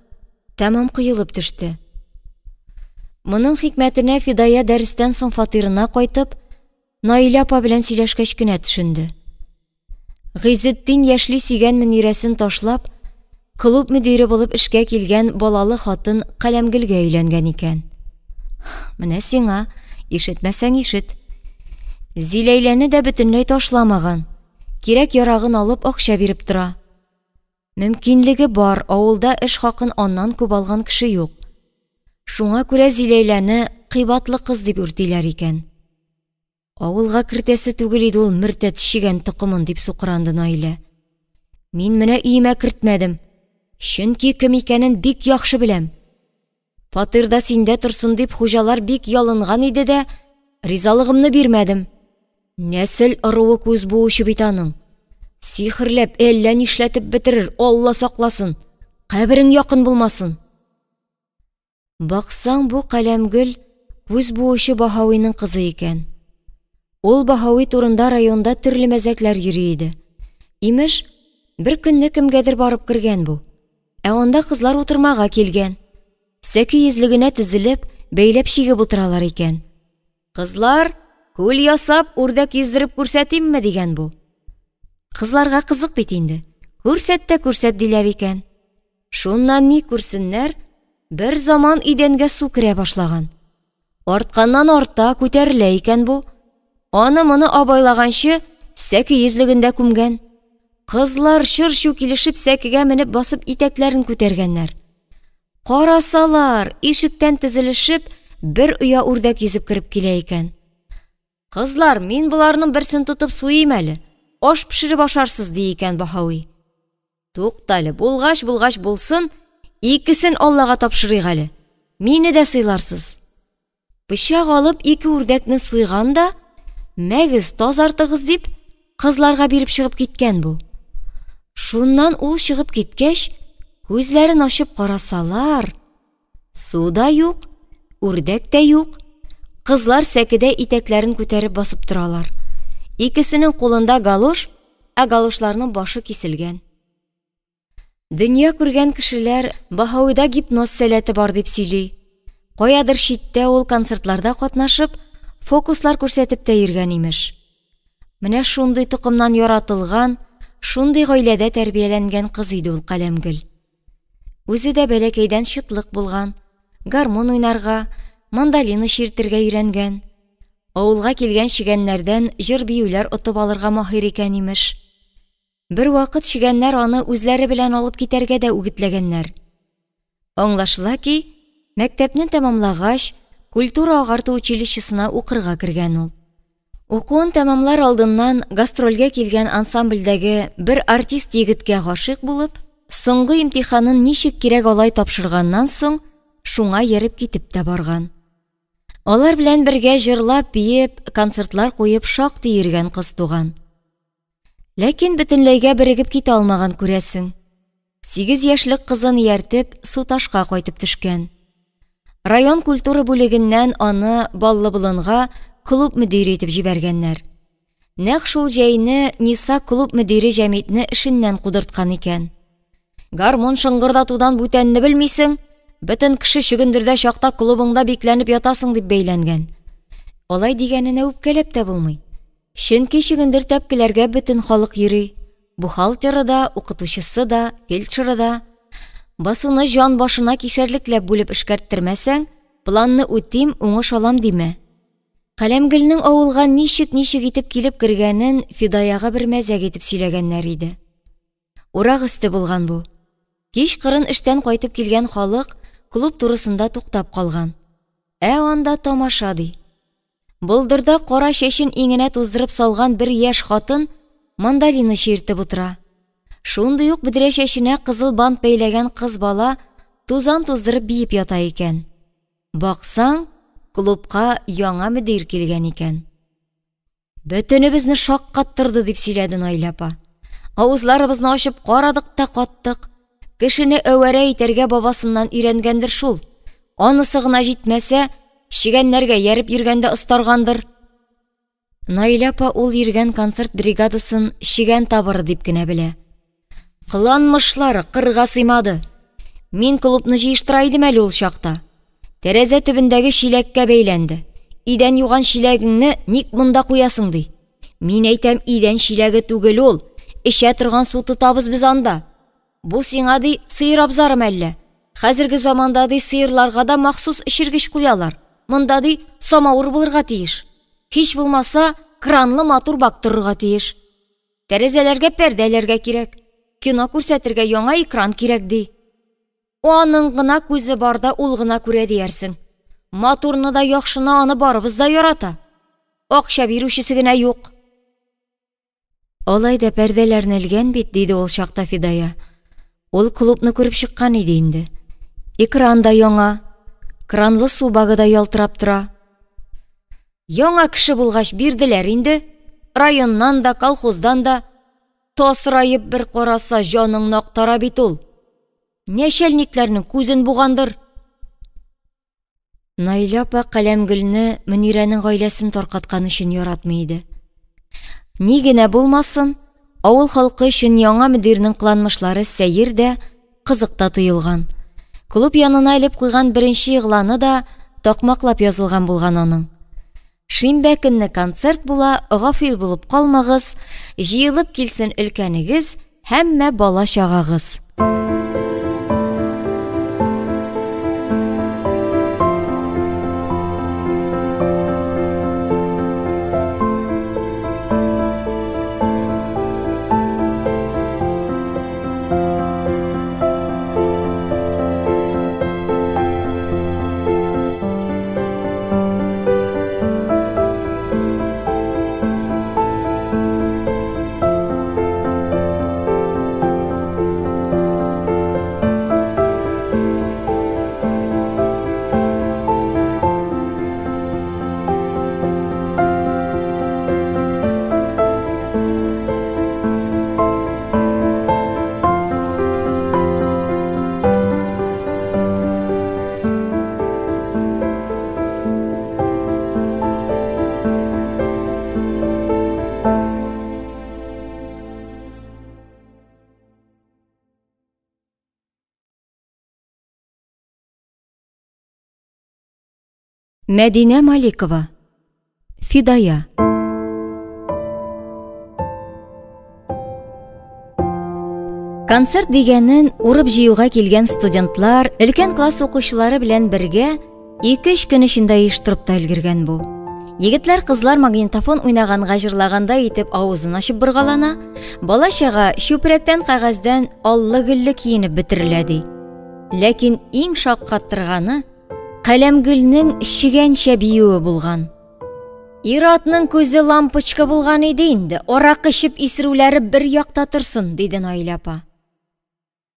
тәмам коелып төште. Моның хикмәтенә Фидая дәрестән соң фатирына кайтып, Наилә апа белән сөйләшкәч кенә төшенде. Гыйзетдин яшьли сөйгән Мөнирәсен ташлап, клуб мөдире булып эшкә килгән балалы хатын Каләмгөлгә өйләнгән икән. Менә сиңа, ишетмәсәң ишет. Зиләйләне дә бөтенләй ташламаган. Кирәк-ярагын алып акча биреп тора. Мөмкинлеге бар, авылда эш хакын аннан күп алган кеше юк. Шуңа күрә Зиләйләне кыйбатлы кыз дип үртиләр икән. Авылга кертәсе түгел иде ул мөртәт чегән токымын, дип сукранды Наилә. Мин менә өемә кертмәдем, чөнки кем икәнен бик яхшы беләм. Фатир да синдә торсын дип хуҗалар бик ялынган иде дә, ризалыгымны бирмәдем. Нәсел ыруы күз буучы бит аның. Сихерләп әллә нишләтеп бетерер, Алла сакласын. Каберең якын булмасын. Баксаң, бу Каләмгөл күз буучы Баһавиның кызы икән. Ул Баһави турында районда төрле мәзәкләр йөри иде. Имеш, бер көнне кемгәдер барып кергән бу. Ә анда кызлар утырмага килгән. Сәке йөзлегенә тезелеп, бәйләп чигеп утыралар икән. Кызлар, күл ясап, үрдәк йөздереп күрсәтимме, дигән бу. Кызларга кызык бит инде. Күрсәт тә күрсәт диләр икән. Шуннан ни күрсеннәр, бер заман идәнгә су керә башлаган. Артканнан арта, күтәрелә икән бу. Аны-моны абайлаганчы, сәке йөзлегендә күмгән. Кызлар чыр-чу килешеп сәкегә менеп басып итәкләрен күтәргәннәр. Карасалар, ишектән тезелешеп, бер оя үрдәк йөзеп кереп килә икән. Кызлар, мин боларның берсен тотып суйыйм әле, аш пешереп ашарсыз, ди икән Баһави. Туктале, булгач-булгач булсын, икесен Аллага тапшырыйк әле. Мине дә сыйларсыз. Пычак алып ике үрдәкне суйган да, мәгез, тазартыгыз дип, кызларга биреп чыгып киткән бу. Шуннан ул чыгып киткәч, күзләрен ачып карасалар, су да юк, үрдәк тә юк. Кызлар сәкедә итәкләрен күтәреп басып торалар. Икесенең кулында галош, ә галошларның башы киселгән. Дөнья күргән кешеләр Баһавида гипноз сәләте бар дип сөйли. Каядыр читтә ул концертларда катнашып, фокуслар күрсәтеп тә йөргән имеш. Менә шундый токымнан яратылган, шундый гаиләдә тәрбияләнгән кыз иде ул Каләмгөл. Үзе дә бәләкәйдән чытлык булган, гармун уйнарга, мандолина чиртергә өйрәнгән. Авылга килгән чегәннәрдән җыр-биюләр отып алырга маһир икән имеш. Бервакыт чегәннәр аны үзләре белән алып китәргә дә үгетләгәннәр. Аңлашыла ки, мәктәпне тәмамлагач, культура-агарту училищесына укырга кергән ул. Укуын тәмамлар алдыннан гастрольгә килгән ансамбльдәге бер артист егеткә гашыйк булып, соңгы имтиханын ничек кирәк алай тапшырганнан соң, шуңа ерып китеп тә барган. Алар белән бергә җырлап, биеп, концертлар куеп шактый йөргән кыз туган. Ләкин бөтенләйгә берегеп китә алмаган күрәсең. 8 яшьлек кызын ияртеп, Суташка кайтып төшкән. Район культура бүлегеннән аны Баллыболынга клуб мөдире итеп җибәргәннәр. Нәкъ шул җәйне Ниса клуб мөдире Җәмитне эшеннән кудырткан икән. Гармун шыңгырдатудан бүтәнне белмисең, бөтен кеше чөгендердә чакта клубыңда бикләнеп ятасың дип бәйләнгән. Алай дигәненә үпкәләп тә булмый. Чөнки чөгендер тәпкеләргә бөтен халык йөри. Бухгалтеры да, укытучысы да, фельдшеры да. Басуны җан башына кишәрлекләп бүлеп эшкәрттермәсәң, планны үтим, уңыш алам димә. Каләмгөлнең авылга ничек-ничек итеп килеп кергәнен Фидаяга бер мәзәк итеп сөйләгәннәр иде. Урак өсте булган бу. Кич кырын эштән кайтып килгән халык клуб турысында туктап калган. Ә анда тамаша ди. Болдырда кара чәчен иңенә туздырып салган бер яшь хатын мандолина чиртеп утыра. Шундый ук бөдрә чәченә кызыл бант бәйләгән кыз бала тузан туздырып биеп ята икән. Баксаң, клубка яңа мөдир килгән икән. Бөтенебезне шаккаттырды, дип сөйләде Наилә апа. Авызларыбызны ачып карадык та каттык. Кешене әвәрә итәргә бабасыннан өйрәнгәндер шул. Анысы гына җитмәсә, чегәннәргә ярып йөргәндә остаргандыр. Наилә апа ул йөргән концерт бригадасын чегән табыры дип кенә белә. Кыланмышлары кырга сыймады. Мин клубны җыештыра идем әле ул чакта. Тәрәзә төбендәге чиләккә бәйләнде. Идән юган чиләгеңне ник монда куясың ди. Мин әйтәм, идән чиләге түгел ул. Эчә торган су тотабыз без анда. Бу сиңа ди сыер абзарым әллә. Хәзерге заманда ди сыерларга да махсус эчергеч куялар. Монда ди самавыр булырга тиеш. Һич булмаса, кранлы матур бак торырга тиеш. Тәрәзәләргә пәрдәләргә кирәк. Кино күрсәтергә яңа экран кирәк ди. Аның гына күзе бар да ул гына күрә диярсең. Матурны да яхшыны аны барыбыз да ярата. Акча бирүчесе генә юк. Алай да пәрдәләрне элгән бит, диде ул чакта Фидая. Ул клубны күреп чыккан иде инде. Экран да яңа. Кранлы су багы да ялтырап тора. Яңа кеше булгач бирделәр инде. Районнан да, колхоздан да. Тасраеп бер караса, җаныңны актара бит ул. Нәчәлникләрнең күзен бугандыр. Наилә апа Каләмгөлне Мөнирәнең гаиләсен таркаткан өчен яратмый иде. Ни генә булмасын, авыл халкы өчен яңа мөдирнең кыланмышлары сәер дә, кызык та тоелган. Клуб янына элеп куйган беренче игъланы да такмаклап язылган булган аның. Шимбә көнне концерт була, гафил булып калмагыз, җыелып килсен өлкәнегез, һәммә бала-чагагыз. Мәдинә Маликова. Фидая. Концерт дигәнен урып җыюга килгән студентлар, өлкән класс укучылары белән бергә 2-3 көн эчендә оештырып та өлгергән бу. Егетләр, кызлар магнитофон уйнаганга җырлагандай итеп авызын ачып боргалана, бала-чага чүпрәктән кәгазьдән аллы-гөлле киенеп бетерелә ди. Ләкин иң шаккаттырганы Каләмгөлнең чегәнчә биюе булган. Ир-атның күзе лампочка булган иде инде, аракы эчеп исерүләре бер якта торсын, диде Наилә апа.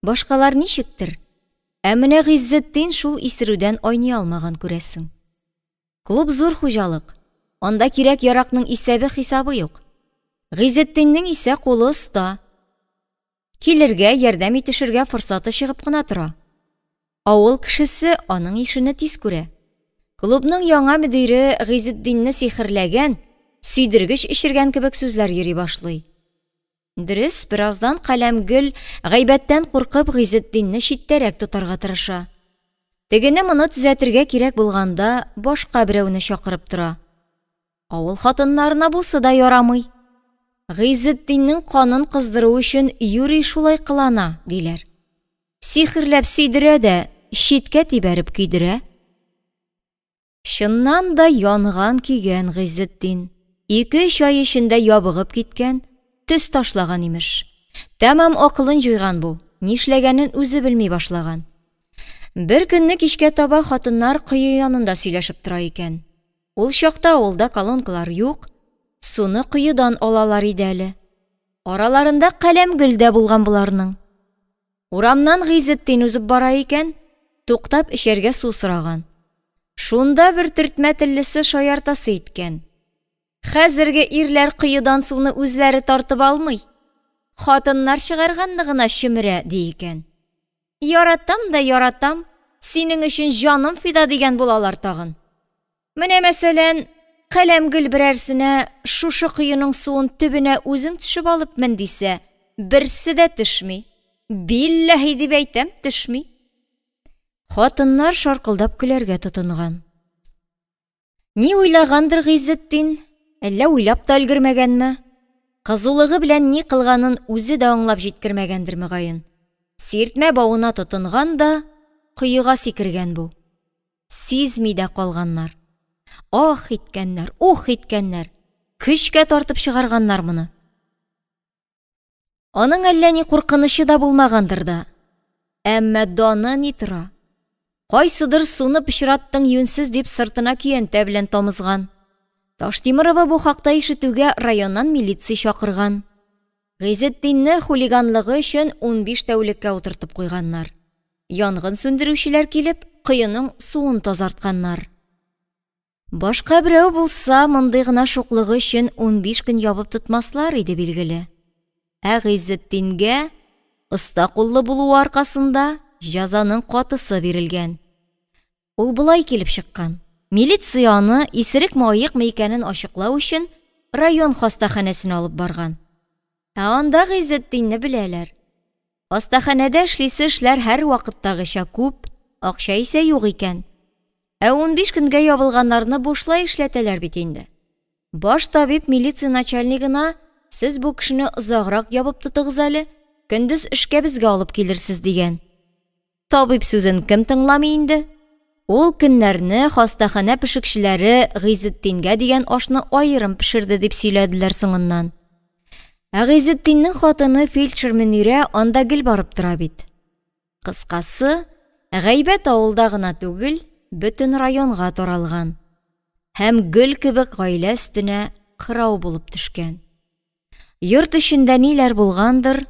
Башкалар ничектер, ә менә Гыйззетдин шул исерүдән айный алмаган күрәсең. Клуб зур хуҗалык, анда кирәк-яракның исәбе-хисабы юк. Гыйззетдиннең исә кулы оста. Килергә, ярдәм итешергә форсаты чыгып кына тора. Авыл кешесе аның ишене тиз күрә. Клубның яңа мөдире Гыйзетдинне сихерләгән, сөйдергеч эчергән кебек сүзләр йөри башлый. Дөрес, бераздан Каләмгөл гайбәттән куркып Гыйзетдинне читтәрәк тотарга тырыша. Тегене-моны төзәтергә кирәк булганда башка берәүне чакырып тора. Авыл хатыннарына бусы да ярамый. Гыйзетдиннең канын кыздыру өчен юри шулай кылана, диләр. Сихерләп сөйдерә дә, читкә тибәреп көйдерә. Чыннан да янган-көйгән Гыйзетдин. Ике-өч ай эчендә ябыгып киткән, төс ташлаган, имеш. Тәмам акылын җуйган бу, нишләгәнен үзе белми башлаган. Бер көнне кичкә таба хатыннар кое янында сөйләшеп тора икән. Ул чакта авылда колонкалар юк, суны коедан алалар иде әле. Араларында Каләмгөл дә булган боларның. Урамнан Гыйзетдин узып бара икән, туктап эчәргә су сораган. Шунда бер төртмә теллесе шаяртасы иткән. Хәзерге ирләр коедан суны үзләре тартып алмый. Хатыннар чыгарганны гына чөмерә, ди икән. Яратам да яратам, синең өчен җаным фида дигән булалар тагын. Менә, мәсәлән, Каләмгөл берәрсенә шушы коеның суын төбенә үзең төшеп алып мен дисә, берсе дә төшми. Билләһи дип әйтәм, төшми. Хатыннар шаркылдап көләргә тотынган. Ни уйлагандыр Гыйззетдин, әллә уйлап та өлгермәгәнме? Кызулыгы белән ни кылганын үзе дә аңлап җиткермәгәндер мөгаен. Сиртмә бавына тотынган да, коега сикергән бу. Сизми дә калганнар. Ах иткәннәр, ух иткәннәр. Көчкә тартып чыгарганнар моны. Аның әллә ни куркынычы да булмагандыр да. Әмма даны ни тора. Кайсыдыр суны пычраттың юньсез дип сыртына көянтә белән тамызган. Таштимерова бу хакта ишетүгә районнан милиция чакырган. Гыйзетдинне хулиганлыгы өчен 15 тәүлеккә утыртып куйганнар. Янгын сүндерүчеләр килеп, коеның суын тазартканнар. Башка берәү булса, мондый гына шуклыгы өчен 15 көн ябып тотмаслар иде, билгеле. Ә Гыйззетдингә оста куллы булуы аркасында җәзаның катысы бирелгән. Ул болай килеп чыккан. Милиция аны исерекме аекмы икәнен ачыклау өчен район хастаханәсенә алып барган. Ә анда Гыйззетдинне беләләр. Хастаханәдә эшлисе эшләр һәрвакыттагыча күп, акча исә юк икән. Ә 15 көнгә ябылганнарны бушлай эшләтәләр бит инде. Баш табиб милиция начальнигына, сез бу кешене озаграк ябып тотыгыз әле, көндез эшкә безгә алып килерсез, дигән. Табиб сүзен кем тыңламый инде? Ул көннәрне хастаханә пешекчеләре Гыйзетдингә дигән ашны аерым пешерде дип сөйләделәр соңыннан. Ә Гыйзетдиннең хатыны фельдшер Мөнирә анда гел барып тора бит. Кыскасы, гайбәт авылда гына түгел, бөтен районга таралган. Һәм гөл кебек гаилә өстенә кырау булып төшкән. Йорт эчендә ниләр булгандыр,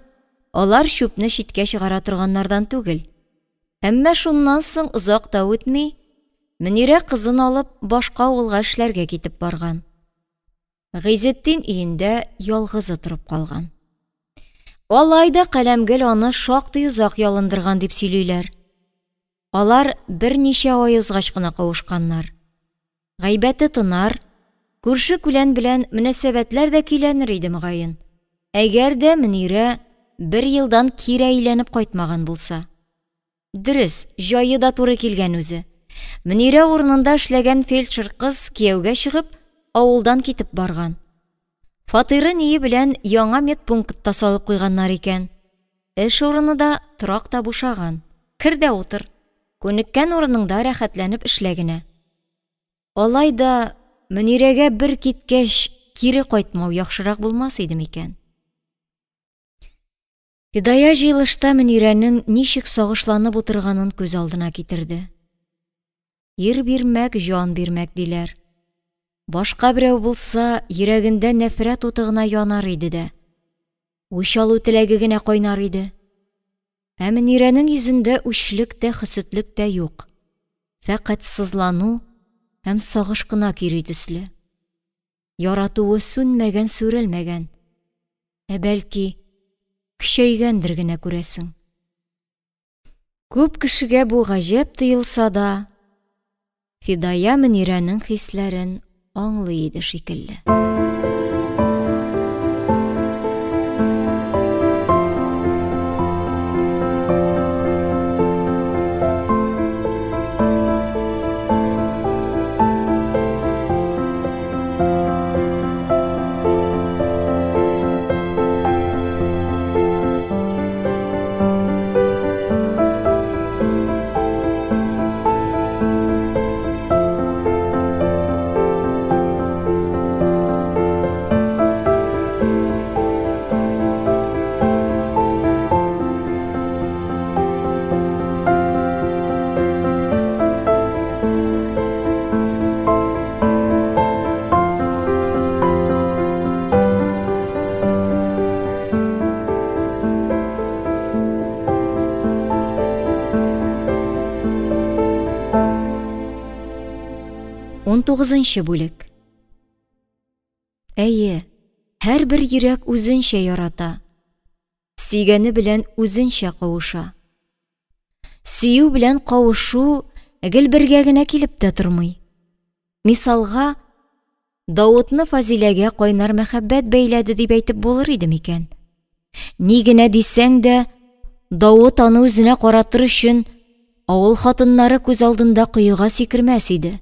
алар чүпне читкә чыгара торганнардан түгел. Әмма шуннан соң озак та үтми, Мөнирә кызын алып, башка авылга эшләргә китеп барган. Гыйзетдин өендә ялгызы торып калган. Алай да Каләмгөл аны шактый озак ялындырган дип сөйлиләр. Алар берничә ай узгач кына кавышканнар. Гайбәте тынар, күрше-күлән белән мөнәсәбәтләр дә көйләнер иде мөгаен. Әгәр дә Мөнирә бер елдан кире әйләнеп кайтмаган булса. Дөрес, җае да туры килгән үзе. Мөнирә урынында эшләгән фельдшер кыз кияүгә чыгып, авылдан китеп барган. Фатиры ние белән яңа медпунктта салып куйганнар икән. Эш урыны да, торак та бушаган. Кер дә утыр. Күнеккән урыныңда рәхәтләнеп эшлә генә. Алай да Мөнирәгә бер киткәч, кире кайтмау яхшырак булмас иде микән? Фидая җыелышта Мөнирәнең ничек сагышланып утырганын күз алдына китерде. Ир бирмәк, җан бирмәк, диләр. Башка берәү булса, йөрәгендә нәфрәт уты гына янар иде дә. Үч алу теләге генә кайнар иде. Ә Мөнирәнең йөзендә үчлек тә, хөсетлек тә юк. Фәкать сызлану һәм сагыш кына көйри төсле. Яратуы сүнмәгән, сүрелмәгән. Ә бәлки, көчәйгәндер генә күрәсең. Күп кешегә бу гаҗәп тоелса да, Фидая Мөнирәнең хисләрен аңлый иде шикелле. Унтугызынчы бүлек. Әйе, һәрбер йөрәк үзенчә ярата. Сөйгәне белән үзенчә кавыша. Сөю белән кавышу гел бергә генә килеп тә тормый. Мисалга, Давытны Фазиләгә кайнар мәхәббәт бәйләде дип әйтеп булыр иде микән? Ни генә дисәң дә, Давыт аны үзенә каратыр өчен авыл хатыннары күз алдында коега сикермәс иде.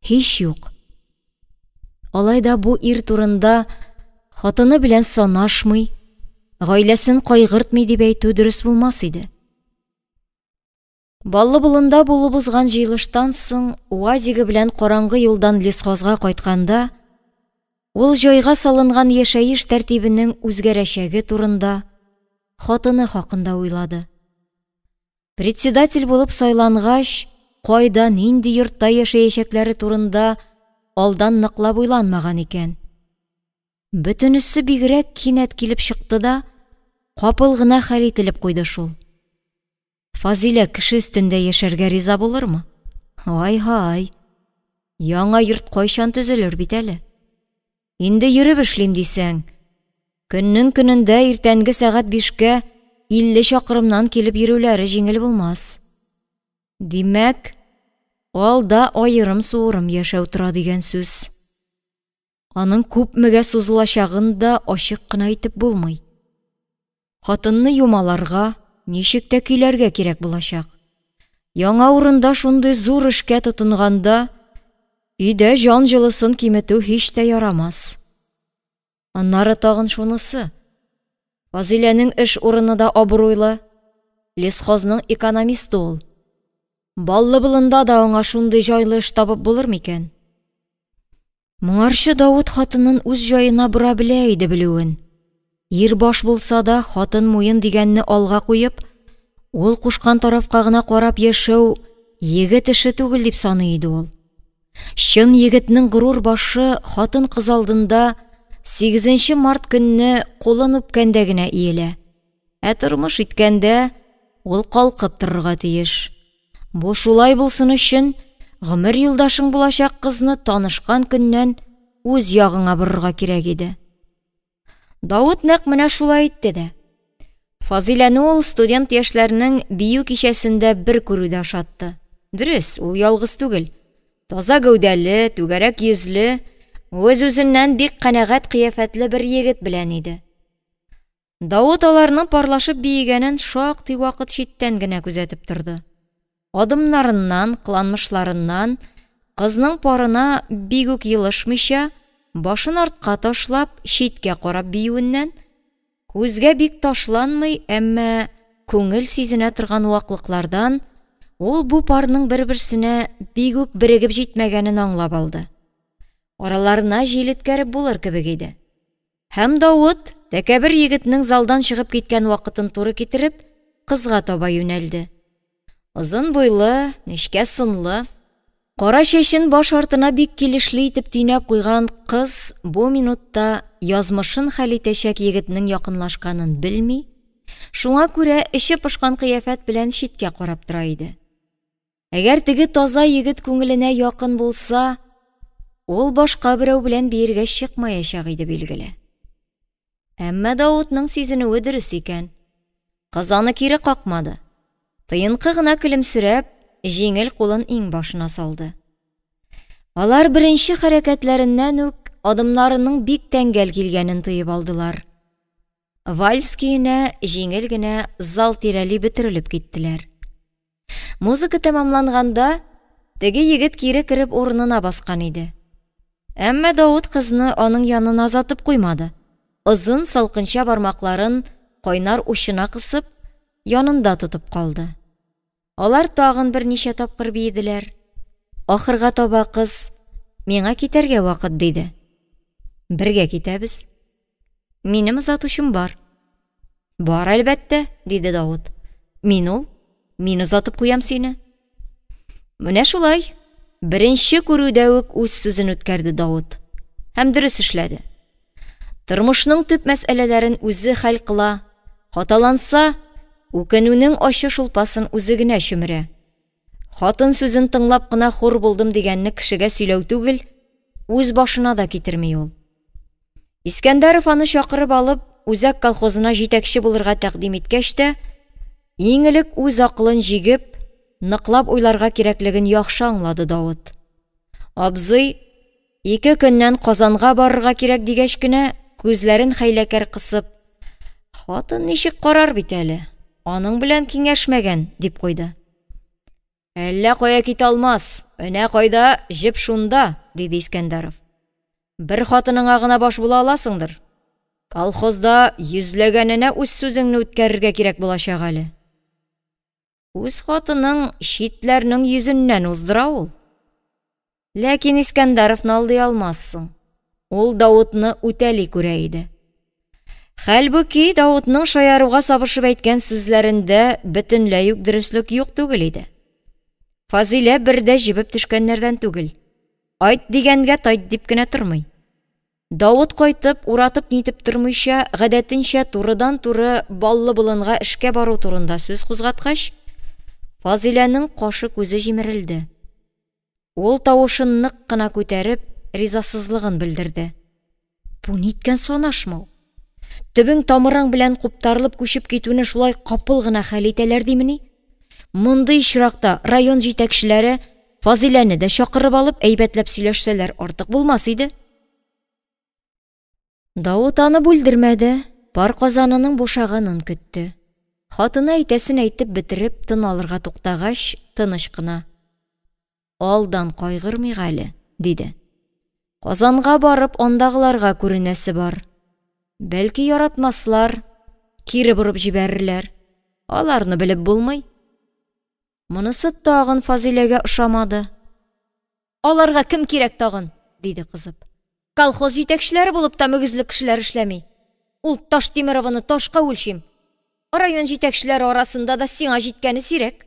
Һич юк. Алай да бу ир турында хатыны белән санашмый, гаиләсен кайгыртмый дип әйтү дөрес булмас иде. Баллы болында булып узган җыелыштан соң УАЗигы белән караңгы юлдан лесхозга кайтканда, ул җайга салынган яшәеш тәртибенең үзгәрәчәге турында, хатыны хакында уйлады. Председатель булып сайлангач, кайда, нинди йортта яшәячәкләре турында алдан ныклап уйланмаган икән. Бөтенесе бигрәк кинәт килеп чыкты да, капыл гына хәл ителеп куйды шул. Фазилә кеше өстендә яшәргә риза булырмы? Ай-һай! Яңа йорт кайчан төзелер бит әле. Инде йөреп эшлим дисәң, көннең көнендә иртәнге сәгать бишкә 50 чакрымнан килеп йөрүләре җиңел булмас. Димәк, алда аерым-суырым яшәү тора дигән сүз. Аның күпмегә сузылачагын да ачык кына әйтеп булмый. Хатынны юмаларга, ничек тә көйләргә кирәк булачак. Яңа урында шундый зур эшкә тотынганда, өйдә җан җылысын киметү һич тә ярамас. Аннары тагын шунысы. Фазиләнең эш урыны да абруйлы, лесхозның экономисты ул. Баллы болында да аңа шундый җайлы эш табып булыр микән? Моңарчы Давыт хатынын үз җаена бора белә иде белүен. Ир баш булса да, хатын муен дигәнне алга куеп, ул кушкан тарафка гына карап яшәү егет эше түгел дип саный иде ул. Чын егетнең горур башы хатын-кыз алдында 8 март көнне кулын үпкәндә генә иелә. Ә тормыш иткәндә ул калкып торырга тиеш. Бу шулай булсын өчен гомер юлдашың булачак кызны танышкан көннән үз ягыңа борырга кирәк иде. Давыт нәкъ менә шулай итте дә. Фазиләне ул студент яшьләрнең бию кичәсендә бер күрүдә ошатты. Дөрес, ул ялгыз түгел. Таза гәүдәле, түгәрәк йөзле, үз-үзеннән бик канәгать кыяфәтле бер егет белән иде. Давыт аларның парлашып биегәнен шактый вакыт читтән генә күзәтеп торды. Адымнарыннан, кыланмышларыннан, кызның парына бик үк елышмыйча, башын артка ташлап, читкә карап биюеннән, күзгә бик ташланмый, әмма күңел сизенә торган ваклыклардан ул бу парның бер-берсенә бик үк берегеп җитмәгәнен аңлап алды. Араларына җил үткәреп булыр кебек иде. Һәм Давыт, тәкәббер егетнең залдан чыгып киткән вакытын туры китереп, кызга таба юнәлде. Озын буйлы, нечкә сынлы, кара чәчен баш артына бик килешле итеп төйнәп куйган кыз бу минутта язмышын хәл итәчәк егетнең якынлашканын белми, шуңа күрә эче пошкан кыяфәт белән читкә карап тора иде. Әгәр теге таза егет күңеленә якын булса, ул башка берәү белән биергә чыкмаячак иде билгеле. Әмма Давытның сизенүе дөрес икән. Кыз аны кире какмады. Тыенкы гына көлемсерәп, җиңел кулын иңбашына салды. Алар беренче хәрәкәтләреннән үк адымнарының бик тәңгәл килгәнен тоеп алдылар. Вальс көенә җиңел генә зал тирәли бөтерелеп киттеләр. Музыка тәмамланганда, теге егет кире кереп урынына баскан иде. Әмма Давыт кызны аның янына озатып куймады. Озын салкынча бармакларын кайнар учына кысып, янында тотып калды. Алар тагын берничә тапкыр биеделәр. Ахырга таба кыз: "Миңа китәргә вакыт", диде. "Бергә китәбез. Минем озатучым бар." "Бар, әлбәттә", диде Давыт. "Мин ул, мин озатып куям сине." Менә шулай, беренче күрүдә үк үз сүзен үткәрде Давыт. Һәм дөрес эшләде. Тормышның төп мәсьәләләрен үзе хәл кыла, хаталанса, үкенүнең ачы шулпасын үзе генә чөмерә. Хатын сүзен тыңлап кына хур булдым дигәнне кешегә сөйләү түгел, үз башына да китерми ул. Искәндәров аны чакырып алып, үзәк колхозына җитәкче булырга тәкъдим иткәч тә, иң элек үз акылын җигеп, ныклап уйларга кирәклеген яхшы аңлады Давыт. Абзый, 2 көннән Казанга барырга кирәк дигәч кенә, күзләрен хәйләкәр кысып, хатын ничек карар бит әле, аның белән киңәшмәгән, дип куйды. Әллә кая китә алмас, энә кайда, җеп шунда, диде Искәндәров. Бер хатыныңа гына баш була аласыңдыр. Колхозда йөзләгәненә үз сүзеңне үткәрергә кирәк булачак әле. Үз хатының читләрнең йөзеннән уздыра ул. Ләкин Искәндәровны алдый алмассың. Ул Давытны үтәли күрә иде. Хәлбуки Давытның шаяруга сабышып әйткән сүзләрендә бөтенләй үк дөреслек юк түгел иде. Фазилә бер дә җебеп төшкәннәрдән түгел. Айт дигәнгә тайт дип кенә тормый. Давыт кайтып, уратып нитеп тормыйча, гадәтенчә турыдан-туры Баллы болынга эшкә бару турында сүз кузгаткач, Фазыйләнең кашы-күзе җимерелде. Ул тавышын нык кына күтәреп, ризасызлыгын белдерде. Бу ниткән санашмау? Төбең тамырың белән куптарылып күчеп китүне шулай капыл гына хәл итәләр димени? Мондый очракта район җитәкчеләре Фазыйләне дә чакырып алып, әйбәтләп сөйләшсәләр артык булмас иде. Давыт аны бүлдермәде, пар казанының бушаганын көтте. Хатыны әйтәсен әйтеп бетереп, тын алырга туктагач, тыныч кына. Алдан кайгырмыйк әле, диде. Казанга барып, андагыларга күренәсе бар. Бәлки яратмаслар, кире борып җибәрерләр. Аларны белеп булмый. Монысы тагын Фазыйләгә ошамады. Аларга кем кирәк тагын? диде кызып. Колхоз җитәкчеләре булып та мөгезле кешеләр эшләми. Ул Таштимерованы ташка үлчим. Район җитәкчеләре арасында да сиңа җиткәне сирәк.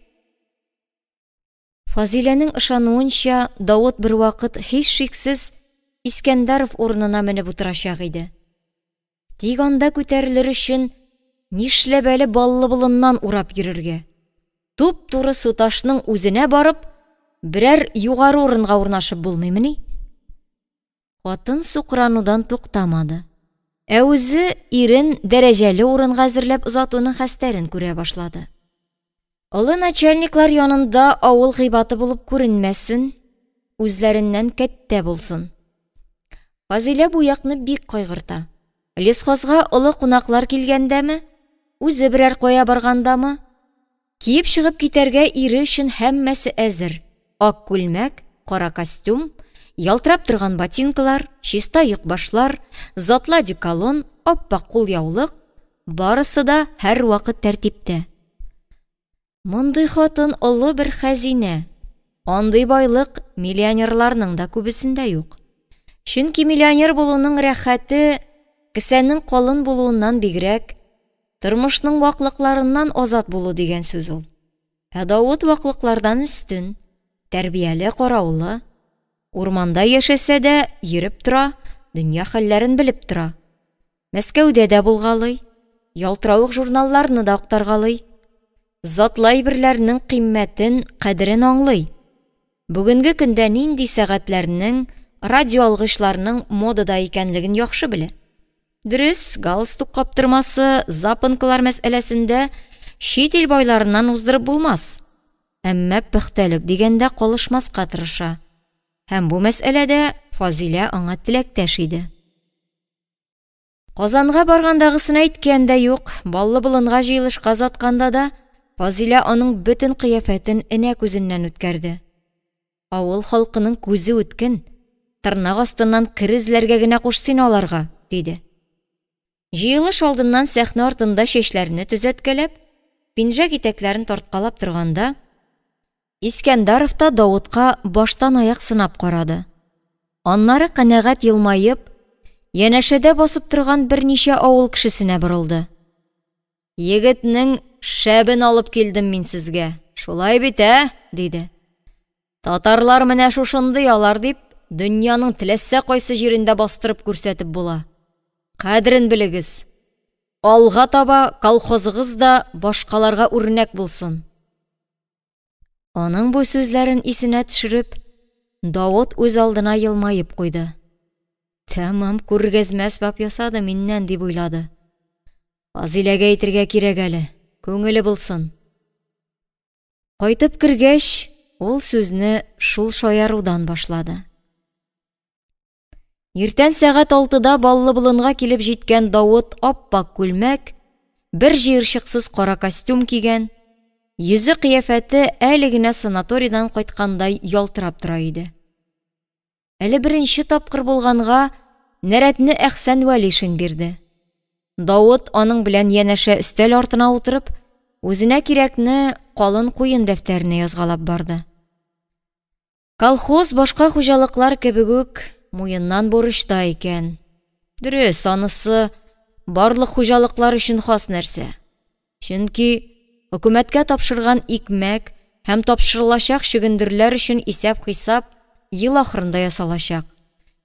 Фазыйләнең ышануынча, Давыт бервакыт һичшиксез Искәндәров урынына менеп утырачак иде. Тик анда күтәрелер өчен нишләп әле Баллы болыннан урап йөрергә? Туп-туры Суташның үзенә барып, берәр югары урынга урнашып булмыймыни? Хатын сукранудан туктамады. Ә үзе ирен дәрәҗәле урынга әзерләп озатуның хәстәрен күрә башлады. Олы начальниклар янында авыл гыйбаты булып күренмәсен, үзләреннән кәттә булсын. Фазилә бу якны бик кайгырта. Лесхозга олы кунаклар килгәндәме, үзе берәр кая баргандамы, киеп чыгып китәргә ире өчен һәммәсе әзер: ак күлмәк, кара костюм, ялтырап торган ботинкалар, чиста йөкбашлар, затлы одеколон, ап-ак кулъяулык, барысы да һәрвакыт тәртиптә. Мондый хатын олы бер хәзинә. Андый байлык миллионерларның да күбесендә юк. Чөнки миллионер булуның рәхәте кесәнең калын булуыннан бигрәк, тормышның ваклыкларыннан азат булу дигән сүз ул. Ә Давыт ваклыклардан өстен, тәрбияле, караулы. Урманда яшәсә дә, йөреп тора, дөнья хәлләрен белеп тора. Мәскәүдә дә булгалый, ялтыравык журналларны да актаргалый. Затлы әйберләрнең кыйммәтен, кадерен аңлый. Бүгенге көндә нинди сәгатьләрнең, радиоалгычларның модада икәнлеген яхшы белә. Дөрес, галстук каптырмасы, запонкалар мәсьәләсендә чит ил байларыннан уздырып булмас. Әмма пөхтәлек дигәндә калышмаска тырыша. Һәм бу мәсьәләдә Фазилә аңа теләктәш иде. Казанга баргандагысын әйткән дә юк, Баллы болынга җыелышка озатканда да Фазилә аның бөтен кыяфәтен энә күзеннән үткәрде. Авыл халкының күзе үткен, тырнак астыннан кер эзләргә генә куш син аларга, диде. Җыелыш алдыннан сәхнә артында чәчләрне төзәткәләп, пинжәк итәкләрен тарткалап торганда, Искәндәров та Давытка баштан аяк сынап карады. Аннары канәгать елмаеп, янәшәдә басып торган берничә авыл кешесенә борылды. Егетнең шәбен алып килдем мин сезгә, шулай бит, ә? диде. Татарлар менә шушындый алар дип, дөньяның теләсә кайсы җирендә бастырып күрсәтеп була. Кадерен белегез. Алга таба колхозыгыз да башкаларга үрнәк булсын. Аның бу сүзләрен исенә төшереп, Давыт үз алдына елмаеп куйды. Тәмам күргәзмә әсбап ясады миннән, дип уйлады. Фазиләгә әйтергә кирәк әле, күңеле булсын. Кайтып кергәч, ул сүзне шул шаярудан башлады. Иртән сәгать алтыда Баллы болынга килеп җиткән Давыт ап-ак күлмәк, бер җыерчыксыз кара костюм кигән, йөзе кыяфәте әле генә санаторийдан кайткандай ялтырап тора иде. Әле беренче тапкыр булганга, нәрәтне Әхсән Вәлишин бирде. Давыт аның белән янәшә өстәл артына утырып, үзенә кирәкне калын куен дәфтәренә язгалап барды. Колхоз башка хуҗалыклар кебек үк муеннан бурычта икән. Дөрес, анысы барлык хуҗалыклар өчен хас нәрсә. Чөнки хөкүмәткә тапшырган икмәк һәм тапшырылачак чөгендерләр өчен исәп-хисап ел ахырында ясалачак.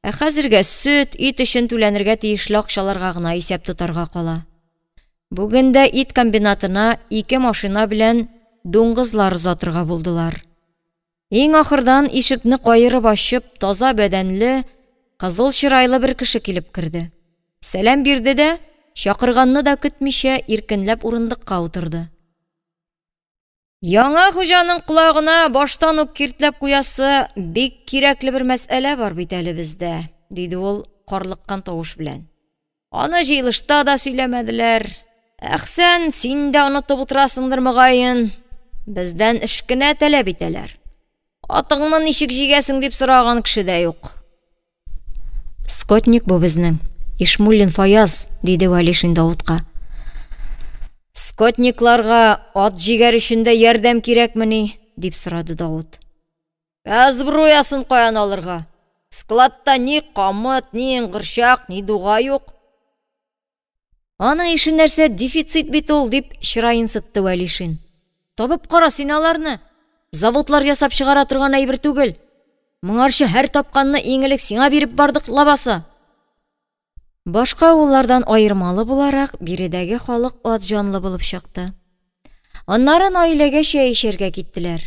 Ә хәзергә сөт, ит өчен түләнергә тиешле акчаларга гына исәп тотарга кала. Бүген дә ит комбинатына ике машина белән дуңгызлар озатырга булдылар. Иң ахырдан ишекне каерып ачып, таза бәдәнле, кызыл чырайлы бер кеше килеп керде. Сәлам бирде дә, чакырганны да көтмичә, иркенләп урындыкка утырды. Яңа хуҗаның колагына баштан ук киртләп куясы бик кирәкле бер мәсьәлә бар бит әле бездә, диде ул карлыккан тавыш белән. Аны җыелышта да сөйләмәделәр. Әхсән, син дә онытып утырасыңдыр мөгаен. Бездән эш кенә таләп итәләр. Атыңны ничек җигәсең дип сораган кеше дә юк. Скотник бу безнең, Ишмуллин Фаяз, диде Вәлишин Даутка. Скотникларга ат җигәр өчен дә ярдәм кирәкмени? дип сорады Даут. Ә сбруясын каян алырга? Складта ни камыт, ни ыңгырчак, ни дуга юк. Аның ише нәрсә дефицит бит ул, дип чыраен сытты Вәлишин. Табып кара син аларны. Заводлар ясап чыгара торган әйбер түгел. Моңарчы һәр тапканны иң элек сиңа биреп бардык лабаса. Башка авыллардан аермалы буларак, биредәге халык ат җанлы булып чыкты. Аннары Наиләгә чәй эчәргә киттеләр.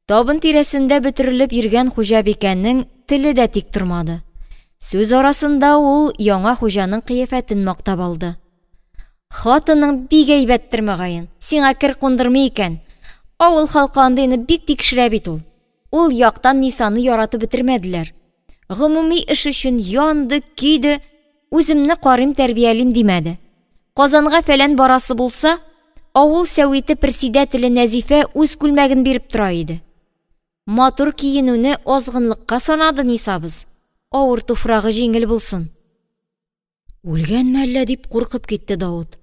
Табын тирәсендә бөтерелеп йөргән хуҗабикәнең теле дә тик тормады. Сүз арасында ул яңа хуҗаның кыяфәтен мактап алды. Хатының бик әйбәттер, мөгаен, сиңа кер кундырмый икән. Авыл халкы андыйны бик тикшерә бит ул. Ул яктан Нисаны яратып бетермәделәр. Гомуми эш өчен янды, көйде, үземне карыйм, тәрбиялим димәде. Казанга фәлән барасы булса, авыл сәвите персидәтеле Нәзифә үз күлмәген биреп тора иде. Матур киенүне азгынлыкка санады Нисабыз. Авыр туфрагы җиңел булсын. Үлгәнме әллә дип куркып китте Давыт.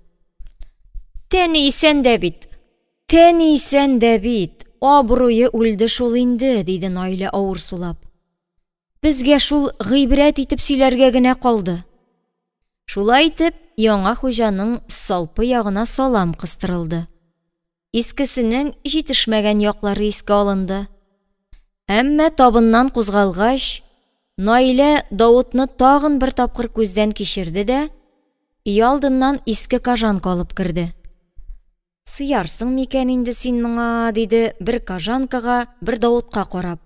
Тәне исән дә бит. Тәне исән дә бит. Абруе үлде шул инде, диде Наилә авыр сулап. Безгә шул гыйбрәт итеп сөйләргә генә калды. Шулай итеп, яңа хуҗаның салпы ягына салам кыстырылды. Искесенең җитешмәгән яклары искә алынды. Әмма табыннан кузгалгач, Наилә Давытны тагын бер тапкыр күздән кичерде дә, өйалдыннан иске кожанка алып керде. Сыярсың микән инде син моңа, диде бер кожанкага, бер Давытка карап.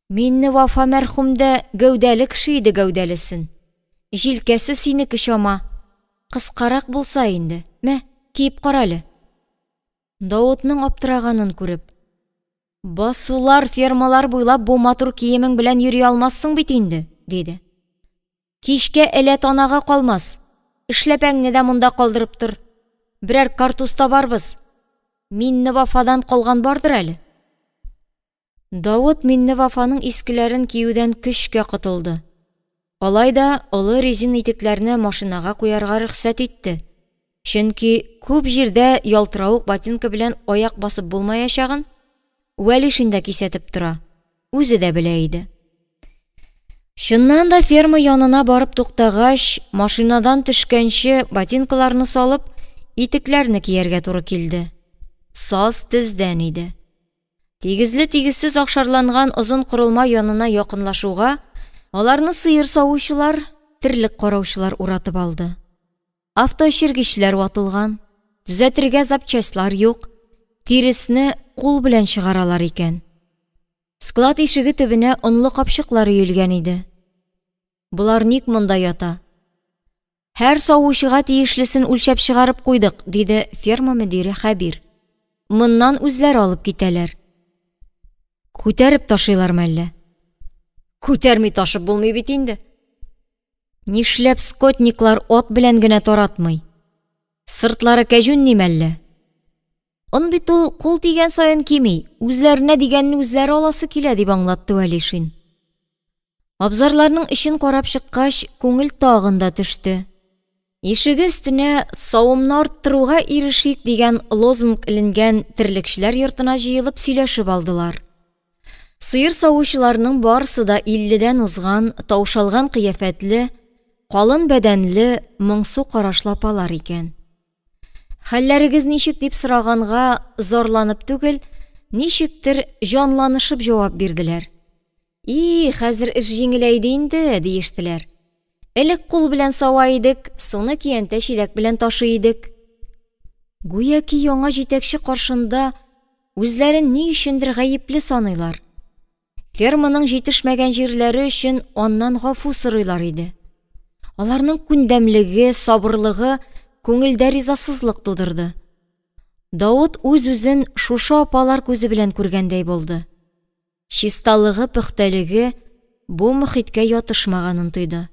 Минневафа мәрхүм дә гәүдәле кеше иде гәүдәлесен. Җилкәсе синеке чама. Кыскарак булса инде. Мә, киеп кара әле. Давытның аптыраганын күреп, Басулар, фермалар буйлап бу матур киемең белән йөри алмассың бит инде, диде. Кичкә элә танага калмас. Эшләпәңне дә монда калдырып тор. Берәр картуз табарбыз. Минневафадан калган бардыр әле. Давыт Минневафаның искеләрен киюдән көчкә котылды. Алай да олы резин итекләрне машинага куярга рөхсәт итте. Чөнки күп җирдә ялтыравык ботинка белән аяк басып булмаячагын Вәлишин дә кисәтеп тора, үзе дә белә иде. Чыннан да ферма янына барып туктагач, машинадан төшкәнче ботинкаларны салып, итекләрне кияргә туры килде. Саз тездән иде. Тигезле-тигезсез акшарланган озын корылма янына якынлашуга, аларны сыер савучылар, терлек караучылар уратып алды. Автоэчергечләр ватылган, төзәтергә запчастьлар юк, тиресне кул белән чыгаралар икән. Склад ишеге төбенә онлы капчыклар өелгән иде. Болар ник монда ята? Һәр савучыга тиешлесен үлчәп чыгарып куйдык, диде ферма мөдире Хәбир. Моннан үзләре алып китәләр. Күтәреп ташыйлар мәллә? Күтәрми ташып булмый бит инде. Нишләп скотниклар ат белән генә таратмый? Сыртлары кәҗүнни мәллә? Он бит ул кул тигән саен кими, үзләренә дигәнне үзләре аласы килә, дип аңлатты Вәлишин. Абзарларның эчен карап чыккач, күңел тагын да төште. Ишеге өстенә савымны арттыруга ирешик дигән лозунг эленгән терлекчеләр йортына җыелып сөйләшеп алдылар. Сыер савучыларның барысы да 50-дән узган, таушалган кыяфәтле, калын бәдәнле, моңсу карашлы апалар икән. Хәлләрегез ничек дип сораганга зарланып түгел, ничектер җанланышып җавап бирделәр. И, хәзер эш җиңеләйде инде, диештеләр. Элек кул белән сава идек, суны көянтә чиләк белән ташый идек. Гүяки яңа җитәкче каршында үзләрен ни өчендер гаепле саныйлар. Ферманың җитешмәгән җирләре өчен аннан гафу сорыйлар иде. Аларның күндәмлеге, сабырлыгы күңелдә ризасызлык тудырды. Давыт үз-үзен шушы апалар күзе белән күргәндәй булды. Чисталыгы, пөхтәлеге бу мохиткә ятышмаганын тойды.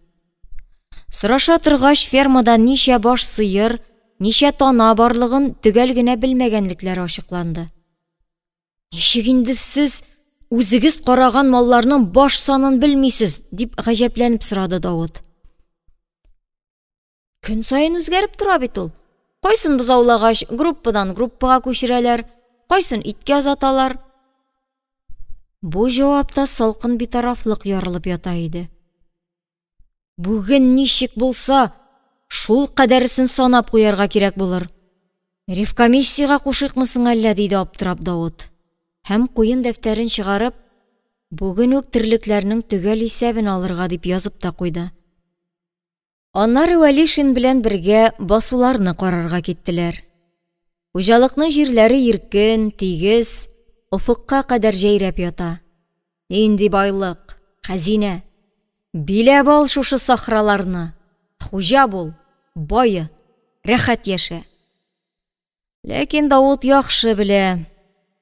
Сораша торгач, фермада ничә баш сыер, ничә тана барлыгын төгәл генә белмәгәнлекләре ачыкланды. Ничек инде сез үзегез караган малларның баш санын белмисез, дип гаҗәпләнеп сорады Давыт. Көн саен үзгәреп тора бит ул. Кайсын бозаулагач, группадан группага күчерәләр, кайсын иткә озаталар. Бу җавапта салкын битарафлык ярылып ята иде. Бүген ничек булса, шул кадәресен санап куярга кирәк булыр. Ревкомиссиягә кушыйкмы соң әллә, диде аптырап Давыт. Һәм куен дәфтәрен чыгарып, бүген үк терлекләрнең төгәл исәбен алырга дип язып та куйды. Аннары Вәлишин белән бергә басуларны карарга киттеләр. Хуҗалыкның җирләре иркен, тигез, офыкка кадәр җәйрәп ята. Нинди байлык, хәзинә! Биләп ал шушы сахраларны, хуҗа бул, бае, рәхәт яшә. Ләкин Давыт яхшы белә,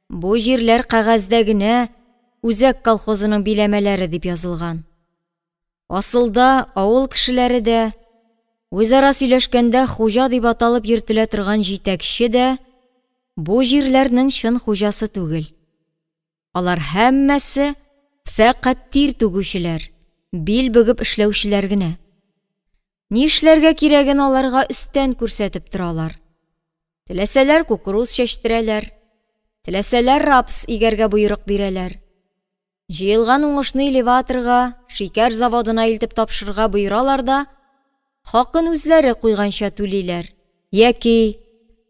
бу җирләр кәгазьдә генә Үзәк колхозының биләмәләре дип язылган. Асылда авыл кешеләре дә, үзара сөйләшкәндә хуҗа дип аталып йөртелә торган җитәкче дә бу җирләрнең чын хуҗасы түгел. Алар һәммәсе фәкать тир түгүчеләр, бил бөгеп эшләүчеләр генә. Нишләргә кирәген аларга өстән күрсәтеп торалар. Теләсәләр кукуруз чәчтерәләр, теләсәләр рапс игәргә боерык бирәләр. Җыелган уңышны элеваторга, шикәр заводына илтеп тапшырырга боералар да, хакын үзләре куйганча түлиләр. Яки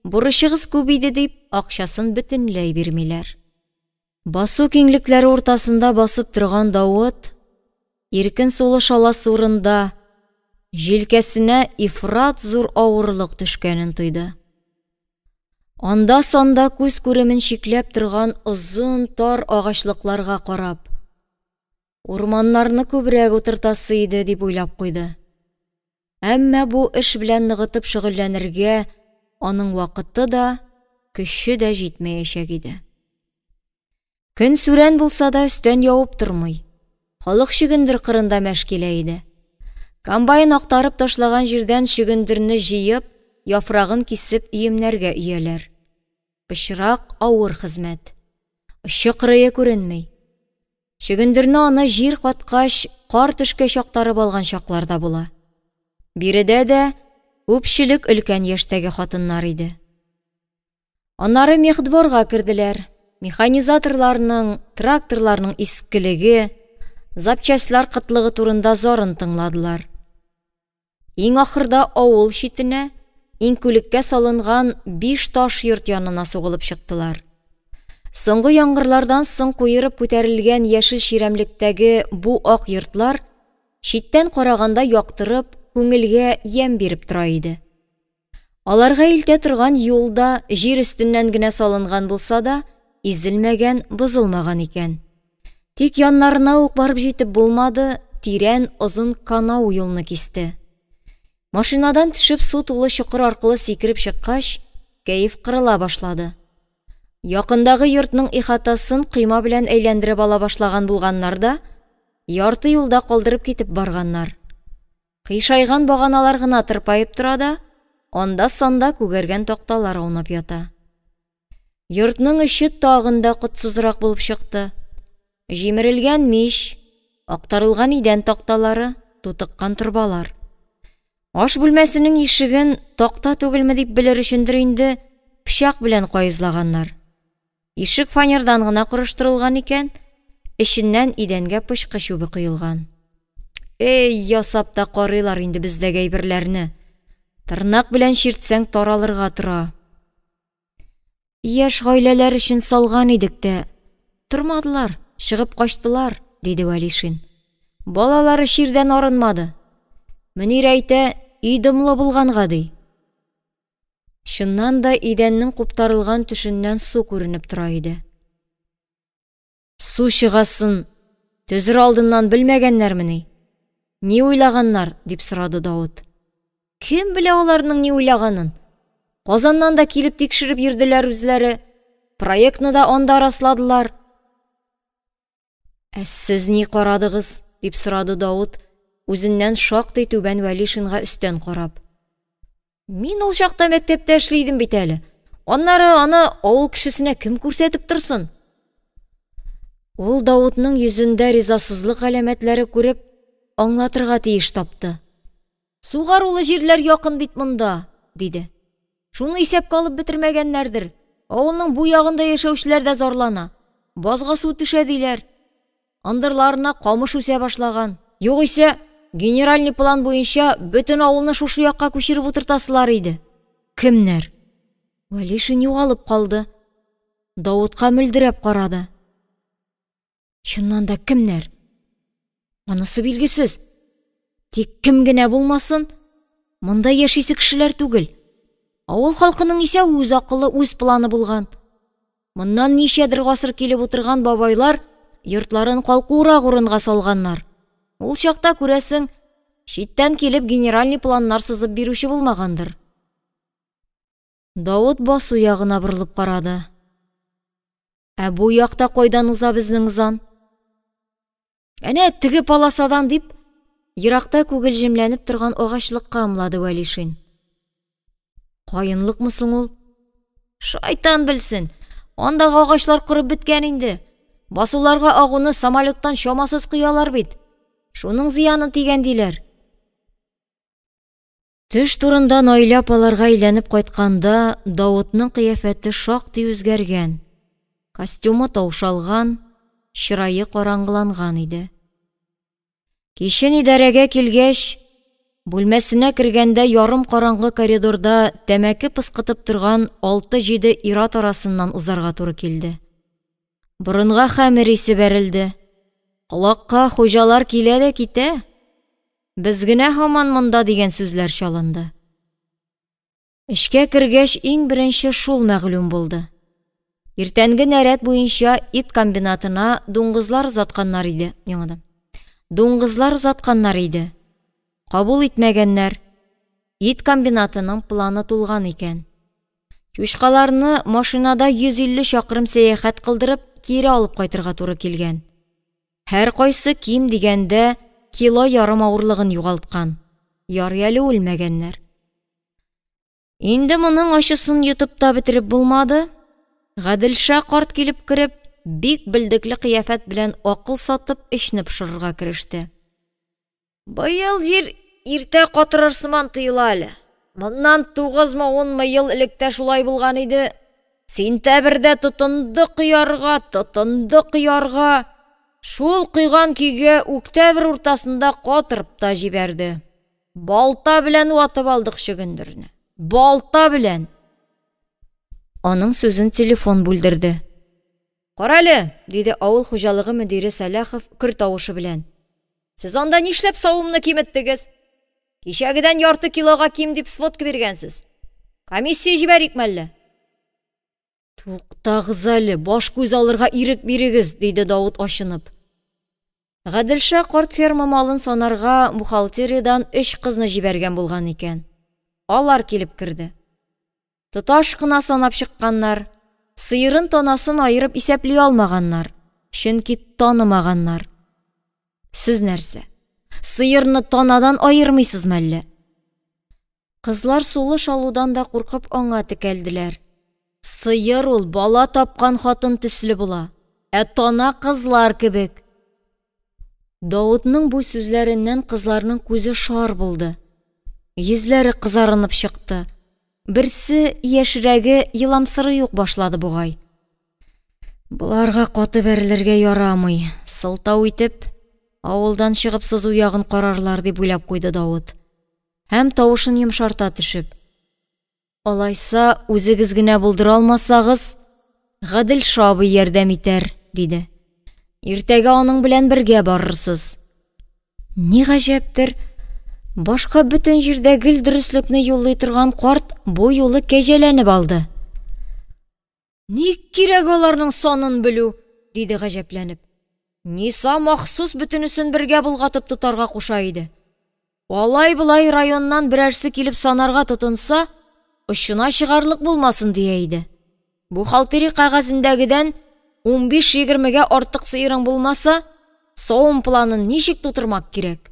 бурычыгыз күп иде дип, акчасын бөтенләй бирмиләр. Басу киңлекләре уртасында басып торган Давыт, иркен сулыш аласы урында, җилкәсенә ифрат зур авырлык төшкәнен тойды. Анда-санда күз күремен чикләп торган озын тар агачлыкларга карап, урманнарны күбрәк утыртасы иде, дип уйлап куйды. Әмма бу эш белән ныгытып шөгыльләнергә аның вакыты да, көче дә җитмәячәк иде. Көн сүрән булса да өстән явып тормый. Халык чөгендер кырында мәш килә иде. Комбайн актарып ташлаган җирдән чөгендерне җыеп, яфрагын кисеп өемнәргә өяләр. Пычрак авыр хезмәт. Очы кырые күренми. Чөгендерне аны җир каткач, кар төшкәч актарып алган чаклар да була. Биредә дә күпчелек өлкән яшьтәге хатыннар иде. Аннары мехдворга керделәр. Механизаторларның, тракторларның искелеге, запчастьлар кытлыгы турында зарын тыңладылар. Иң ахырда авыл читенә, иңкүлеккә салынган 5 таш йорт янына сугылып чыктылар. Соңгы яңгырлардан соң куерып күтәрелгән яшел чирәмлектәге бу ак йортлар читтән караганда яктырып, күңелгә ямь биреп тора иде. Аларга илтә торган юл да җир өстеннән генә салынган булса да, изелмәгән, бозылмаган икән. Тик яннарына ук барып җитеп булмады, тирән озын канау юлны кисте. Машинадан төшеп су тулы чокыр аркылы сикереп чыккач, кәеф кырыла башлады. Якындагы йортның ихатасын койма белән әйләндереп ала башлаган булганнар да, ярты юлда калдырып китеп барганнар. Кыйшайган баганалар гына тырпаеп тора да, анда-санда күгәргән такталар аунап ята. Йортның эче тагын да котсызрак булып чыкты. Җимерелгән мич, актарылган идән такталары, тутыккан торбалар. Аш бүлмәсенең ишеген такта түгелме дип белер өчендер инде пычак белән каезлаганнар. Ишек фанердан гына корыштырылган икән, эченнән идәнгә пычкы чүбе коелган. Эй, ясап та карыйлар инде бездәге әйберләрне. Тырнак белән чиртсәң таралырга тора. Яшь гаиләләр өчен салган идек тә, тормадылар, чыгып качтылар, диде Вәлишин. Балалары чирдән арынмады. Мөнир әйтә, өй дымлы булганга ди. Чыннан да идәннең куптарылган төшеннән су күренеп тора иде. Су чыгасын төзер алдыннан белмәгәннәрмени? Ни уйлаганнар? дип сорады Давыт. Кем белә аларның ни уйлаганын? Казаннан да килеп тикшереп йөрделәр үзләре. Проектны да анда расладылар. Ә сез ни карадыгыз? дип сорады Давыт, үзеннән шактый түбән Вәлишинга өстән карап. Мин ул чакта мәктәптә эшли идем бит әле. Аннары аны авыл кешесенә кем күрсәтеп торсын? Ул Давытның йөзендә ризасызлык галәмәтләре күреп, аңлатырга тиеш тапты. Сугарулы җирләр якын бит монда, диде. Шуны исәпкә алып бетермәгәннәрдер. Авылның бу ягында яшәүчеләр дә зарлана. Базга су төшә диләр. Ындырларына камыш үсә башлаган. Югыйсә, генеральный план буенча бөтен авылны шушы якка күчереп утыртасылар иде. Кемнәр? Вәлишин югалып калды. Давытка мөлдерәп карады. Чыннан да кемнәр? Анысы билгесез. Тик кем генә булмасын, монда яшисе кешеләр түгел. Авыл халкының исә үз акылы, үз планы булган. Моннан ничәдер гасыр килеп утырган бабайлар йортларын калкуырак урынга салганнар. Ул чакта, күрәсең, читтән килеп генеральный планнар сызып бирүче булмагандыр. Давыт басу ягына борылып карады. Ә бу якта кайдан уза безнең ызан? Әнә теге полосадан дип, еракта күгелҗемләнеп торган агачлыкка ымлады Вәлишин. Каенлыкмы соң ул? Шайтан белсен, андагы агачлар корып беткән инде. Басуларга агуны самолеттан чамасыз коялар бит. Шуның зыяны тигән диләр. Төш турында Наилә апаларга әйләнеп кайтканда, Давытның кыяфәте шактый үзгәргән. Костюмы таушалган, чырае караңгыланган иде. Кичен идарәгә килгәч, бүлмәсенә кергәндә ярым караңгы коридорда тәмәке пыскытып торган алты-җиде ир-ат арасыннан узарга туры килде. Борынга хәмер исе бәрелде. Колакка хуҗалар килә дә китә. Без генә һаман монда дигән сүзләр чалынды. Эчкә кергәч, иң беренче шул мәгълүм булды. Иртәнге нәрәт буенча ит комбинатына дуңгызлар озатканнар иде. Яңадан. Дуңгызлар озатканнар иде. Кабул итмәгәннәр. Ит комбинатының планы тулган икән. Чучкаларны машинада 150 чакрым сәяхәт кылдырып, кире алып кайтырга туры килгән. Һәркайсы ким дигәндә кило ярым авырлыгын югалткан. Ярый әле үлмәгәннәр. Инде моның ачысын йотып та бетереп булмады. Гаделша карт килеп кереп, бик белдекле кыяфәт белән акыл сатып, эчне пошырырга кереште. Быел җир иртә катырыр сыман тоела әле. Моннан тугызмы-унмы ел элек тә шулай булган иде. Сентябрьдә тотынды коярга, тотынды коярга. Шул койган көйгә үктәбер уртасында катырып та җибәрде. Балта белән ватып алдык чөгендерне. Балта белән. Аның сүзен телефон бүлдерде. Карале, диде авыл хуҗалыгы мөдире Сәлахов көр тавышы белән. Сез анда нишләп савымны киметтегез? Кичәгедән ярты килога ким дип сводка биргәнсез. Комиссия җибәрикме әллә? Туктагыз әле, баш күз алырга ирек бирегез, диде Давыт ачынып. Гаделша карт ферма малын санарга бухгалтериядән өч кызны җибәргән булган икән. Алар килеп керде. Тоташ кына санап чыкканнар, сыерын-танасын аерып исәпли алмаганнар, чөнки танымаганнар. Сез нәрсә, сыерны танадан аермыйсызмы әллә? Кызлар сулыш алудан да куркып аңа текәлделәр. Сыер ул бала тапкан хатын төсле була, ә тана кызлар кебек. Давытның бу сүзләреннән кызларның күзе шар булды. Йөзләре кызарынып чыкты. Берсе, яшьрәге, еламсырый ук башлады бугай. Боларга каты бәрелергә ярамый, сылтау итеп, авылдан чыгып сызу ягын карарлар, дип уйлап куйды Давыт. Һәм тавышын йомшарта төшеп. Алайса, үзегез генә булдыра алмасагыз, Гаделша абый ярдәм итәр, диде. Иртәгә аның белән бергә барырсыз. Ни гаҗәптер, Башка бөтен җирдә гел дөреслекне юллый торган карт бу юлы кәҗәләнеп алды. Ник кирәк аларның санын белү? диде гаҗәпләнеп. Ниса махсус бөтенесен бергә болгатып тотарга куша иде. Алай-болай районнан берәрсе килеп санарга тотынса, очына чыгарлык булмасын дия иде. Бухгалтери кәгазендәгедән 15-20гә артык сыерың булмаса, савым планын ничек тутырмак кирәк?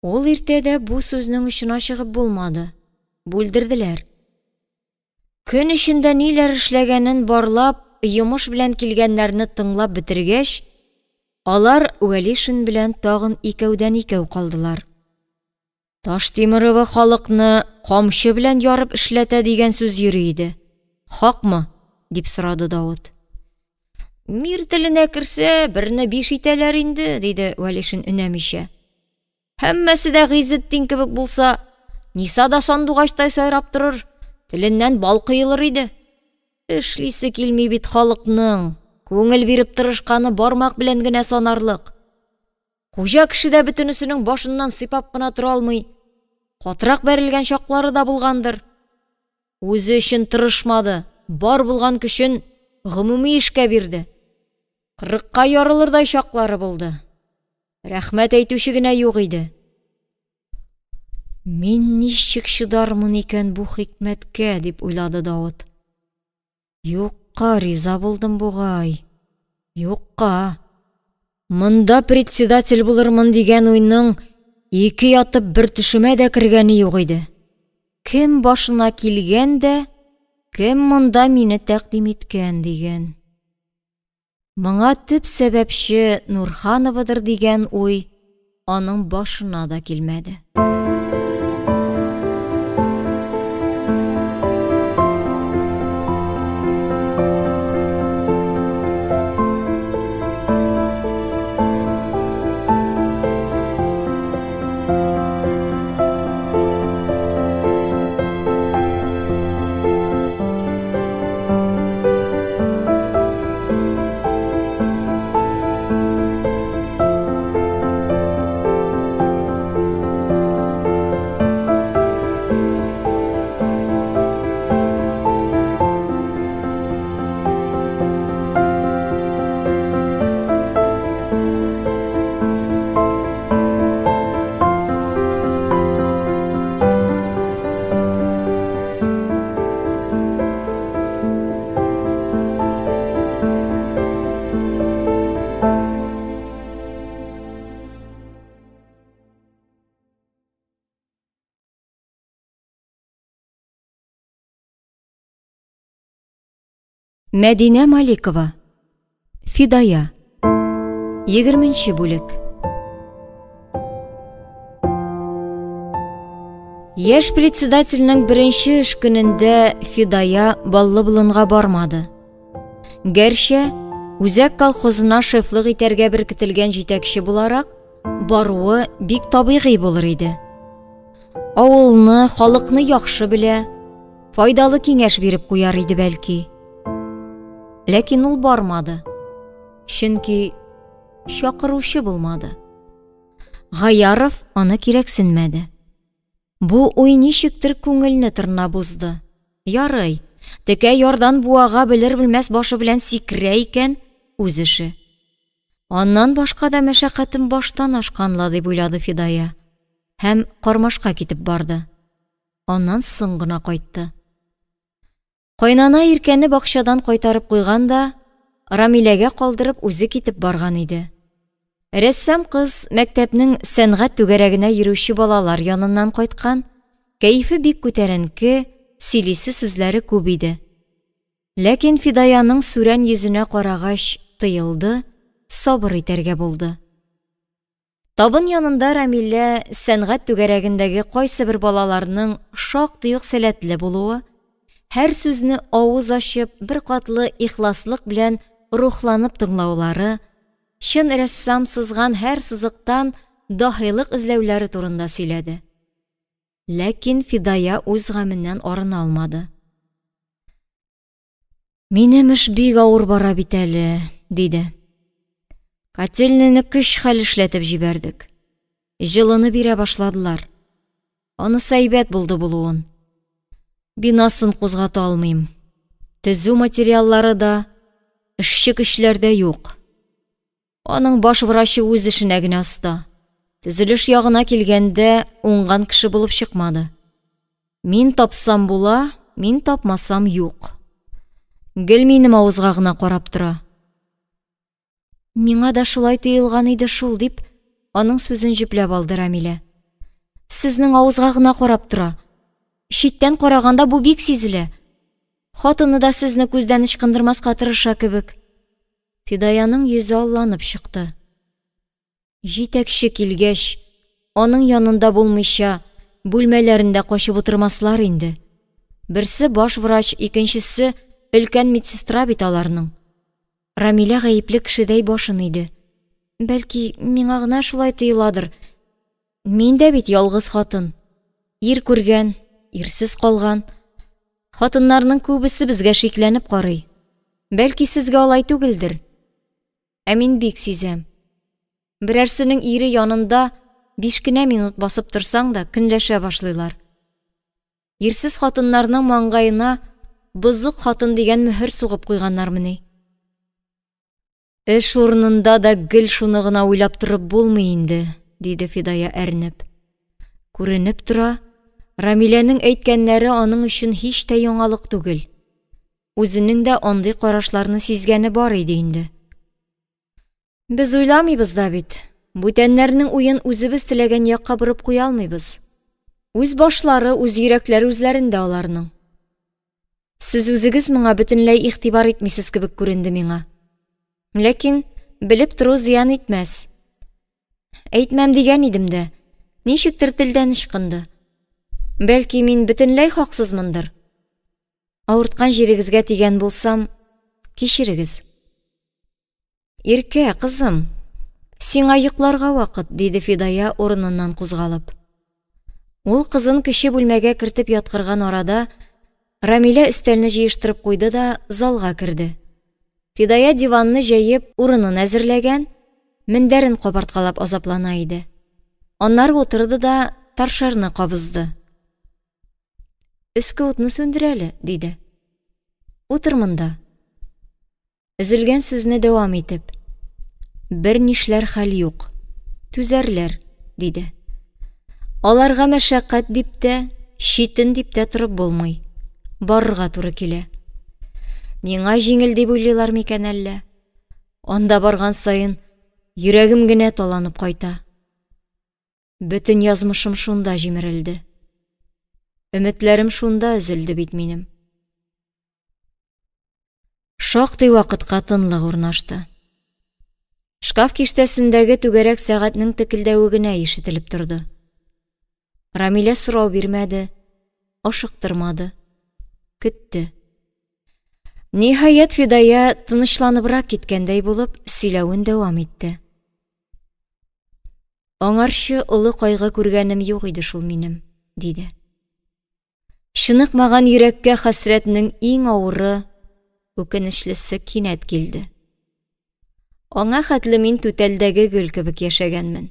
Ул иртәдә бу сүзнең очына чыгып булмады, бүлдерделәр. Көн эчендә ниләр эшләгәнен барлап, йомыш белән килгәннәрне тыңлап бетергәч, алар Вәлишин белән тагын икәүдән-икәү калдылар. Таштимерова халыкны камчы белән ярып эшләтә дигән сүз йөри иде. Хакмы? дип сорады Давыт. Мир теленә керсә, берне биш итәләр инде, диде Вәлишин өнәмичә. Һәммәсе дә Гыйзетдин кебек булса, Ниса да сандугачтай сайрап торыр, теленнән бал коелыр иде. Эшлисе килми бит халыкның, күңел биреп тырышканы бармак белән генә санарлык. Хуҗа кеше дә бөтенесенең башыннан сыйпап кына тора алмый. Катырак бәрелгән чаклары да булгандыр. Үзе өчен тырышмады, бар булган көчен гомуми эшкә бирде. Кырыкка ярылырдай чаклары булды. Рәхмәт әйтүче генә юк иде. Мин ничек чыдармын икән бу хикмәткә, дип уйлады Давыт. Юкка риза булдым бугай. Юкка. Монда председатель булырмын дигән уйның ике ятып бер төшемә дә кергәне юк иде. Кем башына килгән дә, кем монда мине тәкъдим иткән дигән. Моңа төп сәбәпче Нурхановадыр дигән уй аның башына да килмәде. Мәдинә Маликова. Фидая. 20 бүлек. Яшь председательнең беренче эш көнендә Фидая Баллы болынга бармады. Гәрчә үзәк колхозына шефлык итәргә беркетелгән җитәкче буларак, баруы бик табигый булыр иде. Авылны, халыкны яхшы белә, файдалы киңәш биреп куяр иде бәлки. Ләкин ул бармады. Чөнки чакыручы булмады. Гаяров аны кирәксенмәде. Бу уй ничектер күңелне тырнап узды. Ярый, текә ярдан буага белер-белмәс башы белән сикерә икән, үз эше. Аннан башка да мәшәкатем баштан ашкан ла, дип уйлады Фидая. Һәм Кармашка китеп барды. Аннан соң гына кайтты. Кайнана Иркәне бакчадан кайтарып куйган да, Рамиләгә калдырып үзе китеп барган иде. Рәссам кыз мәктәпнең сәнгать түгәрәгенә йөрүче балалар яныннан кайткан, кәефе бик күтәренке, сөйлисе сүзләре күп иде. Ләкин Фидаяның сүрән йөзенә карагач тыелды, сабыр итәргә булды. Табын янында Рамилә сәнгать түгәрәгендәге кайсыбер балаларның шактый ук сәләтле булуы, һәр сүзне авыз ачып, беркатлы ихласлык белән рухланып тыңлаулары, чын рәссам сызган һәр сызыктан даһилык эзләүләре турында сөйләде. Ләкин Фидая үз гаменнән арына алмады. Минем эш бик авыр бара бит әле, диде. Котельныйны көч хәл эшләтеп җибәрдек. Җылыны бирә башладылар. Анысы әйбәт булды булуын. Бинасын кузгата алмыйм. Төзү материаллары да, эшче көчләр дә юк. Аның баш врачы үз эшенә генә оста. Төзелеш ягына килгәндә, уңган кеше булып чыкмады. Мин тапсам була, мин тапмасам юк. Гел минем авызга гына карап тора. Миңа да шулай тоелган иде шул, дип, аның сүзен җөпләп алды Рамилә. Сезнең авызга гына карап тора. Читтән караганда бу бик сизелә. Хатыны да сезне күздән ычкындырмаска тырыша кебек. Фидаяның йөзе алланып чыкты. Җитәкче килгәч, аның янында булмыйча, бүлмәләрендә качып утырмаслар инде. Берсе баш врач, икенчесе өлкән медсестра бит аларның. Рамилә гаепле кешедәй башын иде. Бәлки, миңа гына шулай тоеладыр. Мин дә бит ялгыз хатын. Ир күргән, ирсез калган. Хатыннарның күбесе безгә шикләнеп карый. Бәлки, сезгә алай түгелдер. Ә мин бик сизәм. Берәрсенең ире янында биш кенә минут басып торсаң да, көнләшә башлыйлар. Ирсез хатыннарның маңгаена бозык хатын дигән мөһер сугып куйганнармыни? Эш урынында да гел шуны гына уйлап торып булмый инде, диде Фидая әрнеп. Күренеп тора, Рамиләнең әйткәннәре аның өчен һич тә яңалык түгел. Үзенең дә андый карашларны сизгәне бар иде инде. Без уйламыйбыз да бит. Бүтәннәрнең уен үзебез теләгән якка борып куя алмыйбыз. Үз башлары, үз йөрәкләре үзләрендә аларның. Сез үзегез моңа бөтенләй игътибар итмисез кебек күренде миңа. Ләкин белеп тору зыян итмәс. Әйтмәм дигән идем дә, ничектер телдән ычкынды. Бәлки, мин бөтенләй хаксызмындыр. Авырткан җирегезгә тигән булсам, кичерегез. Иркә, кызым, сиңа йокларга вакыт, диде Фидая урыныннан кузгалып. Ул кызын кече бүлмәгә кертеп яткырган арада, Рамилә өстәлне җыештырып куйды да залга керде. Фидая диванны җәеп, урынын әзерләгән, мендәрен кабарткалап азаплана иде. Аннары утырды да торшерны кабызды. Өске утны сүндер әле, диде. Утыр монда. Өзелгән сүзне дәвам итеп, Бер нишләр хәл юк, түзәрләр, диде. Аларга мәшәкать дип тә, читен дип тә торып булмый. Барырга туры килә. Миңа җиңел дип уйлыйлар микән әллә? Анда барган саен йөрәгем генә таланып кайта. Бөтен язмышым шунда җимерелде. Өметләрем шунда өзелде бит минем. Шактый вакытка тынлык урнашты. Шкаф киштәсендәге түгәрәк сәгатьнең текелдәве генә ишетелеп торды. Рамилә сорау бирмәде, ашыктырмады, көтте. Ниһаять, Фидая тынычланыбрак киткәндәй булып, сөйләвен дәвам итте. Аңарчы олы кайгы күргәнем юк иде шул минем, диде. Чыныкмаган йөрәккә хәсрәтнең иң авыры, үкенечлесе кинәт килде. Аңа хәтле мин түтәлдәге гөл кебек яшәгәнмен.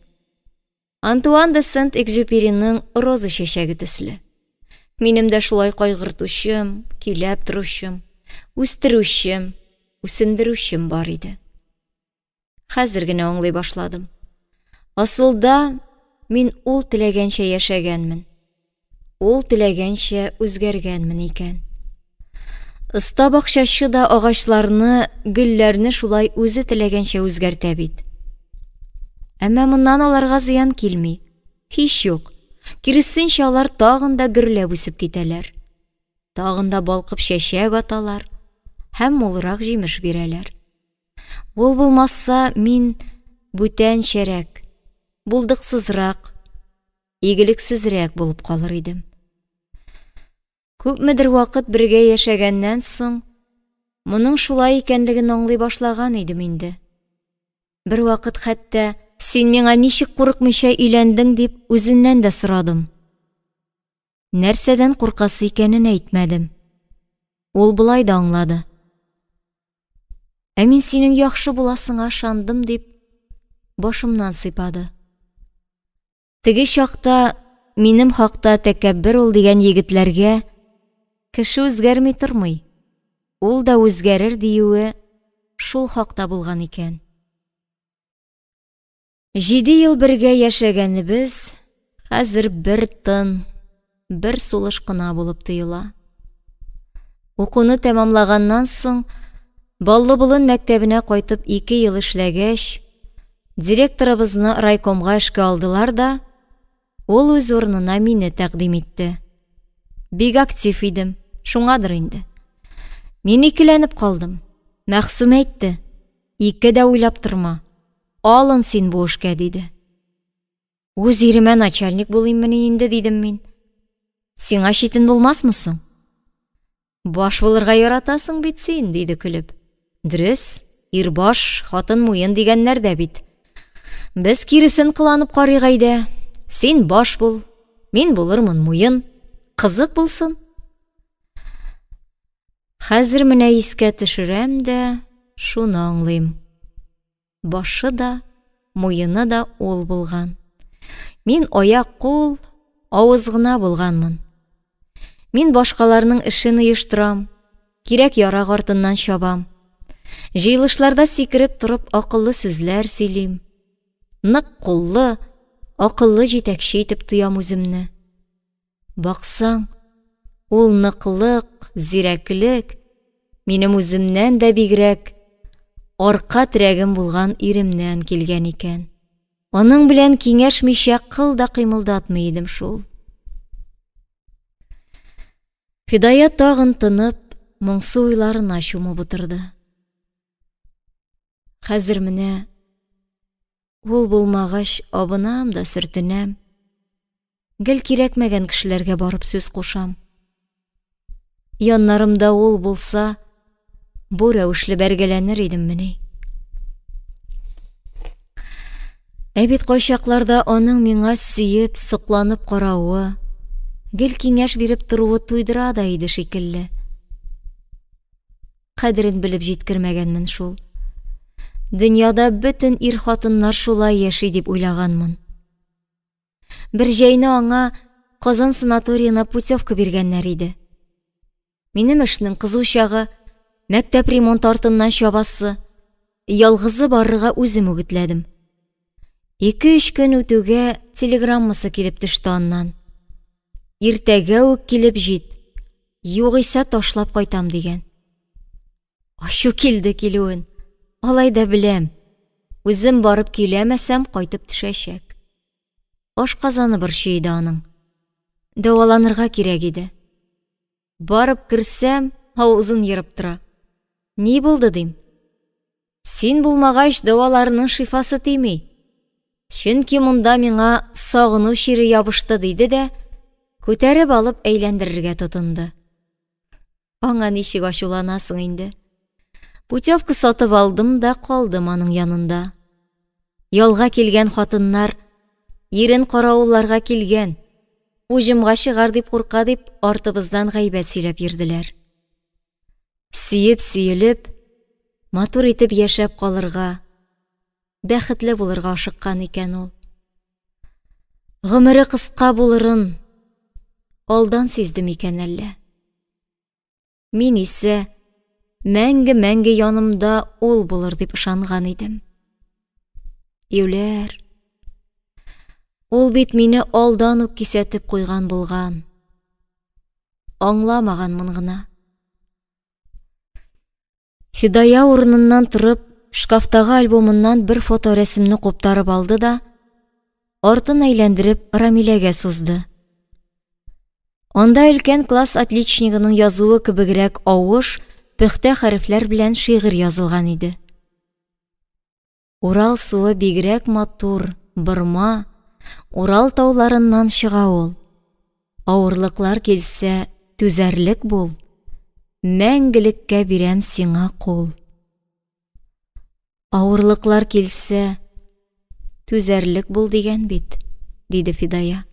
Антуан де Сент-Экзюпериның роза чәчәге төсле. Минем дә шулай кайгыртучым, көйләп торучым, үстерүчем, үсендерүчем бар иде. Хәзер генә аңлый башладым. Асылда мин ул теләгәнчә яшәгәнмен. Ул теләгәнчә үзгәргәнмен икән. Оста бакчачы да агачларны, гөлләрне шулай үзе теләгәнчә үзгәртә бит. Әмма моннан аларга зыян килми. Һич юк. Киресенчә, алар тагын да гөрләп үсеп китәләр. Тагын да балкып чәчәк аталар һәм мулрак җимеш бирәләр. Ул булмаса, мин бүтәнчәрәк, булдыксызрак, игелексезрәк булып калыр идем. Күпмедер вакыт бергә яшәгәннән соң, моның шулай икәнлеген аңлый башлаган идем инде. Бер вакыт хәтта, син миңа ничек курыкмыйча өйләндең дип, үзеннән дә сорадым. Нәрсәдән куркасы икәнен әйтмәдем. Ул болай да аңлады. Ә мин синең яхшы буласыңа ышандым дип, башымнан сыйпады. Теге чакта минем хакта тәкәббер ул дигән егетләргә кеше үзгәрми тормый, ул да үзгәрер диюе шул хакта булган икән. 7 ел бергә яшәгәнебез хәзер бер тын, бер сулыш кына булып тоела. Укуны тәмамлаганнан соң, Баллы болын мәктәбенә кайтып 2 ел эшләгәч, директорыбызны райкомга эшкә алдылар да, ул үз урынына мине тәкъдим итте. Бик актив идем, шуңадыр инде. Мин икеләнеп калдым. Мәхсүм әйтте, ике дә уйлап торма, алын син бу эшкә, диде. Үз иремә начальник булыйммыни инде, дидем мин. Сиңа читен булмасмы соң? Баш булырга яратасың бит син, диде көлеп. Дөрес, ир баш, хатын муен дигәннәр дә бит. Без киресен кыланып карыйк әйдә. Син баш бул, мин булырмын муен. Кызык булсын. Хәзер менә искә төшерәм дә, шуны аңлыйм. Башы да, муены да ул булган. Мин аяк-кул, авыз гына булганмын. Мин башкаларның эшен оештырам, кирәк-ярак артыннан чабам. Җыелышларда сикереп торып акыллы сүзләр сөйлим. Нык куллы, акыллы җитәкче итеп тоям үземне. Баксаң, ул ныклык, зирәклек минем үземнән дә бигрәк арка терәгем булган иремнән килгән икән. Аның белән киңәшмичә кыл да кыймылдатмый идем шул. Фидая тагын тынып, моңсу уйларына чумып утырды. Хәзер менә ул булмагач абынам да сөртенәм. Гел кирәкмәгән кешеләргә барып сүз кушам. Яннарымда ул булса, бу рәвешле бәргәләнер идеммени? Ә бит кайчакларда аның миңа сөеп, сокланып каравы, гел киңәш биреп торуы туйдыра да иде шикелле. Кадерен белеп җиткермәгәнмен шул. Дөньяда бөтен ир-хатыннар шулай яши дип уйлаганмын. Бер җәйне аңа Казан санаториена путевка биргәннәр иде. Минем эшнең кызу чагы, мәктәп ремонт артыннан чабасы, ялгызы барырга үзем үгетләдем. 2-3 көн үтүгә телеграммасы килеп төште аннан. Иртәгә үк килеп җит, югыйсә ташлап кайтам дигән. Ачу килде килүен. Алай да беләм. Үзем барып көйләмәсәм, кайтып төшәчәк. Ашказаны борчый иде аның. Дәваланырга кирәк иде. Барып керсәм, авызын ерып тора. Ни булды дим? Син булмагач, дәваларның шифасы тими. Чөнки монда миңа сагыну чире ябышты, диде дә, күтәреп алып әйләндерергә тотынды. Аңа ничек ачуланасың инде? Путевка сатып алдым да калдым аның янында. Ялга килгән хатыннар ирен каравылларга килгән, уҗымга чыгар дип курка дип артыбыздан гайбәт сөйләп йөрделәр. Сөеп-сөелеп, матур итеп яшәп калырга, бәхетле булырга ашыккан икән ул. Гомере кыска булырын алдан сизде микән әллә? Мин исә мәңге-мәңге янымда ул булыр дип ышанган идем. Юләр. Ул бит мине алдан ук кисәтеп куйган булган. Аңламаганмын гына. Фидая урыныннан торып, шкафтагы альбомыннан бер фоторәсемне куптарып алды да, артын әйләндереп Рамиләгә сузды. Анда өлкән класс отличнигының язуы кебегрәк авыш, пөхтә хәрефләр белән шигырь язылган иде. Урал суы бигрәк матур, бормa, Урал тауларыннан чыга ул. Авырлыклар килсә, түзәрлек бул. Мәңгелеккә бирәм сиңа кул. Авырлыклар килсә, түзәрлек бул дигән бит, диде Фидая.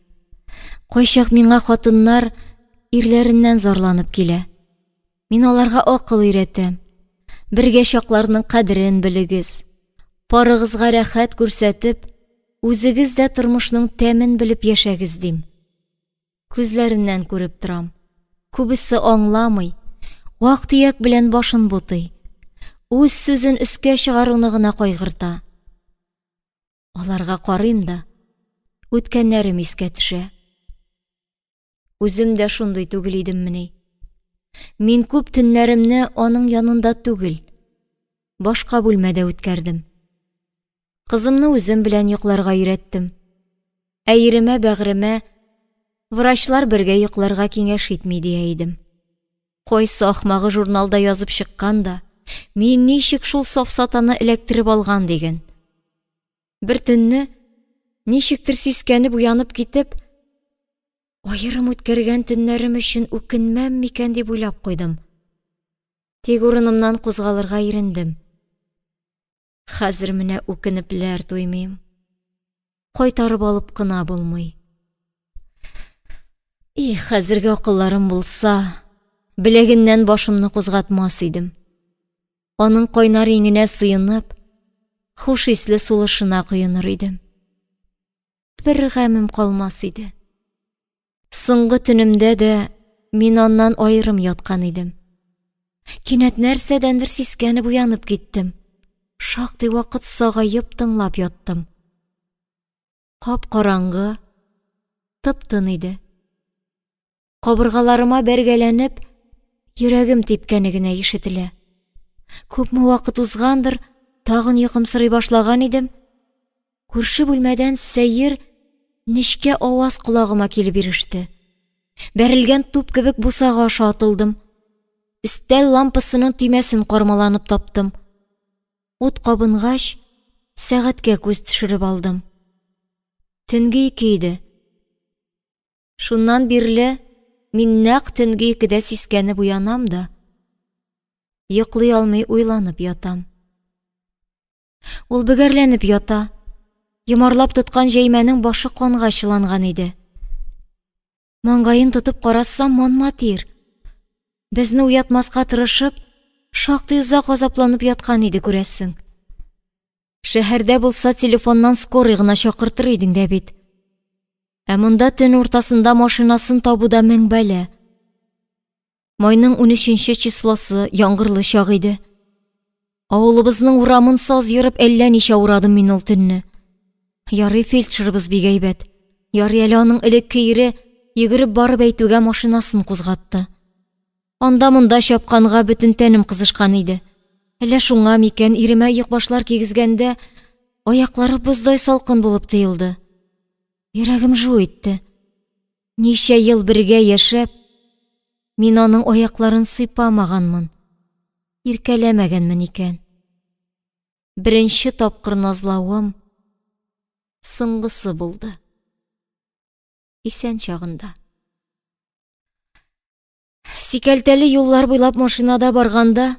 Кайчак миңа хатыннар ирләреннән зарланып килә. Мин аларга акыл өйрәтәм. Бергә чакларның кадерен белегез. Парыгызга рәхәт күрсәтеп, Үзегез дә тормышның тәмен белеп яшәгез, дим. Күзләреннән күреп торам, күбесе аңламый, вак-төяк белән башын бутый, үз сүзен өскә чыгаруны гына кайгырта. Аларга карыйм да, үткәннәрем искә төшә. Үзем дә шундый түгел идеммени? Мин күп төннәремне аның янында түгел, башка бүлмәдә үткәрдем. Кызымны үзем белән йокларга өйрәттем. Ә иремә бәгъремә врачлар бергә йокларга киңәш итми дия идем. Кайсы ахмагы журналда язып чыккан да, мин ничек шул сафсатаны эләктереп алган диген. Бер төнне ничектер сискәнеп уянып китеп, аерым үткәргән төннәрем өчен үкенмәм микән дип уйлап куйдым. Тик урынымнан кузгалырга ирендем. Хәзер менә үкенепләр туймыйм. Кайтарып алып кына булмый. Их, хәзерге акылларым булса, беләгеннән башымны кузгатмас идем. Аның кайнар иңенә сыенып, хуш исле сулышына коеныр идем. Бер гамем калмас иде. Соңгы төнемдә дә мин аннан аерым яткан идем. Кинәт нәрсәдәндер сискәнеп уянып киттем. Шактый вакыт сагаеп тыңлап яттым. Кап-караңгы, тып-тын иде. Кабыргаларыма бәргәләнеп, йөрәгем типкәне генә ишетелә. Күпме вакыт узгандыр, тагын йокымсырый башлаган идем, күрше бүлмәдән сәер, нечкә аваз колагыма килеп иреште. Бәрелгән туп кебек бусага аша атылдым. Өстәл лампасының төймәсен кармаланып таптым. Ут кабынгач, сәгатькә күз төшереп алдым. Төнге 2 иде. Шуннан бирле мин нәкъ төнге 2дә сискәнеп уянам да, йоклый алмый уйланып ятам. Ул бөгәрләнеп ята, йомарлап тоткан җәймәнең башы канга чыланган иде. Маңгаен тотып карасам, манма тир. Безне уятмаска тырышып, шактый озак азапланып яткан иде, күрәсең. Шәһәрдә булса, телефоннан скорый гына чакыртыр идең дә бит. Ә монда төн уртасында машинасын табу да мең бәла. Майның 13 числосы яңгырлы чак иде. Авылыбызның урамын саз ерып әллә ничә урадым мин ул төнне. Ярый фельдшерыбыз бик әйбәт. Ярый әле аның элекке ире йөгереп барып әйтүгә машинасын кузгатты. Анда-монда чапканга бөтен тәнем кызышкан иде. Әллә шуңа микән, иремә оекбашлар кигезгәндә аяклары боздай салкын булып тоелды. Йөрәгем жу итте. Ничә ел бергә яшәп, мин аның аякларын сыйпамаганмын, иркәләмәгәнмен икән. Беренче тапкыр назлавым соңгысы булды. Исән чагында. Сикәлтәле юллар буйлап машинада барганда,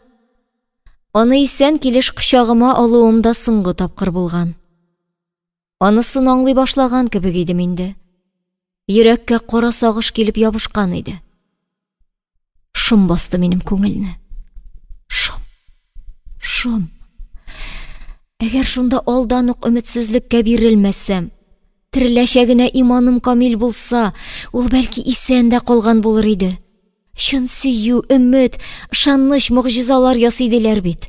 аны исән килеш кочагыма алуым да соңгы тапкыр булган. Анысын аңлый башлаган кебек идем инде. Йөрәккә кара сагыш килеп ябышкан иде. Шом басты минем күңелне. Шом. Шом. Әгәр шунда алдан ук өметсезлеккә бирелмәсәм, тереләчәгенә иманым камил булса, ул бәлки исән дә калган булыр иде. Чын сөю, өмет, ышаныч могҗизалар ясый диләр бит.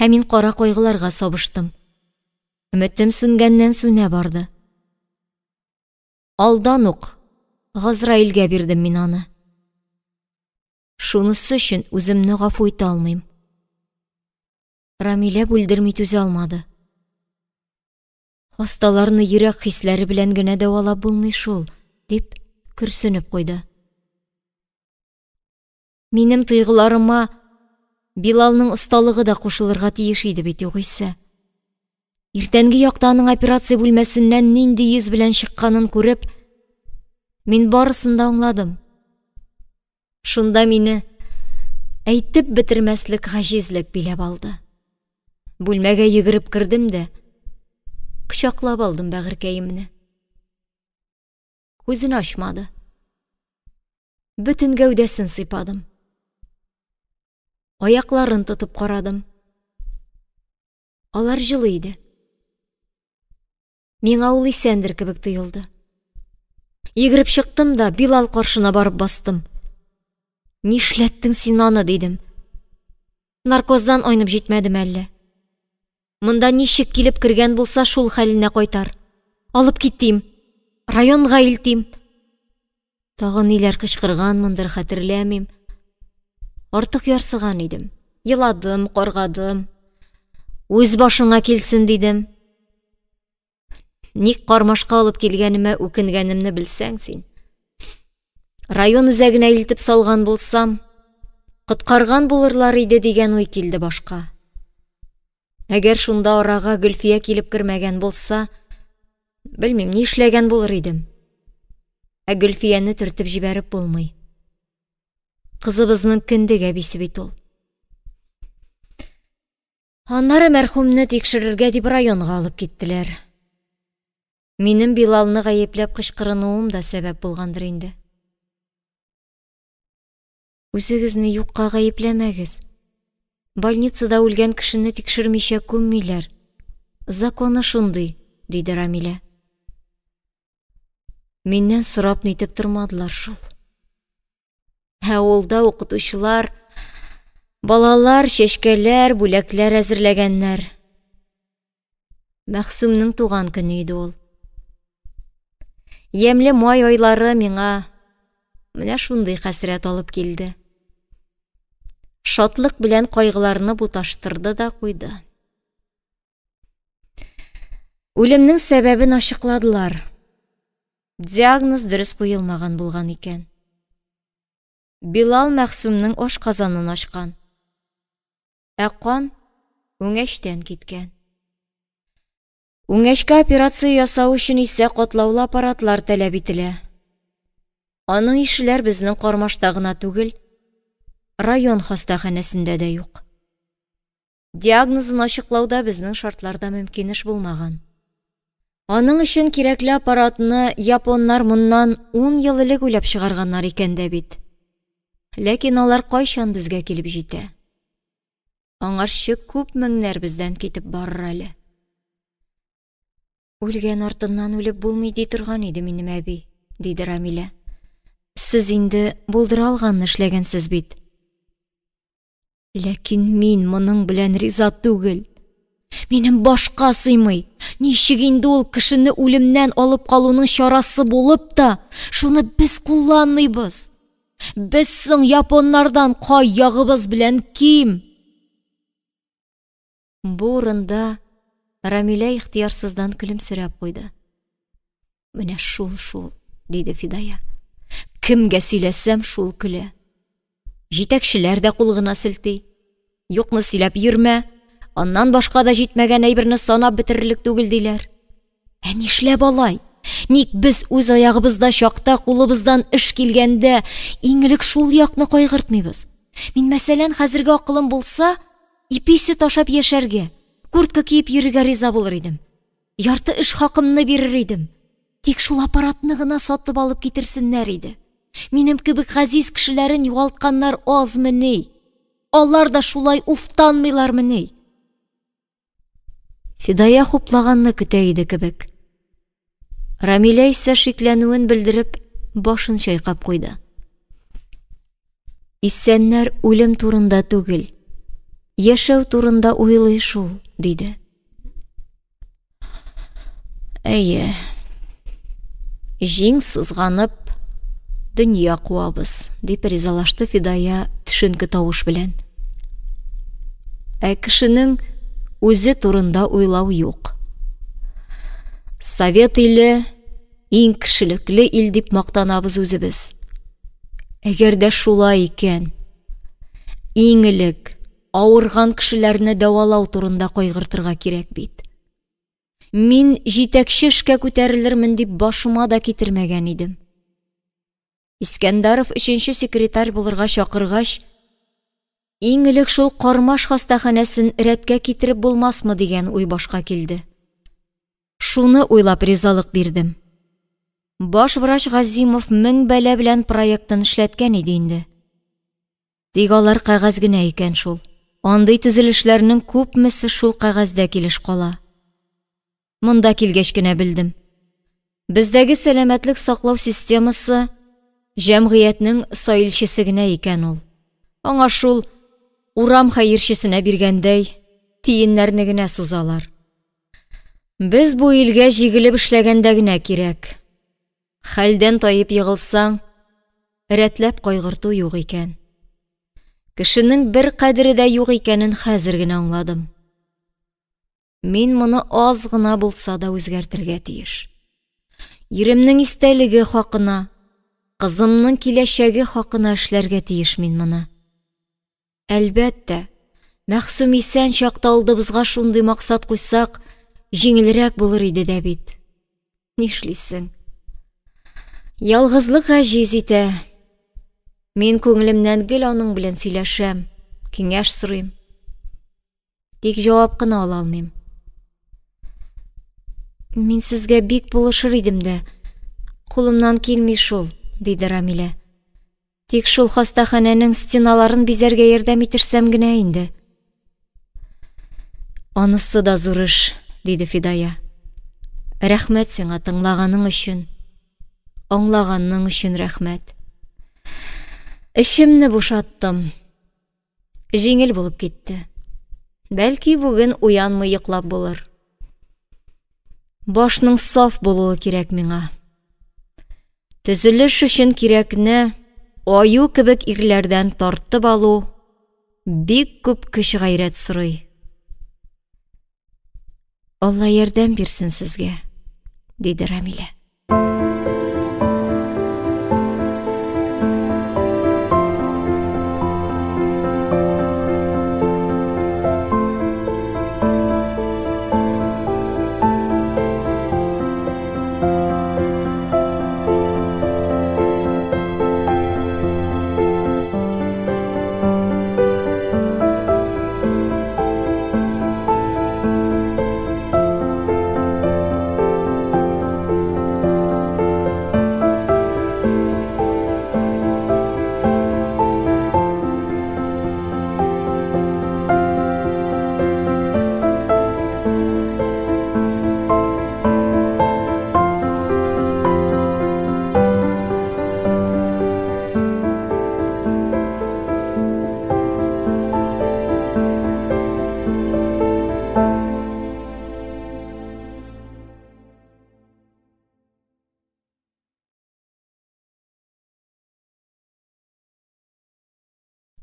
Һәм мин кара кайгыларга сабыштым. Өметем сүнгәннән сүнә барды. Алдан ук Газраилгә бирдем мин аны. Шунысы өчен үземне гафу итә алмыйм. Рамилә бүлдерми түзә алмады. Хасталарны йөрәк хисләре белән генә дәвалап булмый шул, дип көрсенеп куйды. Минем тойгыларыма Билалның осталыгы да кушылырга тиеш иде бит югыйсә. Иртәнге якта аның операция бүлмәсеннән нинди йөз белән чыкканын күреп, мин барысын да аңладым. Шунда мине әйтеп бетермәслек гаҗизлек биләп алды. Бүлмәгә йөгереп кердем дә, кочаклап алдым бәгырькәемне. Күзен ачмады. Бөтен гәүдәсен сыйпадым. Аякларын тотып карадым. Алар җылы иде. Миңа ул исәндер кебек тоелды. Йөгереп чыктым да Билал каршына барып бастым. Нишләттең син аны, дидем. Наркоздан айнып җитмәдем әллә? Монда ничек килеп кергән булса, шул хәленә кайтар. Алып китим, районга илтим. Тагын ниләр кычкырганмындыр, хәтерләмим. Артык ярсыган идем. Еладым, каргадым. Үз башыңа килсен, дидем. Ник кармашка алып килгәнемә үкенгәнемне белсәң син. Район үзәгенә илтеп салган булсам, коткарган булырлар иде дигән уй килде башка. Әгәр шунда арага Гөлфия килеп кермәгән булса, белмим, ни эшләгән булыр идем. Ә Гөлфияне төртеп җибәреп булмый. Кызыбызның кендек әбисе бит ул. Аннары мәрхүмне тикшерергә дип районга алып киттеләр. Минем Билалны гаепләп кычкырынуым да сәбәп булгандыр инде. Үзегезне юкка гаепләмәгез. Больницада үлгән кешене тикшермичә күммиләр. Законы шундый, диде Рамилә. Миннән сорап нитеп тормадылар шул. Ә авылда укытучылар, балалар, чәчкәләр, бүләкләр әзерләгәннәр. Мәхсүмнең туган көне иде ул. Ямьле май айлары миңа менә шундый хәсрәт алып килде. Шатлык белән кайгыларны буташтырды да куйды. Үлемнең сәбәбен ачыкладылар. Диагноз дөрес куелмаган булган икән. Билал Мәхсүмнең ашказанын ачкан. Ә кан үңәчтән киткән. Үңәчкә операция ясау өчен исә катлаулы аппаратлар таләп ителә. Аның ишеләр безнең Кармашта гына түгел, район хастаханәсендә дә юк. Диагнозын ачыклау да безнең шартларда мөмкин эш булмаган. Аның өчен кирәкле аппаратны японнар моннан ун ел элек уйлап чыгарганнар икән дә бит. Ләкин алар кайчан безгә килеп җитә? Аңарчы күп меңнәр бездән китеп барыр әле. Үлгән артыннан үлеп булмый ди торган иде минем әби, диде Рамилә. Сез инде булдыра алганны эшләгәнсез бит. Ләкин мин моның белән риза түгел. Минем башка сыймый. Ничек инде ул кешене үлемнән алып калуның чарасы булып та, шуны без кулланмыйбыз? Без соң японнардан кай ягыбыз белән ким? Бу урында Рамилә ихтыярсыздан көлемсерәп куйды. Менә шул-шул, диде Фидая. Кемгә сөйләсәм, шул көлә. Җитәкчеләр дә кул гына селти. Юкны сөйләп йөрмә, аннан башка да җитмәгән әйберне санап бетерерлек түгел, диләр. Ә нишләп алай? Ник без үз аягыбызда чакта, кулыбыздан эш килгәндә, иң элек шул якны кайгыртмыйбыз? Мин, мәсәлән, хәзерге акылым булса, ипи-сөт ашап яшәргә, куртка киеп йөрергә риза булыр идем. Ярты эш хакымны бирер идем. Тик шул аппаратны гына сатып алып китерсеннәр иде. Минем кебек газиз кешеләрен югалтканнар азмыни? Алар да шулай уфтанмыйлармыни? Фидая хуплаганны көтә иде кебек. Рамилә исә шикләнүен белдереп, башын чайкап куйды. Исәннәр үлем турында түгел, яшәү турында уйлый шул, диде. Әйе. Җиң сызганып, дөнья куабыз, дип ризалашты Фидая төшенке тавыш белән. Ә кешенең үзе турында уйлау юк. Совет иле иң кешелекле ил дип мактанабыз үзебез. Әгәр дә шулай икән, иң элек авырган кешеләрне дәвалау турында кайгыртырга кирәк бит. Мин җитәкче эшкә күтәрелермен дип башыма да китермәгән идем. Искәндәров өченче секретарь булырга чакыргач, иң элек шул Кармаш хастаханәсен рәткә китереп булмасмы дигән уй башка килде. Шуны уйлап ризалык бирдем. Баш врач Газимов мең бәла белән проектын эшләткән иде инде. Тик алар кәгазь генә икән шул. Андый төзелешләрнең күпмесе шул кәгазьдә килеш кала. Монда килгәч кенә белдем. Бездәге сәламәтлек саклау системасы җәмгыятьнең саилчесе генә икән ул. Аңа шул урам хәерчесенә биргәндәй тиеннәрне генә сузалар. Без бу илгә җигелеп эшләгәндә генә кирәк. Хәлдән таеп егылсаң, рәтләп кайгырту юк икән. Кешенең бер кадере дә юк икәнен хәзер генә аңладым. Мин моны аз гына булса да үзгәртергә тиеш. Иремнең истәлеге хакына, кызымның киләчәге хакына эшләргә тиеш мин моны. Әлбәттә, Мәгъсүм исән чакта алдыбызга шундый максат куйсак, җиңелрәк булыр иде дә бит. Нишлисең? Ялгызлык гаҗиз итә. Мин күңелемнән гел аның белән сөйләшәм, киңәш сорыйм. Тик җавап кына ала алмыйм. Мин сезгә бик булышыр идем дә, кулымнан килми шул, диде Рамилә. Тик шул хастаханәнең стеналарын бизәргә ярдәм итешсәм генә инде. Анысы да зур эш, диде Фидая. Рәхмәт сиңа тыңлаганың өчен, аңлаганың өчен рәхмәт. Эчемне бушаттым. Җиңел булып китте. Бәлки бүген уянмый йоклап булыр. Башның саф булуы кирәк миңа. Төзелеш өчен кирәкне аю кебек ирләрдән тартып алу бик күп көч-гайрәт сорый. Алла ярдәм бирсен сезгә, диде Рамилә.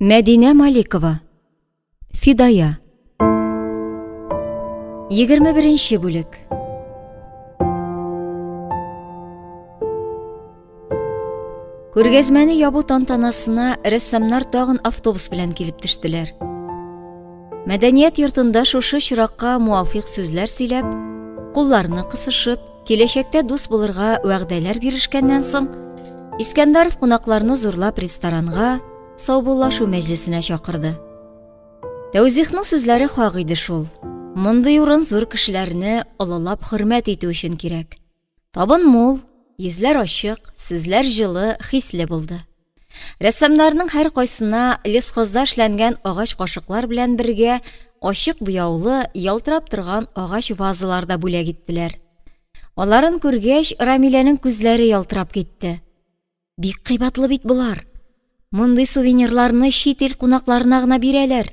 Мәдинә Маликова. Фидая. 21 бүлек. Күргәзмәне ябу тантанасына рәссамнар тагын автобус белән килеп төштеләр. Мәдәният йортында шушы чиракка муафиқ сүзләр сөйләп, кулларны кысышып, киләчәктә дус булырга вәгъдәләр бирешкәннән соң, Искәндәров кунакларны зурлап ресторанга, саубуллашу мәҗлесенә чакырды. Тәүзихның сүзләре хак иде шул. Мондый урын зур кешеләрне олылап хөрмәт итү өчен кирәк. Табын мул, йөзләр ачык, сүзләр җылы, хисле булды. Рәссамнарның һәркайсына лесхозда эшләнгән агач кашыклар белән бергә ачык буяулы, ялтырап торган агач вазалар да бүләк иттеләр. Аларын күргәч, Рамиләнең күзләре ялтырап китте. Бик кыйбатлы бит болар. Мондый сувенирларны чит ил кунакларына гына бирәләр.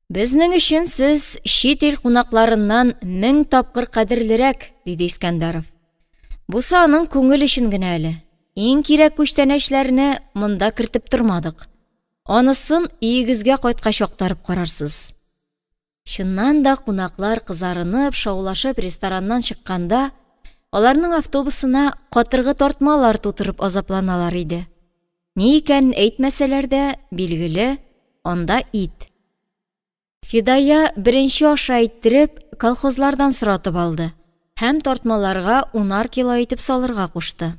Безнең өчен сез чит ил кунакларыннан 1000 тапкыр кадерлерәк, диде Искәндәров. Бусы аның күңел өчен генә әле. Иң кирәк күчтәнәчләрне монда кертеп тормадык. Анысын өегезгә кайткач актарып карарсыз. Чыннан да кунаклар кызарынып, шаулашып рестораннан чыкканда, аларның автобусына катыргы тартмалар тутырып азапланалар иде. Ни икәнен әйтмәсәләр дә, билгеле, анда ит. Фидая беренче аша әйттереп, колхозлардан соратып алды һәм тартмаларга унар кило итеп салырга кушты.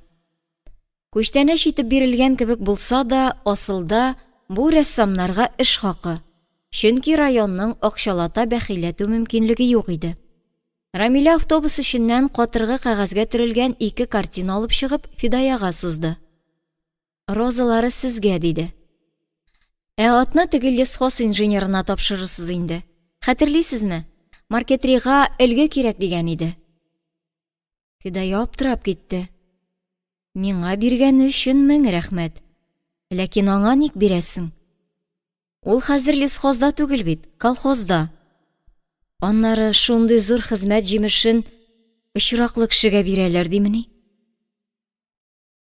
Күчтәнәч итеп бирелгән кебек булса да, асылда бу рәссамнарга эш хакы, чөнки районның акчалата бәхилләтү мөмкинлеге юк иде. Рамилә автобус эченнән катыргы кәгазьгә төрелгән ике картина алып чыгып, Фидаяга сузды. Розалары сезгә, диде. Ә атны теге лесхоз инженерына тапшырырсыз инде. Хәтерлисезме? Маркетрига өлге кирәк дигән иде. Фидая аптырап китте. Миңа биргәне өчен мең рәхмәт. Ләкин аңа ник бирәсең? Ул хәзер лесхозда түгел бит, колхозда. Аннары шундый зур хезмәт җимешен очраклы кешегә бирәләр димени?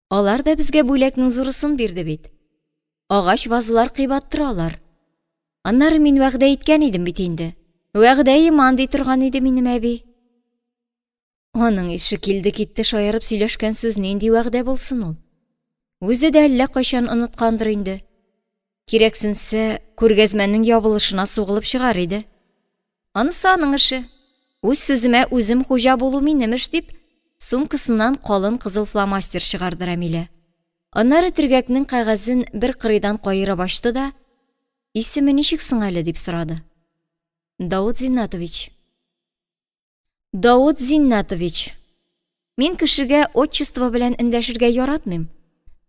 Алар да безгә бүләкнең зурысын бирде бит. Агач вазалар кыйбат торалар. Аннары мин вәгъдә иткән идем бит инде. Вәгъдә иман ди торган иде минем әби. Аның ише килде-китте шаярып сөйләшкән сүз нинди вәгъдә булсын ул? Үзе дә әллә кайчан оныткандыр инде. Кирәксенсә, күргәзмәнең ябылышына сугылып чыгар иде. Анысы аның эше. Үз сүземә үзем хуҗа булу минем эш, дип, сумкасыннан калын кызыл фломастер чыгарды Рәмилә. Аннары төргәкнең кәгазен бер кырыйдан каерып ачты да, Исеме ничек соң әле, дип сорады. Давыт Зиннатович. Давыт Зиннатович. Мин кешегә отчество белән эндәшергә яратмыйм.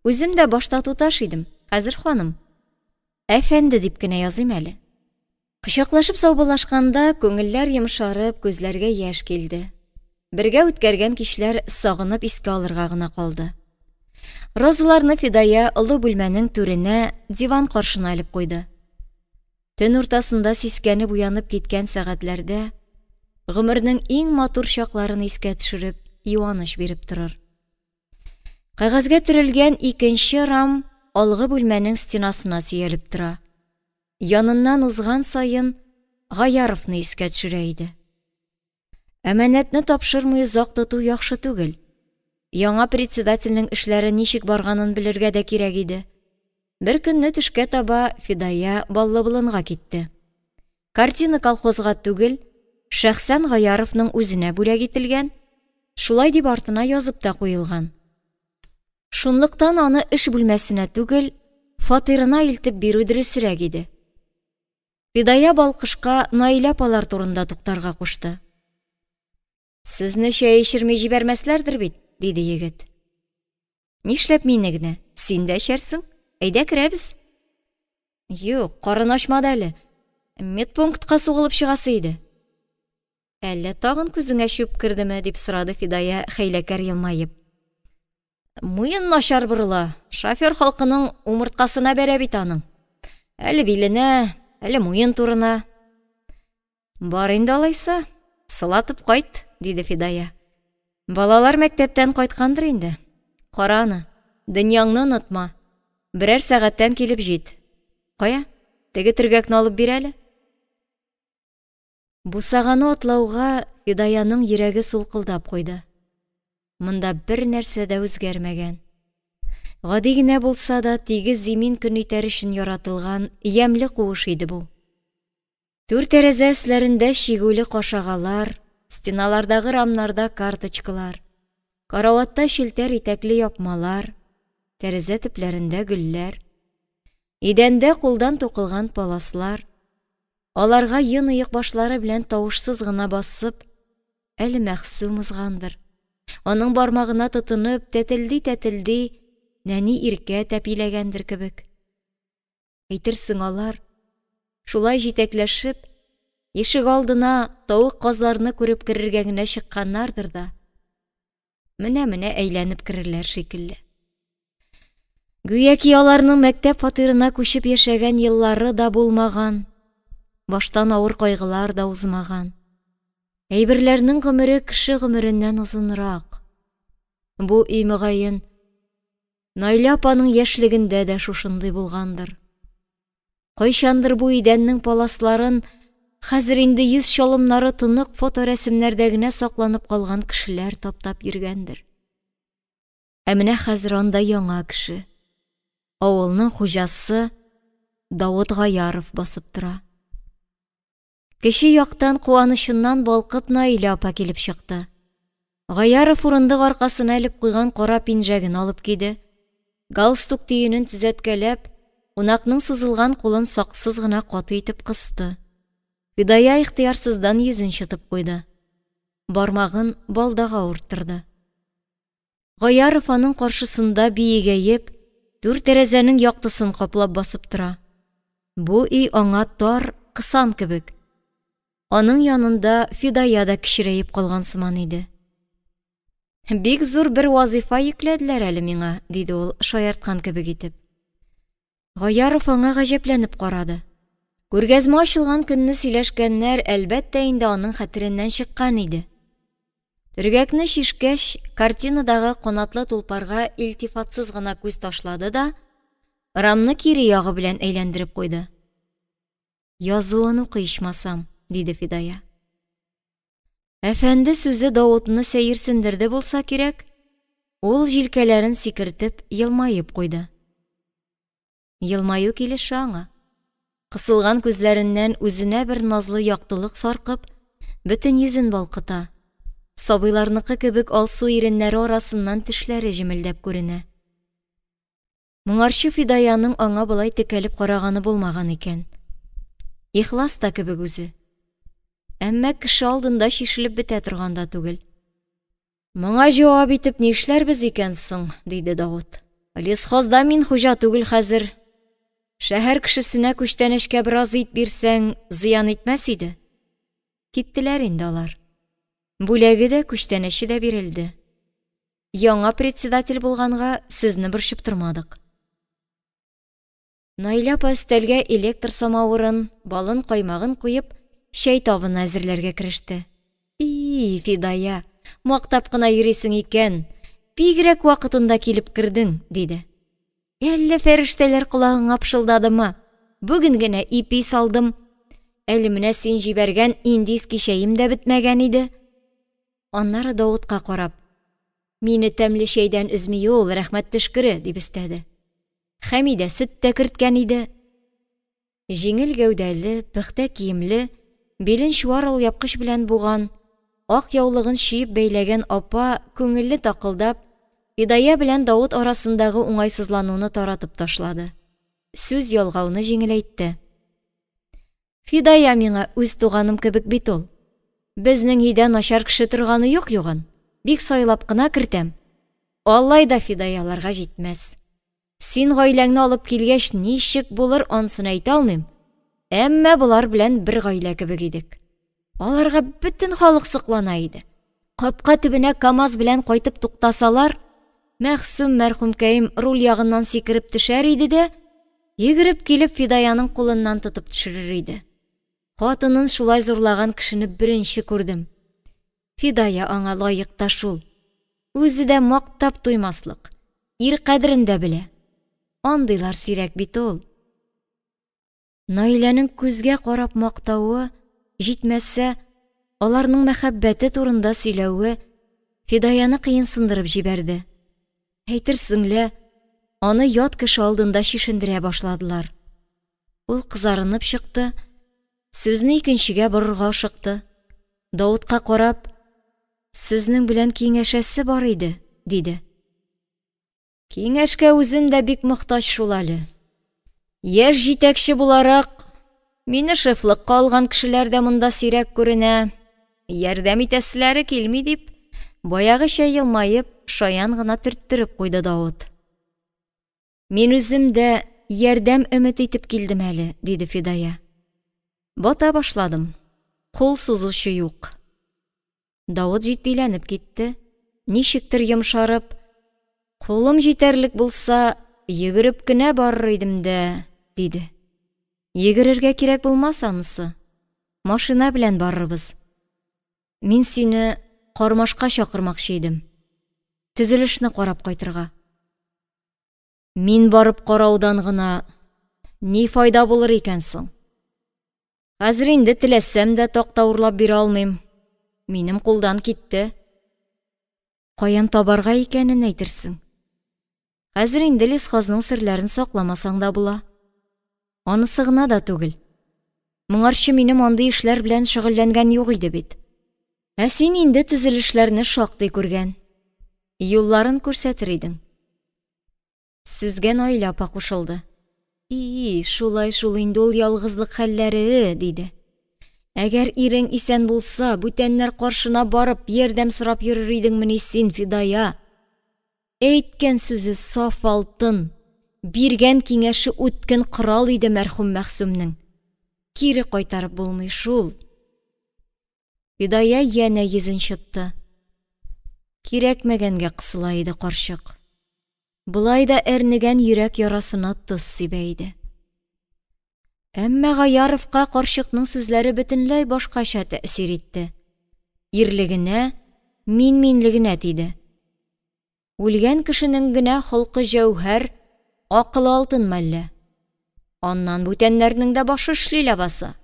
Үзем дә башта туташ идем, хәзер ханым. Әфәнде дип кенә языйм әле. Кочаклашып саубуллашканда, күңелләр йомшарып, күзләргә яшь килде. Бергә үткәргән кичләр сагынып искә алырга гына калды. Розаларны Фидая олы бүлмәнең түренә, диван каршына элеп куйды. Төн уртасында сискәнеп уянып киткән сәгатьләрдә гомернең иң матур чакларын искә төшереп, юаныч биреп торыр. Кәгазьгә төрелгән икенче рам алгы бүлмәнең стенасына сөялеп тора. Яныннан узган саен Гаяровны искә төшерә иде. Әманәтне тапшырмый озак тоту яхшы түгел. Яңа председательнең эшләре ничек барганын белергә дә кирәк иде. Бер көнне төшкә таба Фидая Баллыболынга китте. Картина колхозга түгел, шәхсән Гаяровның үзенә бүләк ителгән, шулай дип артына язып та куелган. Шунлыктан аны эш бүлмәсенә түгел, фатирына илтеп бирү дөресрәк иде. Фидая Балкышка Наилә апалар турында туктарга кушты. Сезне чәй эчерми җибәрмәсләрдер бит, диде егет. Нишләп мине генә? Син дә эчәрсең. Әйдә керәбез. Юк, карын ачмады әле. Медпунктка сугылып чыгасы иде. Әллә тагын күзеңә чүп кердеме, дип сорады Фидая хәйләкәр елмаеп. Муен начар борыла, шофер халкының умырткасына бәрә бит аның. Әле биленә, әле муен турына. Бар инде алайса, сылатып кайт, диде Фидая. Балалар мәктәптән кайткандыр инде. Кара аны, дөньяңны онытма. Берәр сәгатьтән килеп җит. Кая, теге төргәкне алып бир әле. Бусаганы атлауга Фидаяның йөрәге сулкылдап куйды. Монда бер нәрсә дә үзгәрмәгән. Гади генә булса да, тигез зимин көн итәр өчен яратылган ямьле куыш иде бу. Түр тәрәзә өсләрендә чигүле кашагалар, стеналардагы рамнарда карточкалар, караватта челтәр итәкле япмалар, тәрәзә төпләрендә гөлләр, идәндә кулдан тукылган паласлар, аларга йон оекбашлары белән тавышсыз гына басып, әле Мәхсүм узгандыр. Аның бармагына тотынып, тәтелди-тәтелди, нәни иркә тәпиләгәндер кебек. Әйтерсең алар, шулай җитәкләшеп, ишек алдына тавык-казларны күреп керергә генә чыкканнардыр да, менә-менә әйләнеп керерләр шикелле. Гүяки аларның мәктәп фатирына күчеп яшәгән еллары да булмаган, баштан авыр кайгылар да узмаган. Әйберләрнең гомере кеше гомереннән озынрак. Бу өй мөгаен Наилә апаның яшьлегендә дә шушындый булгандыр. Кайчандыр бу идәннең паласларын хәзер инде йөз чалымнары тонык фоторәсемнәрдә генә сакланып калган кешеләр таптап йөргәндер. Ә менә хәзер анда яңа кеше, авылның хуҗасы Давыт Гаяров басып тора. Кече яктан куанычыннан балкып Наилә апа килеп чыкты. Гаяров урындык аркасына элеп куйган кара пинжәген алып киде. Галстук төенен төзәткәләп, кунакның сузылган кулын саксыз гына каты итеп кысты. Фидая ихтыярсыздан йөзен чытып куйды. Бармагын балдага авырттырды. Гаяров аның каршысында биегәеп, түр тәрәзәнең яктысын каплап басып тора. Бу өй аңа тар, кысан кебек. Аның янында Фидая да кечерәеп калган сыман иде. Бик зур бер вазыйфа йөкләделәр әле миңа, диде ул, шаярткан кебек итеп. Гаяров аңа гаҗәпләнеп карады. Күргәзмә ачылган көнне сөйләшкәннәр, әлбәттә инде, аның хәтереннән чыккан иде. Төргәкне чишкәч, картинадагы канатлы тулпарга илтифатсыз гына күз ташлады да, рамны кире ягы белән әйләндереп куйды. Язуын укы ичмасам, диде Фидая. Әфәнде сүзе Давытны сәерсендерде булса кирәк, ул җилкәләрен сикертеп елмаеп куйды. Елмаю килешә аңа. Кысылган күзләреннән үзенә бер назлы яктылык саркып, бөтен йөзен балкыта. Сабыйларныкы кебек алсу иреннәре арасыннан тешләре җемелдәп күренә. Моңарчы Фидаяның аңа болай текәлеп караганы булмаган икән. Ихлас та кебек үзе. Әмма кеше алдында чишелеп бетә торган да түгел. Моңа җавап итеп нишләрбез икән соң, диде Давыт. Лесхозда мин хуҗа түгел хәзер. Шәһәр кешесенә күчтәнәчкә бераз ит бирсәң, зыян итмәс иде. Киттеләр инде алар. Бүләге дә, күчтәнәче дә бирелде. Яңа председатель булганга сезне борчып тормадык. Наилә апа өстәлгә электр самавырын, балын, каймагын куеп, чәй табыны әзерләргә кереште. И, Фидая, мактап кына йөрисең икән, бигрәк вакытында килеп кердең, диде. Әллә фәрештәләр колагыңа пышылдадымы? Бүген генә ипи салдым. Әле менә син җибәргән индийский чәем дә бетмәгән иде. Аннары Давытка карап, Мине тәмле чәйдән өзми ул, рәхмәт төшкере, дип өстәде. Хәмидә сөт тә керткән иде. Җиңел гәүдәле, пөхтә киемле, билен чуар алъяпкыч белән буган, ак яулыгын чөеп бәйләгән апа күңелле такылдап, Фидая белән Давыт арасындагы уңайсызлануны таратып ташлады. Сүз ялгауны җиңеләйтте. Фидая миңа үз туганым кебек бит ул. Безнең өйдә начар кеше торганы юк югын, бик сайлап кына кертәм. Алай да Фидаяларга җитмәс. Син гаиләңне алып килгәч, ничек булыр, ансын әйтә алмыйм. Әмма болар белән бер гаилә кебек идек. Аларга бөтен халык соклана иде. Капка төбенә КАМАЗ белән кайтып туктасалар, Мәгъсүм мәрхүмкәем руль ягыннан сикереп төшәр иде дә, йөгереп килеп Фидаяның кулыннан тотып төшерер иде. Хатынын шулай зурлаган кешене беренче күрдем. Фидая аңа лаек та шул. Үзе дә мактап туймаслык. Ир кадерен дә белә. Андыйлар сирәк бит ул. Наиләнең күзгә карап мактавы, җитмәсә, аларның мәхәббәте турында сөйләве Фидаяны кыенсындырып җибәрде. Әйтерсең лә, аны ят кеше алдында чишендерә башладылар. Ул кызарынып чыкты, сүзне икенчегә борырга ашыкты. Давытка карап, Сезнең белән киңәшәсе бар иде, диде. Киңәшкә үзем дә бик мохтаҗ шул әле. Яшь җитәкче буларак, мине шефлыкка алган кешеләр дә монда сирәк күренә. Ярдәм итәселәре килми дип, баягыча елмаеп, шаян гына төрттереп куйды Давыт. Мин үзем дә ярдәм өмет итеп килдем әле, диде Фидая. Бата башладым. Кул сузучы юк. Давыт җитдиләнеп китте, ничектер йомшарып, Кулым җитәрлек булса, йөгереп кенә барыр идем дә, диде. Йөгерергә кирәк булмас анысы. Машина белән барырбыз. Мин сине Кармашка чакырмакчы идем. Төзелешне карап кайтырга. Мин барып караудан гына ни файда булыр икән соң? Хәзер инде теләсәм дә такта урлап бирә алмыйм. Минем кулдан китте. Каян табарга икәнен әйтерсең. Хәзер инде лесхозның серләрен сакламасаң да була. Анысы гына да түгел. Моңарчы минем андый эшләр белән шөгыльләнгән юк иде бит. Ә син инде төзелешләрне шактый күргән. Юлларын күрсәтер идең. Сүзгә Наилә апа кушылды. И, шулай шул инде ул ялгызлык хәлләре, диде. Әгәр ирең исән булса, бүтәннәр каршына барып, ярдәм сорап йөрер идеңмени син, Фидая? Әйткән сүзе саф алтын, биргән киңәше үткен корал иде мәрхүм Мәгъсүмнең. Кире кайтарып булмый шул. Фидая янә йөзен чытты. Кирәкмәгәнгә кысыла иде карчык. Болай да әрнегән йөрәк ярасына тоз сибә иде. Әмма Гаяровка карчыкның сүзләре бөтенләй башкача тәэсир итте. Ирлегенә, мин-минлегенә тиде. Үлгән кешенең генә холкы җәүһәр, акылы алтын мәллә? Аннан бүтәннәрнең дә башы эшли ләбаса.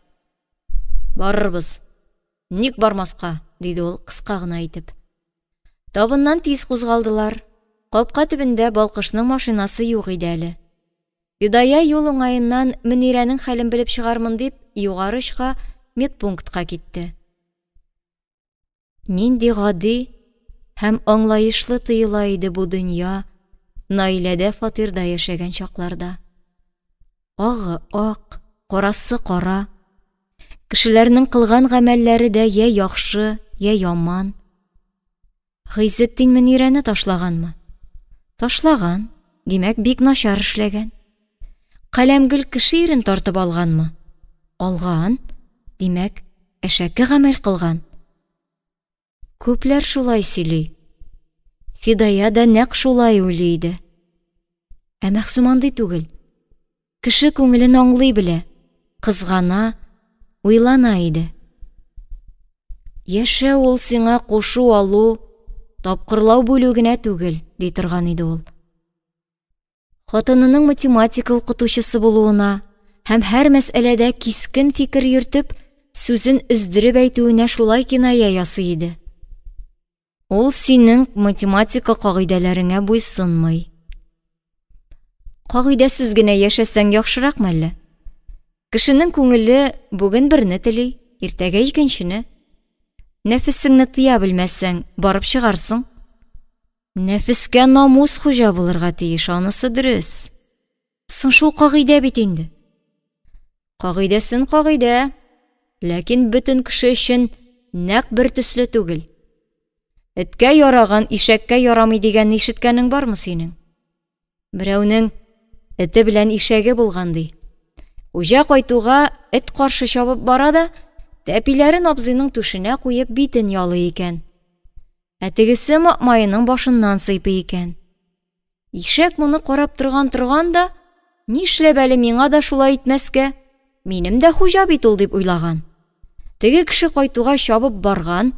Барырбыз. Ник бармаска, диде ул кыска гына итеп. Табыннан тиз кузгалдылар. Капка төбендә Балкышның машинасы юк иде әле. Фидая юл уңаеннан Мөнирәнең хәлен белеп чыгармын дип, югары очка медпунктка китте. Нинди гади һәм аңлаешлы тоела иде бу дөнья Наиләдә фатирда яшәгән чакларда. Агы ак, карасы кара. Кешеләрнең кылган гамәлләре дә йә яхшы, йә яман. Гыйзетдин Мөнирәне ташлаганмы? Ташлаган, димәк, бик начар эшләгән. Каләмгөл кеше ирен тартып алганмы? Алган, димәк, әшәке гамәл кылган. Күпләр шулай сөйли. Фидая да нәкъ шулай уйлый иде. Ә Мәхсүм андый түгел. Кеше күңелен аңлый белә, кызгана, уйлана иде. Яшәү ул сиңа кушу алу, тапкырлау бүлү генә түгел, ди торган иде ул. Хатынының математика укытучысы булуына һәм һәр мәсьәләдә кискен фикер йөртеп, сүзен өздереп әйтүенә шулай киная ясый иде. Ул синең математика кагыйдәләреңә буйсынмый. Кагыйдәсез генә яшәсәң яхшырак мәллә? Кешенең күңеле бүген берне тели, иртәгә икенчене. Нәфесеңне тыя белмәсәң, барып чыгарсың. Нәфескә намус хуҗа булырга тиеш, анысы дөрес. Соң шул кагыйдә бит инде. Кагыйдәсен кагыйдә, ләкин бөтен кеше өчен нәкъ бер төсле түгел. Эткә яраган ишәккә ярамый дигәнне ишеткәнең бармы синең? Берәүнең эте белән ишәге булган ди. Хуҗа кайтуга эт каршы чабып бара да, тәпиләрен абзыйның түшенә куеп битен ялый икән. Ә тегесе маэмаеның башыннан сыйпый икән. Ишәк моны карап торган-торган да, нишләп әле миңа да шулай итмәскә, минем дә хуҗа бит ул дип уйлаган. Теге кеше кайтуга чабып барган,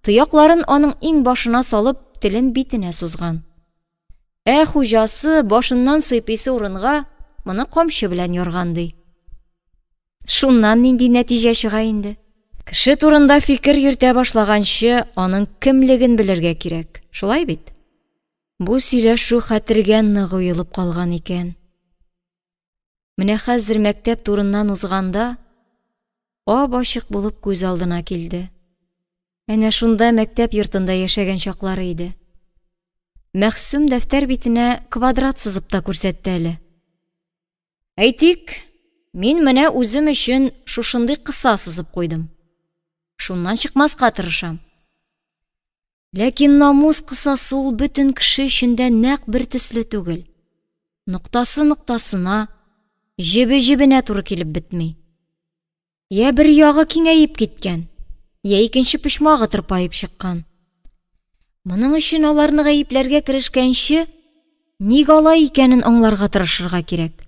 тоякларын аның иң башына салып, телен битенә сузган. Ә хуҗасы башыннан сыйпыйсы урынга моны камчы белән ярган ди. Шуннан нинди нәтиҗә чыга инде? Кеше турында фикер йөртә башлаганчы, аның кемлеген белергә кирәк, шулай бит? Бу сөйләшү хәтергә нык уелып калган икән. Менә хәзер мәктәп турыннан узганда, ап-ачык булып күз алдына килде. Әнә шунда мәктәп йортында яшәгән чаклары иде. Мәхсүм дәфтәр битенә квадрат сызып та күрсәтте әле. Әйтик, мин менә үзем өчен шушындый кыса сызып куйдым. Шуннан чыкмаска тырышам. Ләкин намус кысасы ул бөтен кеше өчен дә нәкъ бер төсле түгел. Ноктасы ноктасына, җебе җебенә туры килеп бетми. Йә бер ягы киңәеп киткән, йә икенче почмагы тырпаеп чыккан. Моның өчен аларны гаепләргә керешкәнче, ник алай икәнен аңларга тырышырга кирәк.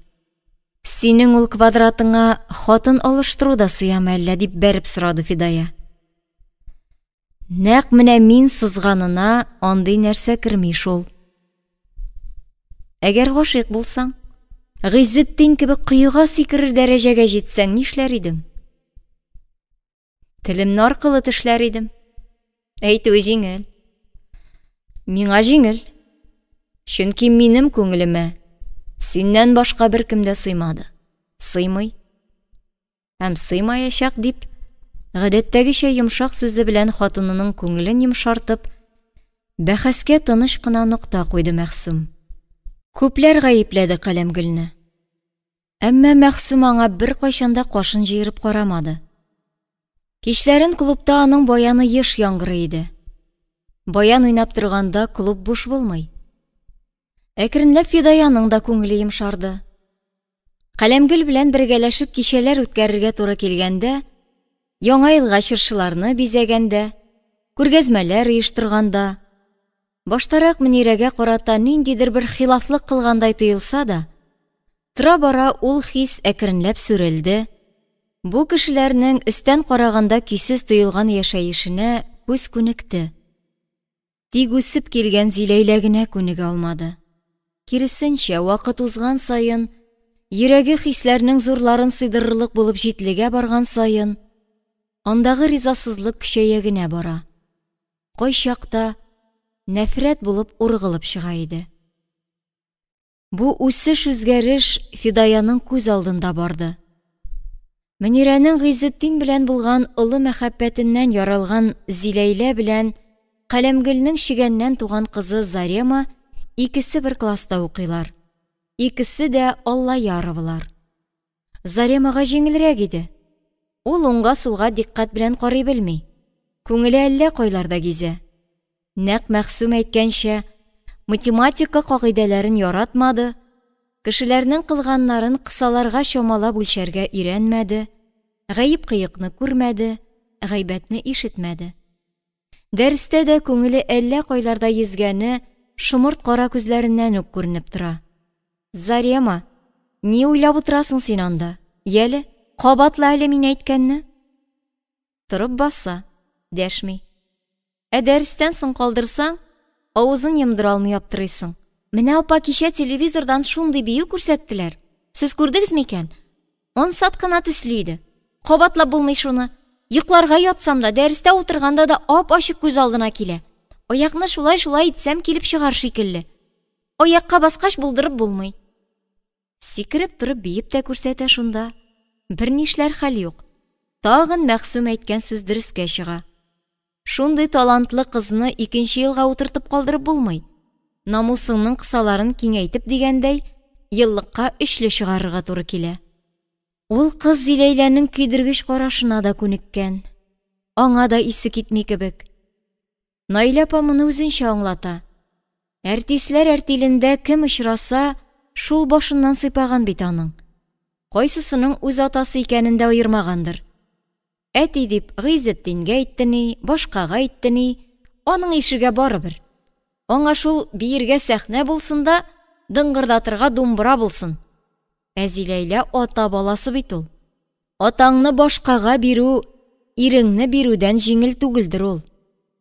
Синең ул квадратыңа хатын алыштыру да сыямы әллә, дип бәреп сорады Фидая. Нәкъ менә мин сызганына андый нәрсә керми шул. Әгәр гашыйк булсаң, Гыйззетдин кебек коега сикерер дәрәҗәгә җитсәң, нишләр идең? Телемне аркылы тешләр идем. Әйтүе җиңел. Миңа җиңел. Чөнки минем күңелемә синнән башка беркем дә сыймады. Сыймый. Һәм сыймаячак, дип, гадәттәгечә йомшак сүзе белән хатынының күңелен йомшартып, бәхәскә тыныч кына нокта куйды Мәхсүм. Күпләр гаепләде Каләмгөлне. Әмма Мәхсүм аңа беркайчан да кашын җыерып карамады. Кичләрен клубта аның баяны еш яңгырый иде. Баян уйнап торганда клуб буш булмый. Әкренләп Фидаяның да күңеле йомшарды. Каләмгөл белән бергәләшеп кичәләр үткәрергә туры килгәндә, Яңа елга чыршыларны бизәгәндә, күргәзмәләр оештырганда, баштарак Мөнирәгә карата ниндидер бер хилафлык кылгандай тоелса да, тора-бара ул хис әкренләп сүрелде, бу кешеләрнең өстән караганда көйсез тоелган яшәешенә күз күнекте. Тик үсеп килгән Зиләйлә генә күнегә алмады. Киресенчә, вакыт узган саен, йөрәге хисләрнең зурларын сыйдырырлык булып җитлегә барган саен, андагы ризасызлык көчәя генә бара. Кайчакта нәфрәт булып ургылып чыга иде. Бу үсеш-үзгәреш Фидаяның күз алдында барды. Мөнирәнең Гыйзетдин белән булган олы мәхәббәтеннән яралган Зиләйлә белән Каләмгөлнең чегәннән туган кызы Зарема икесе бер класста укыйлар. Икесе дә Аллаяровалар. Заремага җиңелрәк иде. Ул уңга-сулга дикъкать белән карый белми. Күңеле әллә кайларда гизә. Нәкъ Мәгъсүм әйткәнчә, математика кагыйдәләрен яратмады, кешеләрнең кылганнарын кысаларга чамалап үлчәргә өйрәнмәде, гаеп-кыекны күрмәде, гайбәтне ишетмәде. Дәрестә дә күңеле әллә кайларда йөзгәне шомырт кара күзләреннән үк күренеп тора. Зарема, ни уйлап утырасың син анда? Яле, кабатла әле мин әйткәнне. Торып баса, дәшми. Ә дәрестән соң калдырсаң, авызын йомдыра алмый аптырыйсың. Менә апа кичә телевизордан шундый бию күрсәттеләр. Сез күрдегез микән? Ансат кына төсле иде. Кабатлап булмый шуны. Йокларга ятсам да, дәрестә утырганда да ап-ачык күз алдына килә. Аякны шулай-шулай итсәм килеп чыгар шикелле. Аякка баскач булдырып булмый. Сикереп торып биеп тә күрсәтә шунда. Бернишләр хәл юк. Тагын Мәгъсүм әйткән сүз дөрескә чыга. Шундый талантлы кызны икенче елга утыртып калдырып булмый. Намусыңның кысаларын киңәйтеп дигәндәй, еллыкка өчле чыгарырга туры килә. Ул кыз Зиләйләнең көйдергеч карашына да күнеккән. Аңа да исе китми кебек. Наилә апа моны үзенчә аңлата. Әртисләр әртилендә кем очраса, шул башыннан сыйпаган бит аның. Кайсысының үз атасы икәнен дә аермагандыр. Әти дип Гыйзетдингә әйтте ни, башкага әйтте ни, аның ишегә барыбер. Аңа шул биергә сәхнә булсын да, дыңгырдатырга думбыра булсын. Ә Зиләйлә ата баласы бит ул. Атаңны башкага бирү, иреңне бирүдән җиңел түгелдер ул.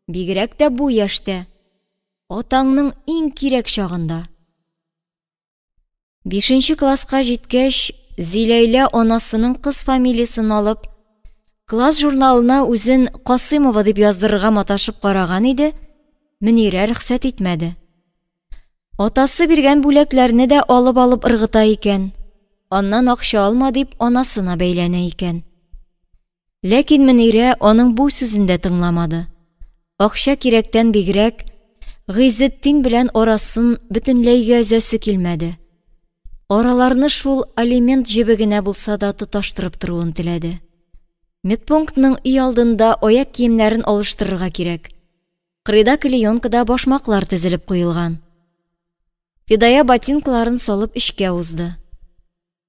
Бигрәк тә бу яшьтә. Атаңның иң кирәк чагында. Бишенче класска җиткәч, Зиләйлә анасының кыз фамилиясен алып, класс журналына үзен Касыймова дип яздырырга маташып караган иде, Мөнирә рөхсәт итмәде. Атасы биргән бүләкләрне дә алып-алып ыргыта икән, аннан акча алма дип анасына бәйләнә икән. Ләкин Мөнирә аның бу сүзен дә тыңламады. Акча кирәктән бигрәк, Гыйзетдин белән арасын бөтенләйгә өзәсе килмәде. Араларны шул алимент җебе генә булса да тоташтырып торуын теләде. Медпунктның өй алдында аяк киемнәрен алыштырырга кирәк. Кырыйда клеенкада башмаклар тезелеп куелган. Фидая ботинкаларын салып эчкә узды.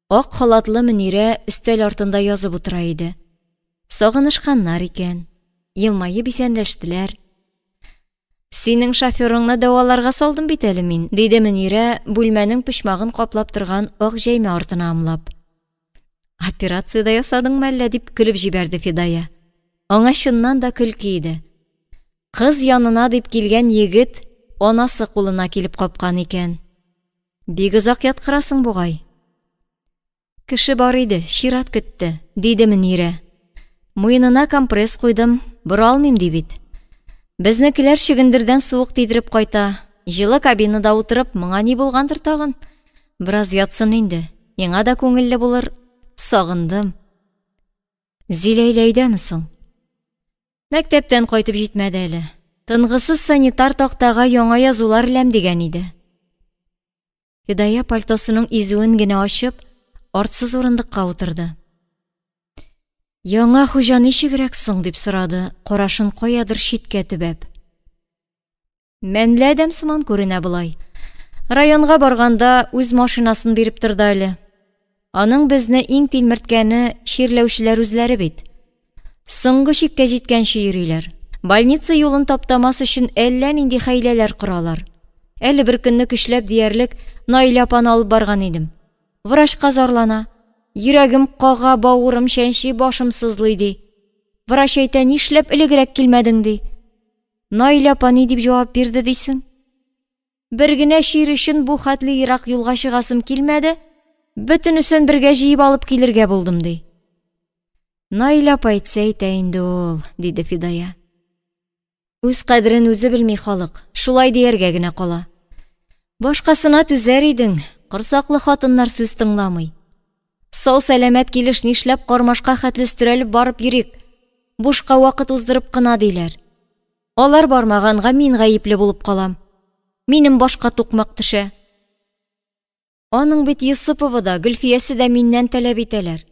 Ак халатлы Мөнирә өстәл артында язып утыра иде. Сагынышканнар икән. Елмаеп исәнләштеләр. Синең шоферыңны дәваларга салдым бит әле мин, диде Мөнирә, бүлмәнең почмагын каплап торган ак җәймә артына ымлап. Операция дә ясадыңмы әллә, дип көлеп җибәрде Фидая. Аңа чыннан да көлке иде. Кыз янына дип килгән егет анасы кулына килеп капкан икән. Бик озак яткырасың бугай. Кеше бар иде, чират көтте, диде Мөнирә. Муенына компресс куйдым, бора алмыйм ди бит. Безнекеләр чөгендердән суык тидереп кайта. Җылы кабинада утырып, моңа ни булгандыр тагын? Бераз ятсын инде, миңа да күңелле булыр. Сагындым. Зиләйлә өйдәме соң? Мәктәптән кайтып җитмәде әле. Тынгысыз санитар тактага яңа язулар эләм дигән иде. Фидая пальтосының изүен генә ачып, артсыз урындыкка утырды. Яңа хуҗа ничегрәк соң, дип сорады, карашын каядыр читкә төбәп. Мәнле адәм сыман күренә болай. Районга барганда үз машинасын биреп торды әле. Аның безне иң тилмерткәне чирләүчеләр үзләре бит. Соңгы чиккә җиткәнче йөриләр. Больница юлын таптамас өчен әллә нинди хәйләләр коралар. Әле бер көнне көчләп диярлек Наилә апаны алып барган идем. Врачка зарлана. Йөрәгем кага, бавырым чәнчи, башым сызлый, ди. Врач әйтә, нишләп элегрәк килмәдең, ди. Наилә апа ни дип җавап бирде дисең? Бер генә чир өчен бу хәтле ерак юлга чыгасым килмәде, бөтенесен бергә җыеп алып килергә булдым, ди. Наилә апа әйтсә әйтә инде ул, диде Фидая. Үз кадерен үзе белми халык, шулай дияргә генә кала. Башкасына түзәр идең, корсаклы хатыннар сүз тыңламый. Сау-сәламәт килеш нишләп кармашка хәтле өстерәлеп барып йөрик? Бушка вакыт уздырып кына диләр. Алар бармаганга мин гаепле булып калам. Минем башка тукмак төшә. Аның бит Йосыповы да, Гөлфиясе дә миннән таләп итәләр.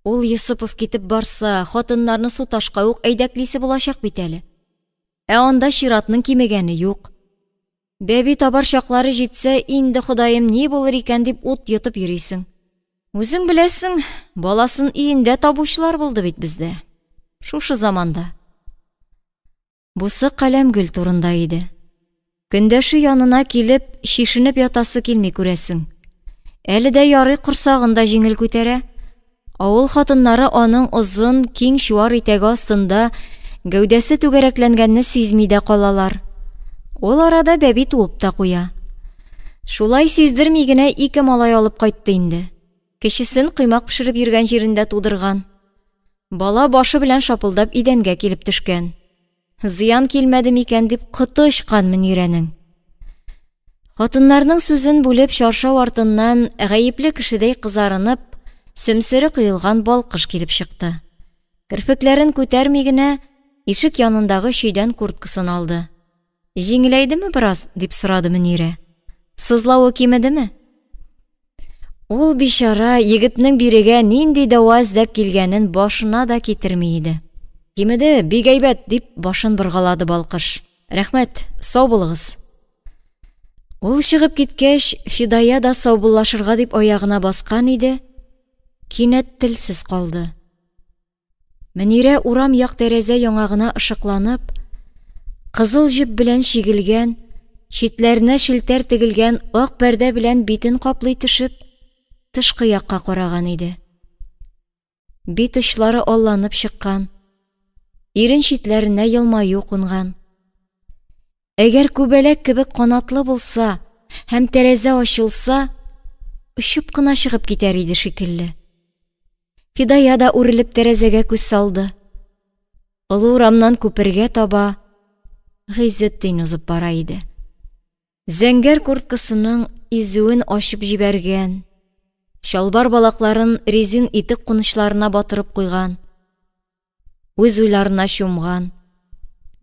Ул Йосыпов китеп барса, хатыннарны суташка ук әйдәклисе булачак бит әле. Ә анда чиратның кимегәне юк. Бәби табар чаклары җитсә, инде Ходаем ни булыр икән дип ут йотып йөрисең. Үзең беләсең, баласын өендә табучылар булды бит бездә. Шушы заманда. Бусы Каләмгөл турында иде. Көндәше янына килеп, чишенеп ятасы килми күрәсең. Әле дә ярый корсагын да җиңел күтәрә. Авыл хатыннары аның озын, киң чуар итәге астында гәүдәсе түгәрәкләнгәнне сизми дә калалар. Ул арада бәби туып та куя. Шулай сиздерми генә ике малай алып кайтты инде. Кечесен коймак пешереп йөргән җирендә тудырган. Бала башы белән шапылдап идәнгә килеп төшкән. Зыян килмәде микән дип коты очкан Мөнирәнең. Хатыннарның сүзен бүлеп, чаршау артыннан гаепле кешедәй кызарынып, сөмсере коелган балкыш килеп чыкты. Керфекләрен күтәрми генә, ишек янындагы чөйдән курткасын алды. Җиңеләйдеме бераз? дип сорады Мөнирә. Сызлавы кимедеме? Ул бичара егетнең бирегә нинди дәва эзләп килгәнен башына да китерми иде. Кимеде, бик әйбәт, дип башын боргалады балкыш. Рәхмәт, сау булыгыз. Ул чыгып киткәч, Фидая да саубуллашырга дип аягына баскан иде, кинәт телсез калды. Мөнирә урам як тәрәзә яңагына ышыкланып, кызыл җеп белән чигелгән, читләренә челтәр тегелгән ак пәрдә белән битен каплый төшеп, тышкы якка караган иде. Бит очлары алланып чыккан, ирен читләренә елмаю кунган. Әгәр күбәләк кебек канатлы булса һәм тәрәзә ачылса, очып кына чыгып китәр иде шикелле. Фидая да үрелеп тәрәзәгә күз салды. Олы урамнан күпергә таба Гыйзетдин узып бара иде. Зәңгәр курткасының изүен ачып җибәргән, чалбар балакларын резин итек кунычларына батырып куйган, үз уйларына чумган,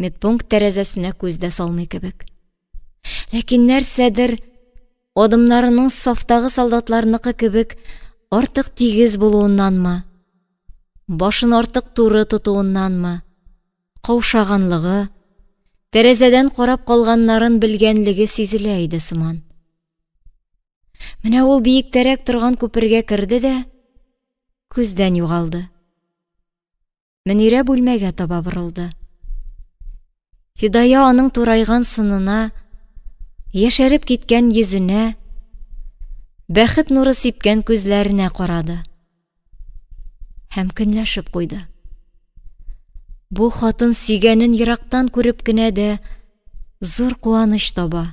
медпункт тәрәзәсенә күз дә салмый кебек. Ләкин нәрсәдер адымнарының сафтагы солдатларныкы кебек артык тигез булуыннанмы, башын артык туры тотуыннанмы, каушаганлыгы, тәрәзәдән карап калганнарын белгәнлеге сизелә иде сыман. Менә ул биектәрәк торган күпергә керде дә күздән югалды. Мөнирә бүлмәгә таба борылды. Фидая аның турайган сынына, яшәреп киткән йөзенә, бәхет нуры сипкән күзләренә карады. Һәм көнләшеп куйды. Бу хатын сөйгәнен ерактан күреп кенә дә зур куаныч таба.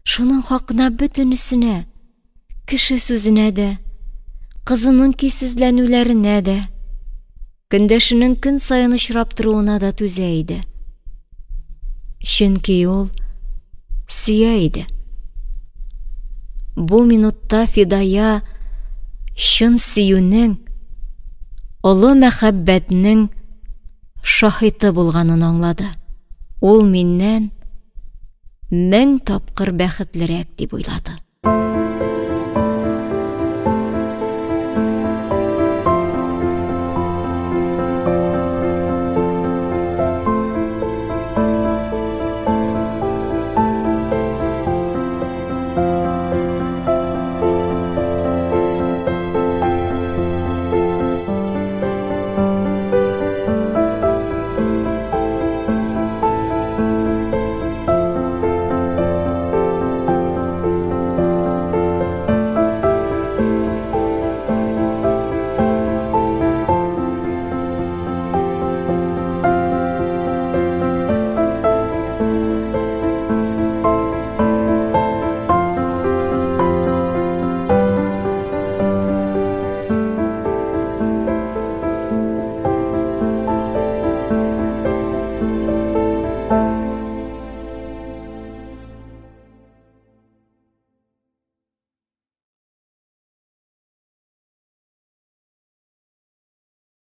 Шуның хакына бөтенесенә, кеше сүзенә дә, кызының көйсезләнүләренә дә, көндәшенең көн саен очрап торуына да түзә иде. Чөнки ул сөя иде. Бу минутта Фидая чын сөюнең, олы мәхәббәтнең шаһиты булганын аңлады. Ул миннән 1000 тапкыр бәхетлерәк дип уйлады.